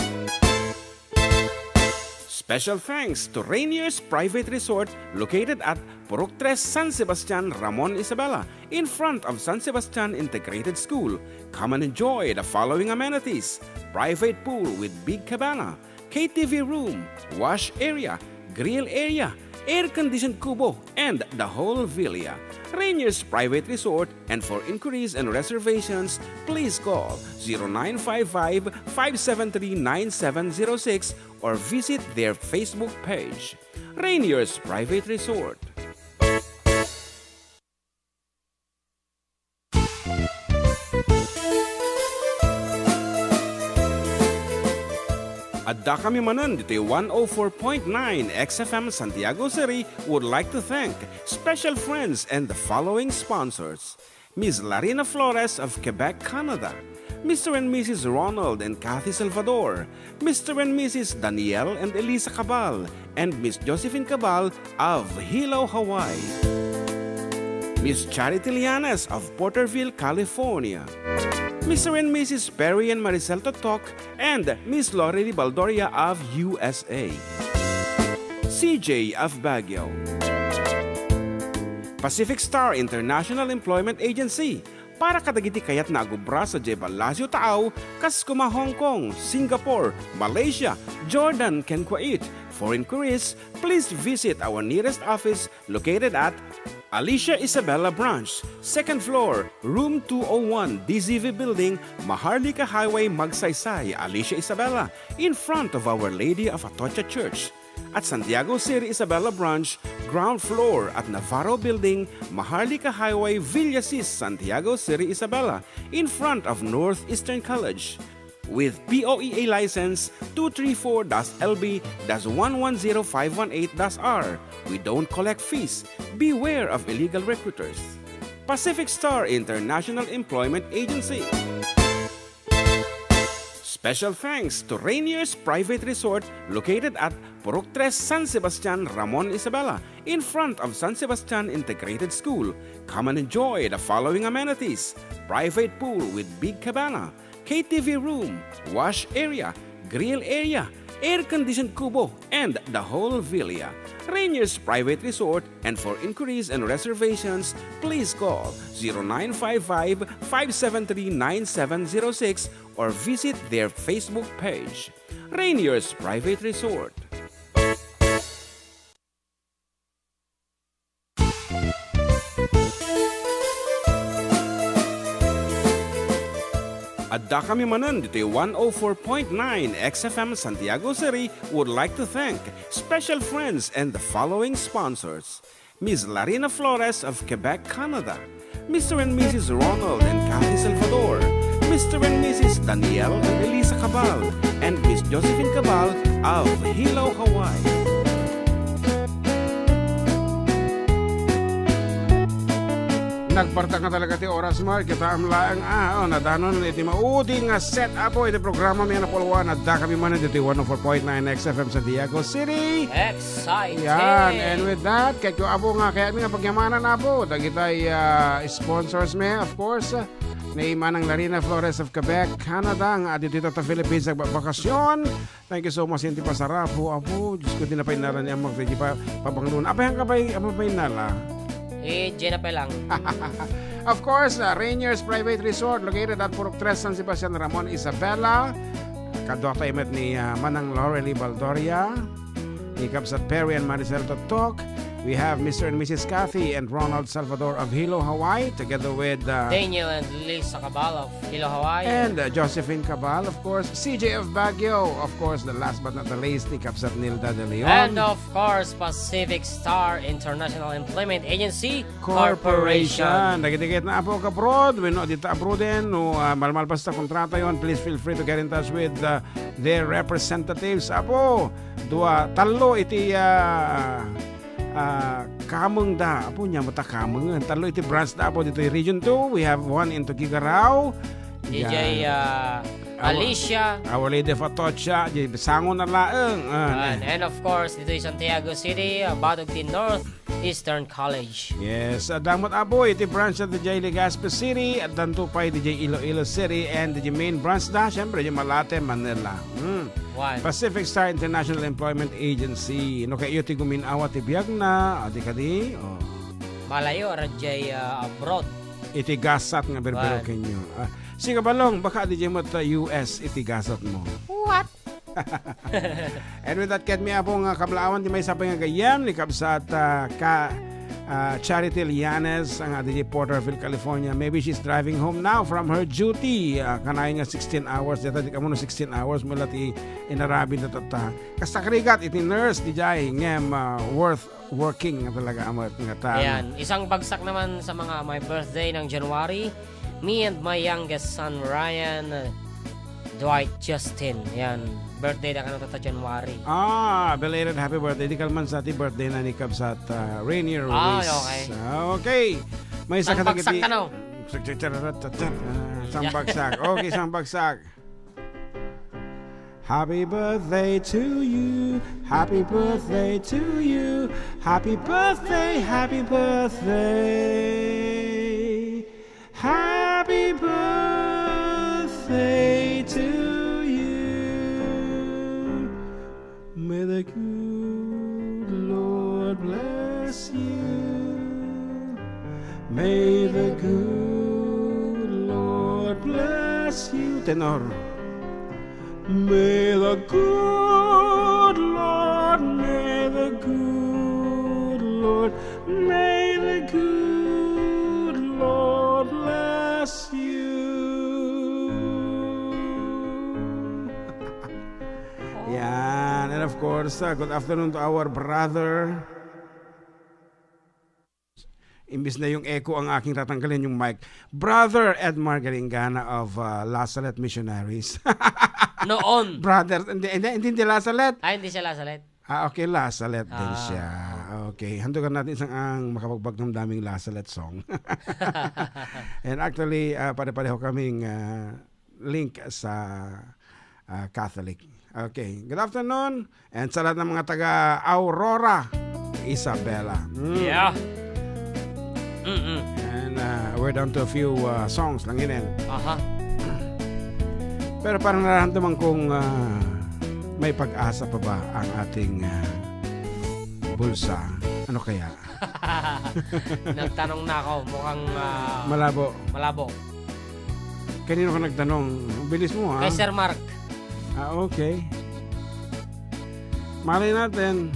Special thanks to Rainier's Private Resort, located at Purok Tres, San Sebastian, Ramon Isabela, in front of San Sebastian Integrated School. Come and enjoy the following amenities: private pool with big cabana, K T V room, wash area, grill area, air-conditioned kubo, and the whole villa. Rainier's Private Resort, and for inquiries and reservations, please call zero nine five five, five seven three, nine seven zero six or visit their Facebook page, Rainier's Private Resort. Adda kami manen ditoy one oh four point nine X F M Santiago City would like to thank special friends and the following sponsors: Miss Larina Flores of Quebec, Canada, Mister and Missus Ronald and Kathy Salvador, Mister and Missus Daniel and Elisa Cabal, and Miss Josephine Cabal of Hilo, Hawaii, Miss Charity Lianes of Porterville, California, Mister and Missus Perry and Maricel Totok, and Miss Lorely Baldoria of U S A, C J of Baguio, Pacific Star International Employment Agency, para kadagiti kayatna a gubra sadiay Ballasiw Taao, kas kuma Hong Kong, Singapore, Malaysia, Jordan, ken Kuwait. For inquiries, please visit our nearest office located at Alicia Isabela Branch, second floor, room two oh one, D Z V Building, Maharlika Highway, Magsaysay, Alicia Isabela, in front of Our Lady of Atocha Church. At Santiago City Isabela Branch, ground floor at Navarro Building, Maharlika Highway, Villasis, Santiago City Isabela, in front of Northeastern College. With P O E A license two three four dash L B dash one one zero five one eight dash R, we don't collect fees. Beware of illegal recruiters. Pacific Star International Employment Agency. Special thanks to Rainier's Private Resort, located at Purok Tres, San Sebastian, Ramon Isabela, in front of San Sebastian Integrated School. Come and enjoy the following amenities: private pool with big cabana, K T V room, wash area, grill area, air-conditioned kubo, and the whole villa. Rainier's Private Resort, and for inquiries and reservations, please call zero nine five five, five seven three, nine seven zero six or visit their Facebook page, Rainier's Private Resort. Dakami manen ditoy one oh four point nine X F M Santiago City would like to thank special friends and the following sponsors: Miss Larina Flores of Quebec, Canada, Mister and Missus Ronald and Kathy Salvador, Mister and Missus Daniel and Elisa Cabal, and Miss Josephine Cabal of Hilo, Hawaii. Nagpartak nga talaga ti oras, Mark. Kitaem laeng, ah, oh, nadanon iti maudi nga set, Apo, iti programa mi a napulwan. Adda kami man ditoy one oh four point nine X F M Santiago City. Exciting! Yan. And with that, kayatko, Apo, nga kayatmi nga pagyamanan, Apo, dagitay, ah, sponsors mi, of course, ni Manang Larina Flores of Quebec, Canada, nga adda ditoy ta Philippines agbakbakasyon. Thank you so much, inti pasarap, Apo. Diyos ko, di na pay nala ni Amang Freddy pa, pabangluna. Apay, hangka pay, Apo, pay nala? Eh, diyan na pay lang. Of course, uh, Rainier's Private Resort, located at Purok Tres, San Sebastian, Ramon, Isabela. Kadua tayo met ni, uh, Manang Laurel Baldoria, ni Kabsat Perry and Maricel Totok. We have Mister and Missus Kathy and Ronald Salvador of Hilo, Hawaii, together with, uh, Daniel and Lisa Cabal of Hilo, Hawaii. And, uh, Josephine Cabal, of course, C J of Baguio, of course, the last but not the least, ni Kabsat Nilda de Leon. And of course, Pacific Star International Employment Agency Corporation. Corporation. Dagiti ket na, Apo, ka-abroad, wenno dita abroaden, no, ah, malmalpas ta kontratayon, please feel free to get in touch with, uh, their representatives. Apo, dua, tallo iti, ah, ah, kamengda. Apo, nia met a kamengen. Tallo iti branch da, Apo, ditoy Region two. We have one in Tuguegarao. D J, Yan. Ah, Our, Alicia. Our Lady of Atocha, di sango na laeng. Ah, Yan. And of course, ditoy Santiago City, ah, Badog di North Eastern College. Yes, adda met, Apo, iti branch ditoy Legazpi City, addanto pay ditoy Iloilo City, and ditoy main branch da, siyempre, ditoy Malate, Manila. Hmm. One. Pacific Star International Employment Agency. No, kayo ti gumin-awa ti biagna, adi kadi? Oh. Malayo, radjay, ah, abroad. Iti gasat nga berbero One. Kenyo. Ah, sige, Balong, baka di met, ah, U S iti gasat mo. What? And with that, ket mi, Apo, nga kablaawan ti maysa pay nga gayyem ni Kabsat, ah, ka, ah, Charity Lianes, nga ditoy Porterville, California. Maybe she's driving home now from her duty. Ah, kanayon nga sixteen hours. Dita di kamo no sixteen hours, mula ti inarabi na tatta. Kasta karigat, iti nurse, di jay, ngem, ah, worth working nga talaga, amat nga tan. Ayan, isang bagsak naman sa mga may birthday ng January. Me and my youngest son, Ryan, uh, Dwight Justin. Yan. Birthday da kano tatta January. Ah, belated happy birthday. Di kalman sa ti birthday na ni Kabsat, ah, Rainier Ah, Ruiz. Okay. Ah, okay. May isa ka Isang bagsak dagiti- ka, no? Ah, isang bagsak. Okay, isang bagsak. Happy birthday to you. Happy birthday to you. Happy birthday, happy birthday. Happy birthday to you. May the good Lord bless you. May the good Lord bless you. Tenor. May the good Lord, may the good Lord, may the good Lord bless you. Yan. And of course, uh, good afternoon to our brother. Imbis na yung echo ang aking tatanggalin, yung mic. Brother Edmar Galingana of, uh, La Salette Missionaries. Noon. Brother, hindi, hindi, hindi, hindi La Salette. Ah, hindi siya La Salette. Ah, okay, La Salette din Ah. siya. Okay, handugan natin isang ang makapagbagdamdaming La Salette song. And actually, ah, pare-pareho kaming, ah, link sa, ah, Catholic. Okay. Good afternoon. And sa lahat ng mga taga Aurora, Isabela. Mm. Yeah. Mm-mm. And, ah, we're down to a few, ah, songs lang yun, eh. Aha. Pero parang nararamdaman kong, ah, may pag-asa pa ba ang ating, ah, bulsa? Ano kaya? Nagtanong na ako. Mukhang, ah, Malabo. malabo. Kanino ka nagtanong? Ang bilis mo, ha? Kay Sir Mark. Ah, okay. Malay natin.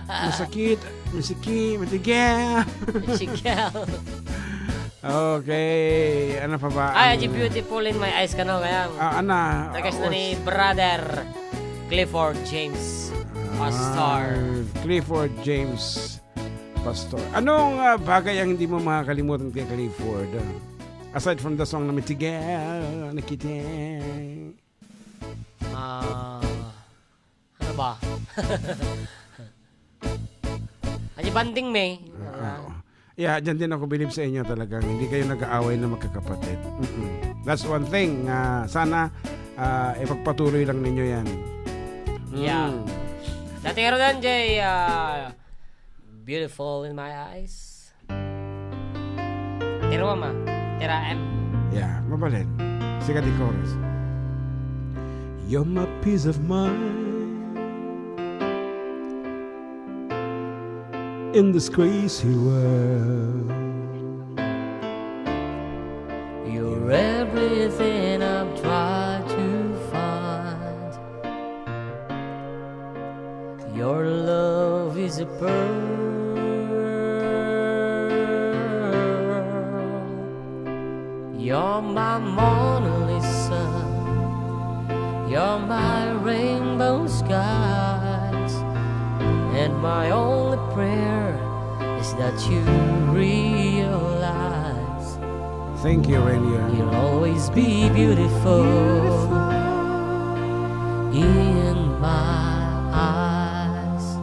Masakit, masiki, matigil. Matigil. Okay, ano pa ba? Ay, ang di beautiful in my eyes kano, kaya Ah, ana, request na ni Brother Clifford James Pastor. Ah, Clifford James Pastor. Anong, ah, bagay ang hindi mo makakalimutan kay Clifford? Aside from the song na Mitigaw na Kita. Ah, ano ba? Ay, banding me. Ah, oo. Yeah, dyan din ako bilib sa inyo talagang hindi kayo nag-aaway na magkakapatid. Mm-mm. That's one thing. Ah, sana, ah, ipagpatuloy lang ninyo yan. Yeah. Mm. Dati nga rin, Jay, ah, beautiful in my eyes. Tira, mama. Tira, M. Yeah, mabalin. Sikat di chorus. You're my peace of mind in this crazy world. You're everything I've tried to find. Your love is a pearl. You're my Mona Lisa. You're my rainbow skies. And my only prayer is that you realize Thank you, Rainier. You'll always be beautiful in my eyes.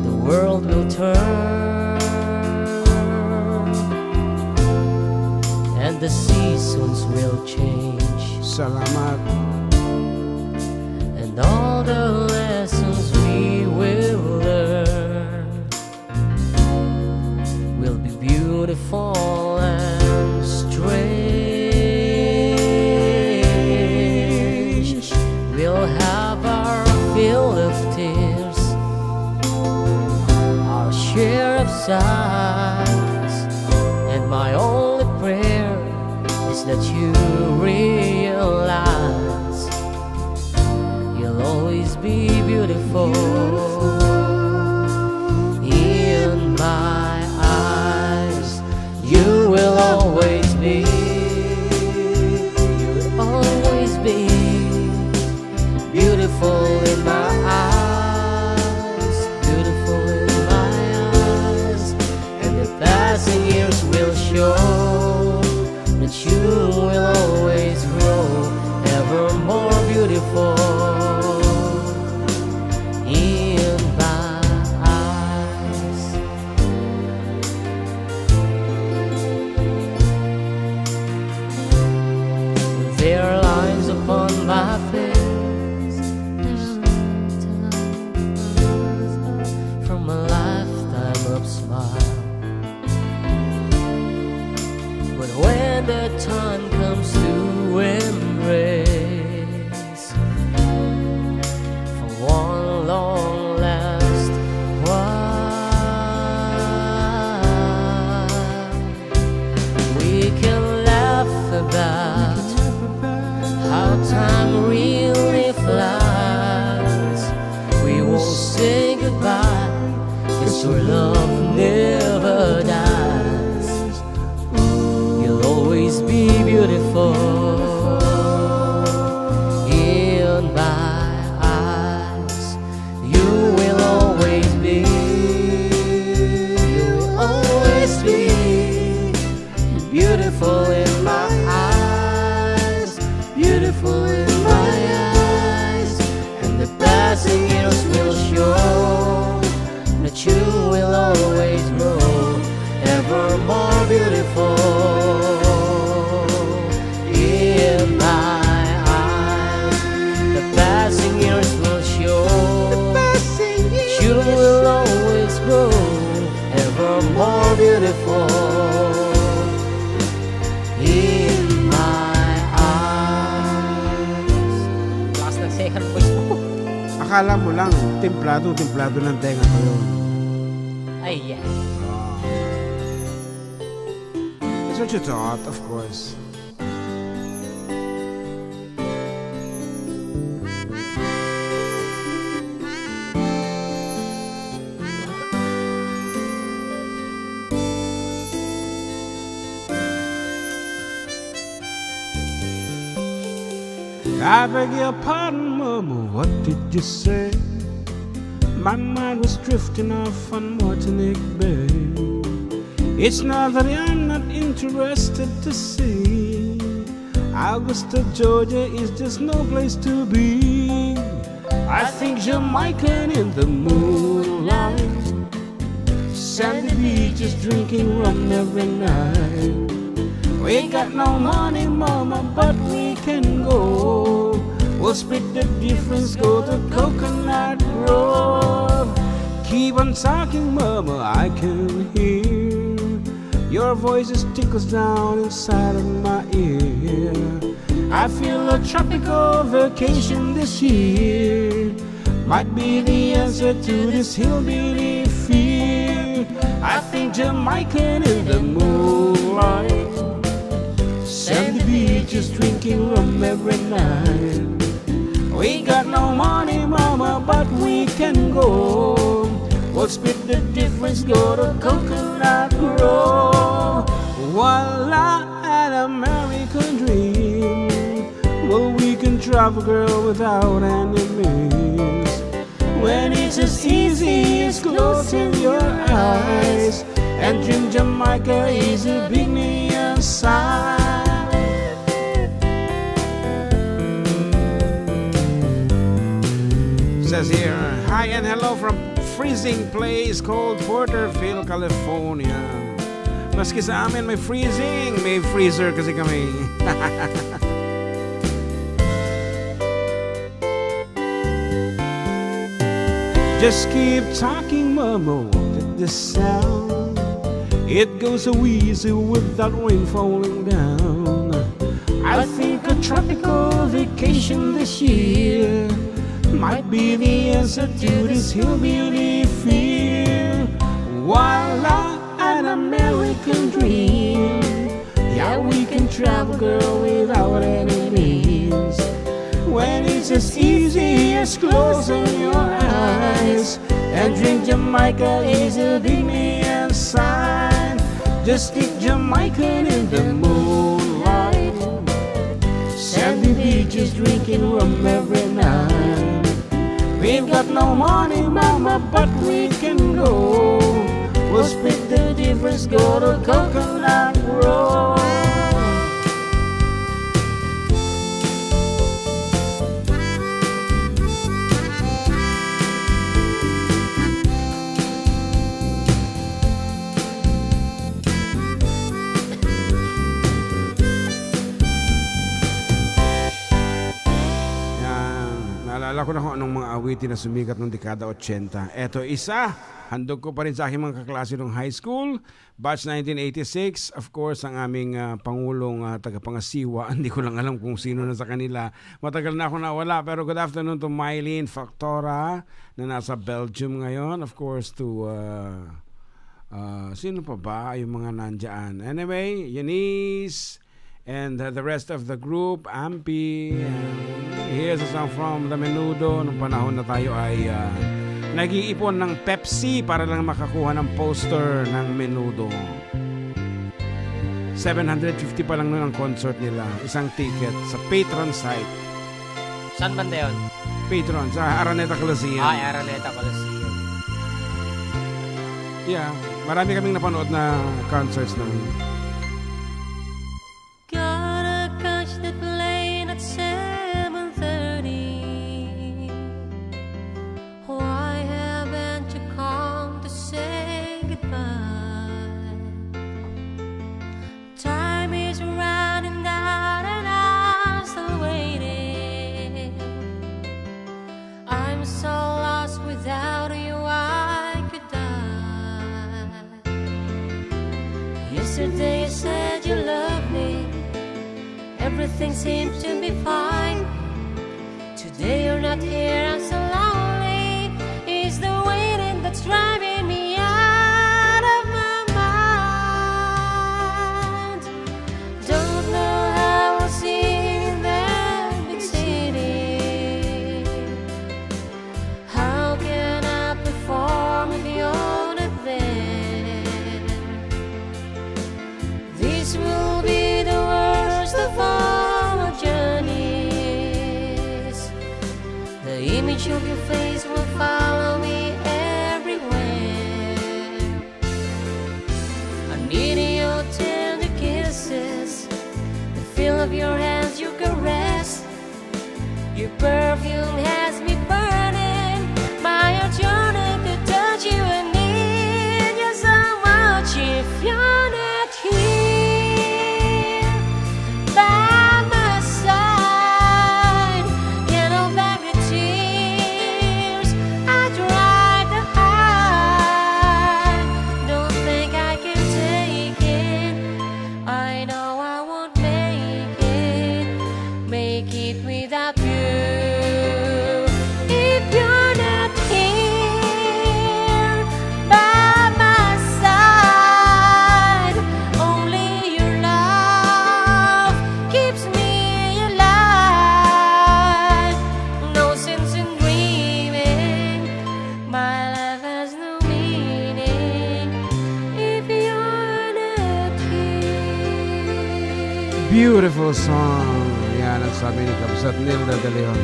The world will turn and the seasons will change. Salamat. And all the lessons we will learn will be beautiful and strange. We'll have our fill of tears, our share of sighs, and my only prayer is that you realize You'll always be beautiful in my eyes. You will always be, you'll always be beautiful in my eyes, beautiful in my eyes. And the passing years will show that you will always grow ever more beautiful in my eyes. There are lines upon my face from a lifetime of smile. But when the time comes to embrace for one long last while, we can laugh about how time really flies. We won't say goodbye, 'cause your love never dies. You'll always be beautiful in my eyes. You will always be, you will always be beautiful in my eyes, beautiful in my eyes. And the passing years will show that you will always grow ever more beautiful in my eyes. The passing years will show that you will always grow ever more beautiful in my eyes. Lakas ng second voice mo. Akala mo lang, templado, templado ng tenga ko yun. Ay, yeah. That's what you thought, of course. I beg your pardon, Mama, what did you say? My mind was drifting off on Martinique Bay. It's not that I'm not interested to see. Augusta, Georgia is just no place to be. I think Jamaican in the moonlight. Sandy beaches, drinking rum every night. We got no money, Mama, but we can go. We'll split the difference, go to Coconut Grove. Keep on talking, Mama, I can hear. Your voice is tickles down inside of my ear. I feel a tropical vacation this year. Might be the answer to this hillbilly fear. I think Jamaican in the moonlight. Sandy beaches, drinking rum every night. We got no money, Mama, but we can go. We'll split the difference, go to Coconut Grove. Voila, an American dream. Well, we can travel, girl, without enemies. When it's as easy as closing your eyes and dream Jamaica is a big neon sign. Says here, "Hi and hello from freezing place called Porterville, California." Maski sa amin may freezing, may freezer kasi kami. Just keep talking, Mama, won't it the sound? It goes so easy with that rain falling down. I think a tropical vacation this year might be the answer to this hillbilly fear. Voila, an American dream. Yeah, we can travel, girl, without enemies. When it's as easy as closing your eyes and dream Jamaica is a big neon sign. Just stick Jamaican in the moonlight. Sandy beaches, drinking rum every night. We've got no money, Mama, but we can go. We'll split the difference, go to Coconut Grove. Yan. Naalala ko na kung anong mga awitin na sumikat nung dekada ochenta. Eto isa, handog ko pa rin sa aking mga kaklase nung high school, batch nineteen eighty-six. Of course, ang aming, ah, pangulong, ah, tagapangasiwa. Hindi ko lang alam kung sino na sa kanila. Matagal na ako nawala. Pero good afternoon to Mylene Factora na nasa Belgium ngayon. Of course, to, ah, ah, sino pa ba yung mga nandyan? Anyway, Eunice, and, uh, the rest of the group, Ampi, and here's a song from the Menudo, nung panahon na tayo ay, uh, nag-iipon ng Pepsi para lang makakuha ng poster ng Menudo. Seven hundred fifty pa lang nun ang concert nila, isang ticket sa Patron site. Saan banda yun? Patron, sa Araneta Coliseum. Ay, Araneta Coliseum. Yeah, marami kaming napanood na concerts namin. Gotta catch the plane at seven thirty. Why haven't you come to say goodbye? Time is running out and I'm still waiting. I'm so lost, without you I could die. Yesterday you said you love me. Everything seems to be fine. Today you're not here, I'm so lonely. It's the waiting that's driving me out of my mind. Don't know how I'll see in that big city. How can I perform if you're not there? This will be the worst of all our journey. Touch of your face will follow me everywhere. I need your tender kisses, the feel of your hands, your caress. Your perfume has me burning. My heart's yearning to touch you and need you so much. If you're not here by my side, can hold back the tears I try to hide. Don't think I can take it. I know I won't make it, make it without you. If you're not here by my side, only your love keeps me alive. No sense in dreaming. My life has no meaning if you're not here. Beautiful song. Yan ang sabi ni Kabsat Nilda de Leon.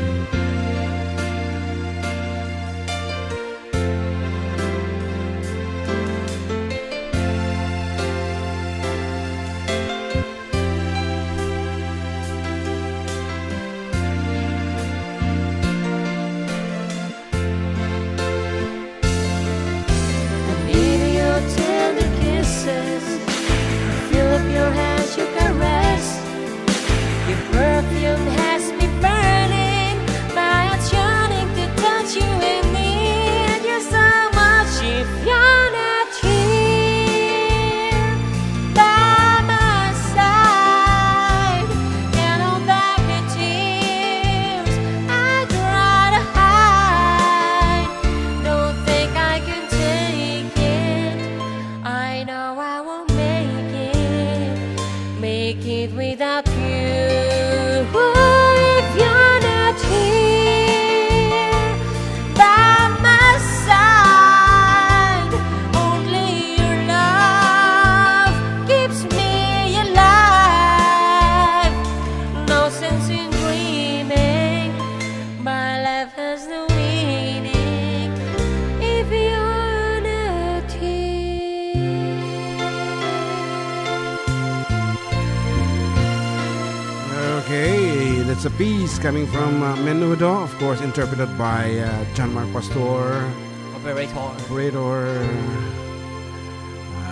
I need your tender kisses. Feel of your hands, your caress. Your perfume has me burning. My heart's yearning to touch you and need you so much. If you're not here by my side, can hold back the tears I try to hide. Don't think I can take it. I know I won't make it, make it without you. If you're not here by my side, only your love keeps me alive. No sense in dreaming. My life has no meaning if you're not here. Okay, that's a piece coming from, uh, Menudo, of course, interpreted by, uh, John Mark Pastor. Operator. Operator. Ah.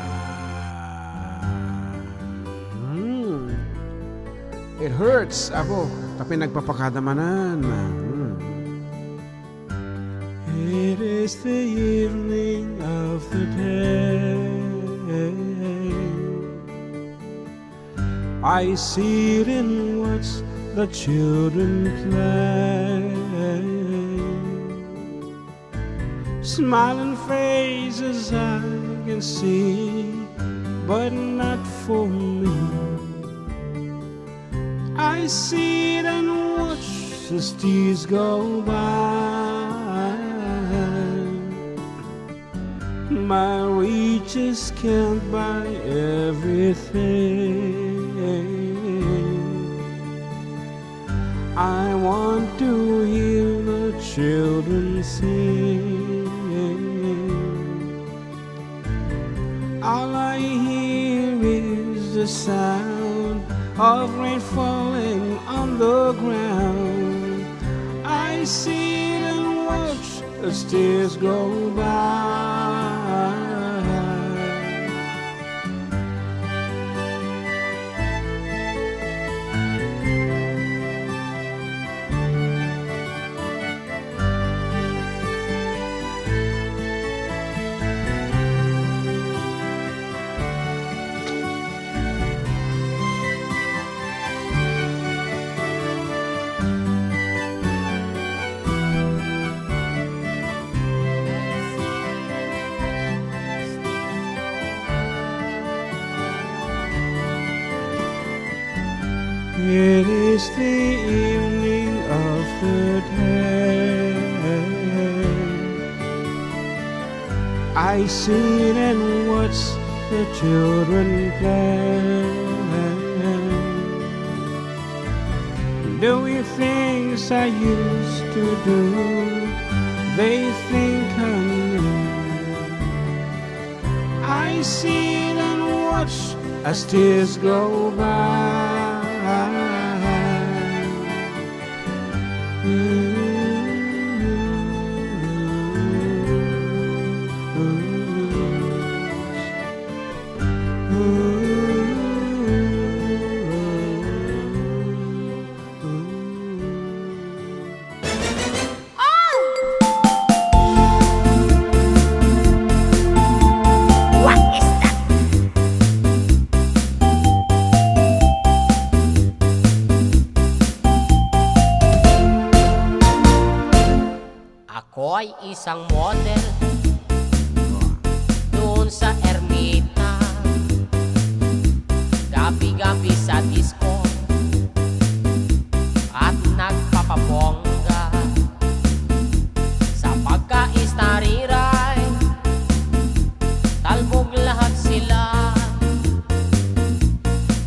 Hmm. It hurts, Apo, ta pinagpapakada manen. Hmm. It is the evening of the day. I sit and watch the children play. Smiling faces I can see, but not for me. I sit and watch as tears go by. My riches can't buy everything. I want to hear the children sing. All I hear is the sound of rain falling on the ground. I sit and watch as tears go by. It is the evening of the day. I sit and watch the children play. Doing things I used to do, they think I'm new. I sit and watch as tears go by. What is that? Ako'y isang model doon sa Ermita. Gabi-gabi sa disco at nagpapabongga. Sa pagka-starry ride, talbog lahat sila.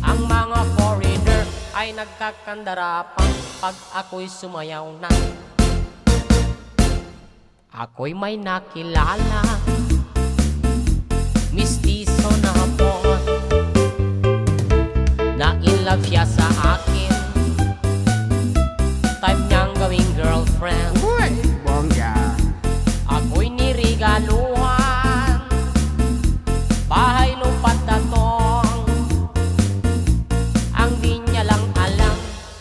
Ang mga foreigner ay nagkakandarapang pag ako'y sumayaw na. Ako'y may nakilala, mistiso na Hapon. Na-in love siya sa akin, type niyang gawing girlfriend. Uy, bongga. Ako'y niregaluhan, bahay, lupa't datong. Ang di niya lang alam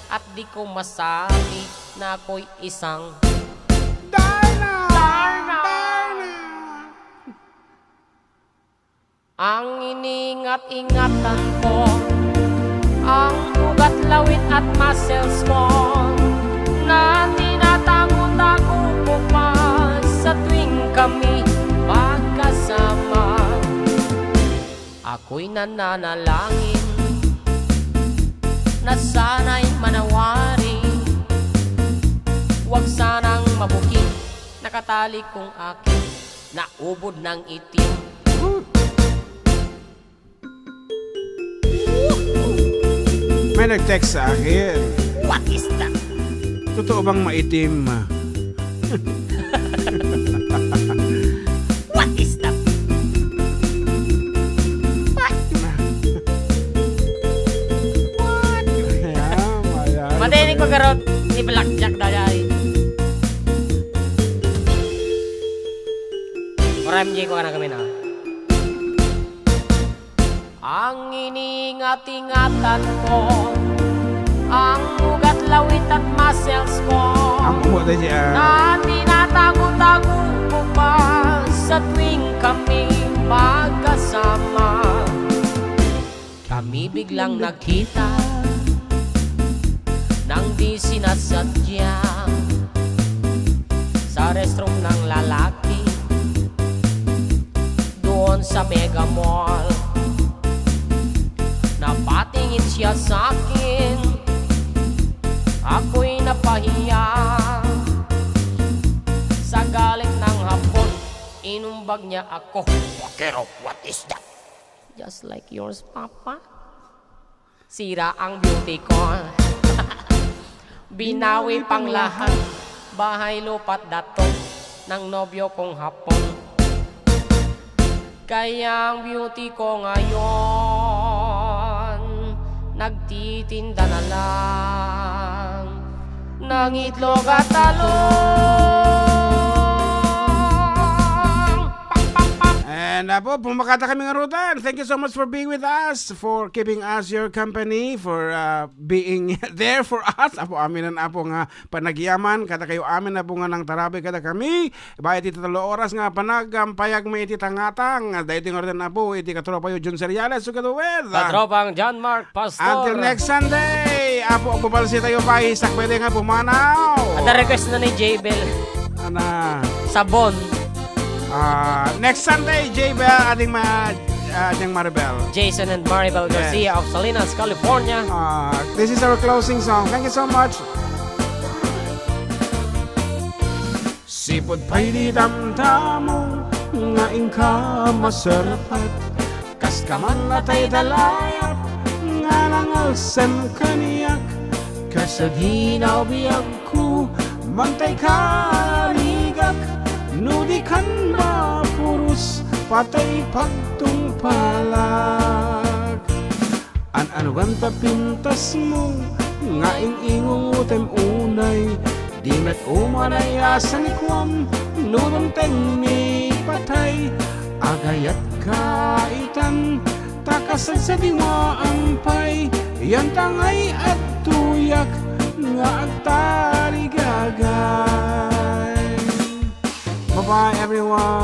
at di ko masabi na ako'y isang Darna! Darna! Darna! Ang iningat-ingatan ko, ang ugat, lawit at muscles ko, na tinatago-tago ko pa sa tuwing kami magkasama. Ako'y nananalangin na sana'y manawari. Huwag sanang mabuking nakatali kong aking naubod ng itim. May nag-text sa akin. What is that? Totoo bang maitim? What is that? What? What? Ayan, ayan. Matay ni Kugarot ni Blackjack dayay. Para M J ko ka na kami na. Ang iningat-ingatan ko, ang ugat, lawit at muscles ko, ang ugat ay siya. Na tinatago-tago ko pa sa tuwing kami magkasama. Kami biglang nagkita nang di sinasadya sa restroom ng lalaki. Doon sa Mega Mall, napatingin siya sa akin. Ako'y napahiya. Sa galit ng Hapon, inumbag niya ako. Vaquero, what is that? Just like yours, Papa. Sira ang beauty ko. Binawi pang lahat. Bahay, lupa't datong ng nobyo kong Hapon. Kaya ang beauty ko ngayon, nagtitinda na lang ng itlog at talong. Pam, pam, pam. And, apo, pumakata kami nga rutan. Thank you so much for being with us, for keeping us your company, for, uh, being there for us. Apo, amin, apo, nga panagyaman kadakayo amin, apo, nga nangtarabay kadakami. Iba iti tatlo oras nga panagampayag mi iti tangatang. Daytoy nga rutan, apo, iti katropayo John Seriales, together with, uh, Katropang John Mark Pastor. Until next Sunday, apo, apo, palsi tayo pa, isakbay tayo nga pumanaw. At request na ni J Bel. Ana. Sabon. Ah, next Sunday, J Bel, ating ma-, ating Maribel. Jason and Maribel Yes. Garcia of Salinas, California. Ah, this is our closing song. Thank you so much. Sipud pay di tamtamo nga inka masarapat, kas kaman natay dalayap nga nangalsem kaniak, Sadinaw biagko, mantay karigak, no di kan mapuros, patay pagtungpalak. An-ano ganta pintasmo, nga ing-ingungutem unay, di met umanay a sanikuam, no dumteng ni patay, agayat ka itan, ta kasadsadiwaan pay, yanta ngay adtoyak nga agtarigagay. Bye-bye, everyone.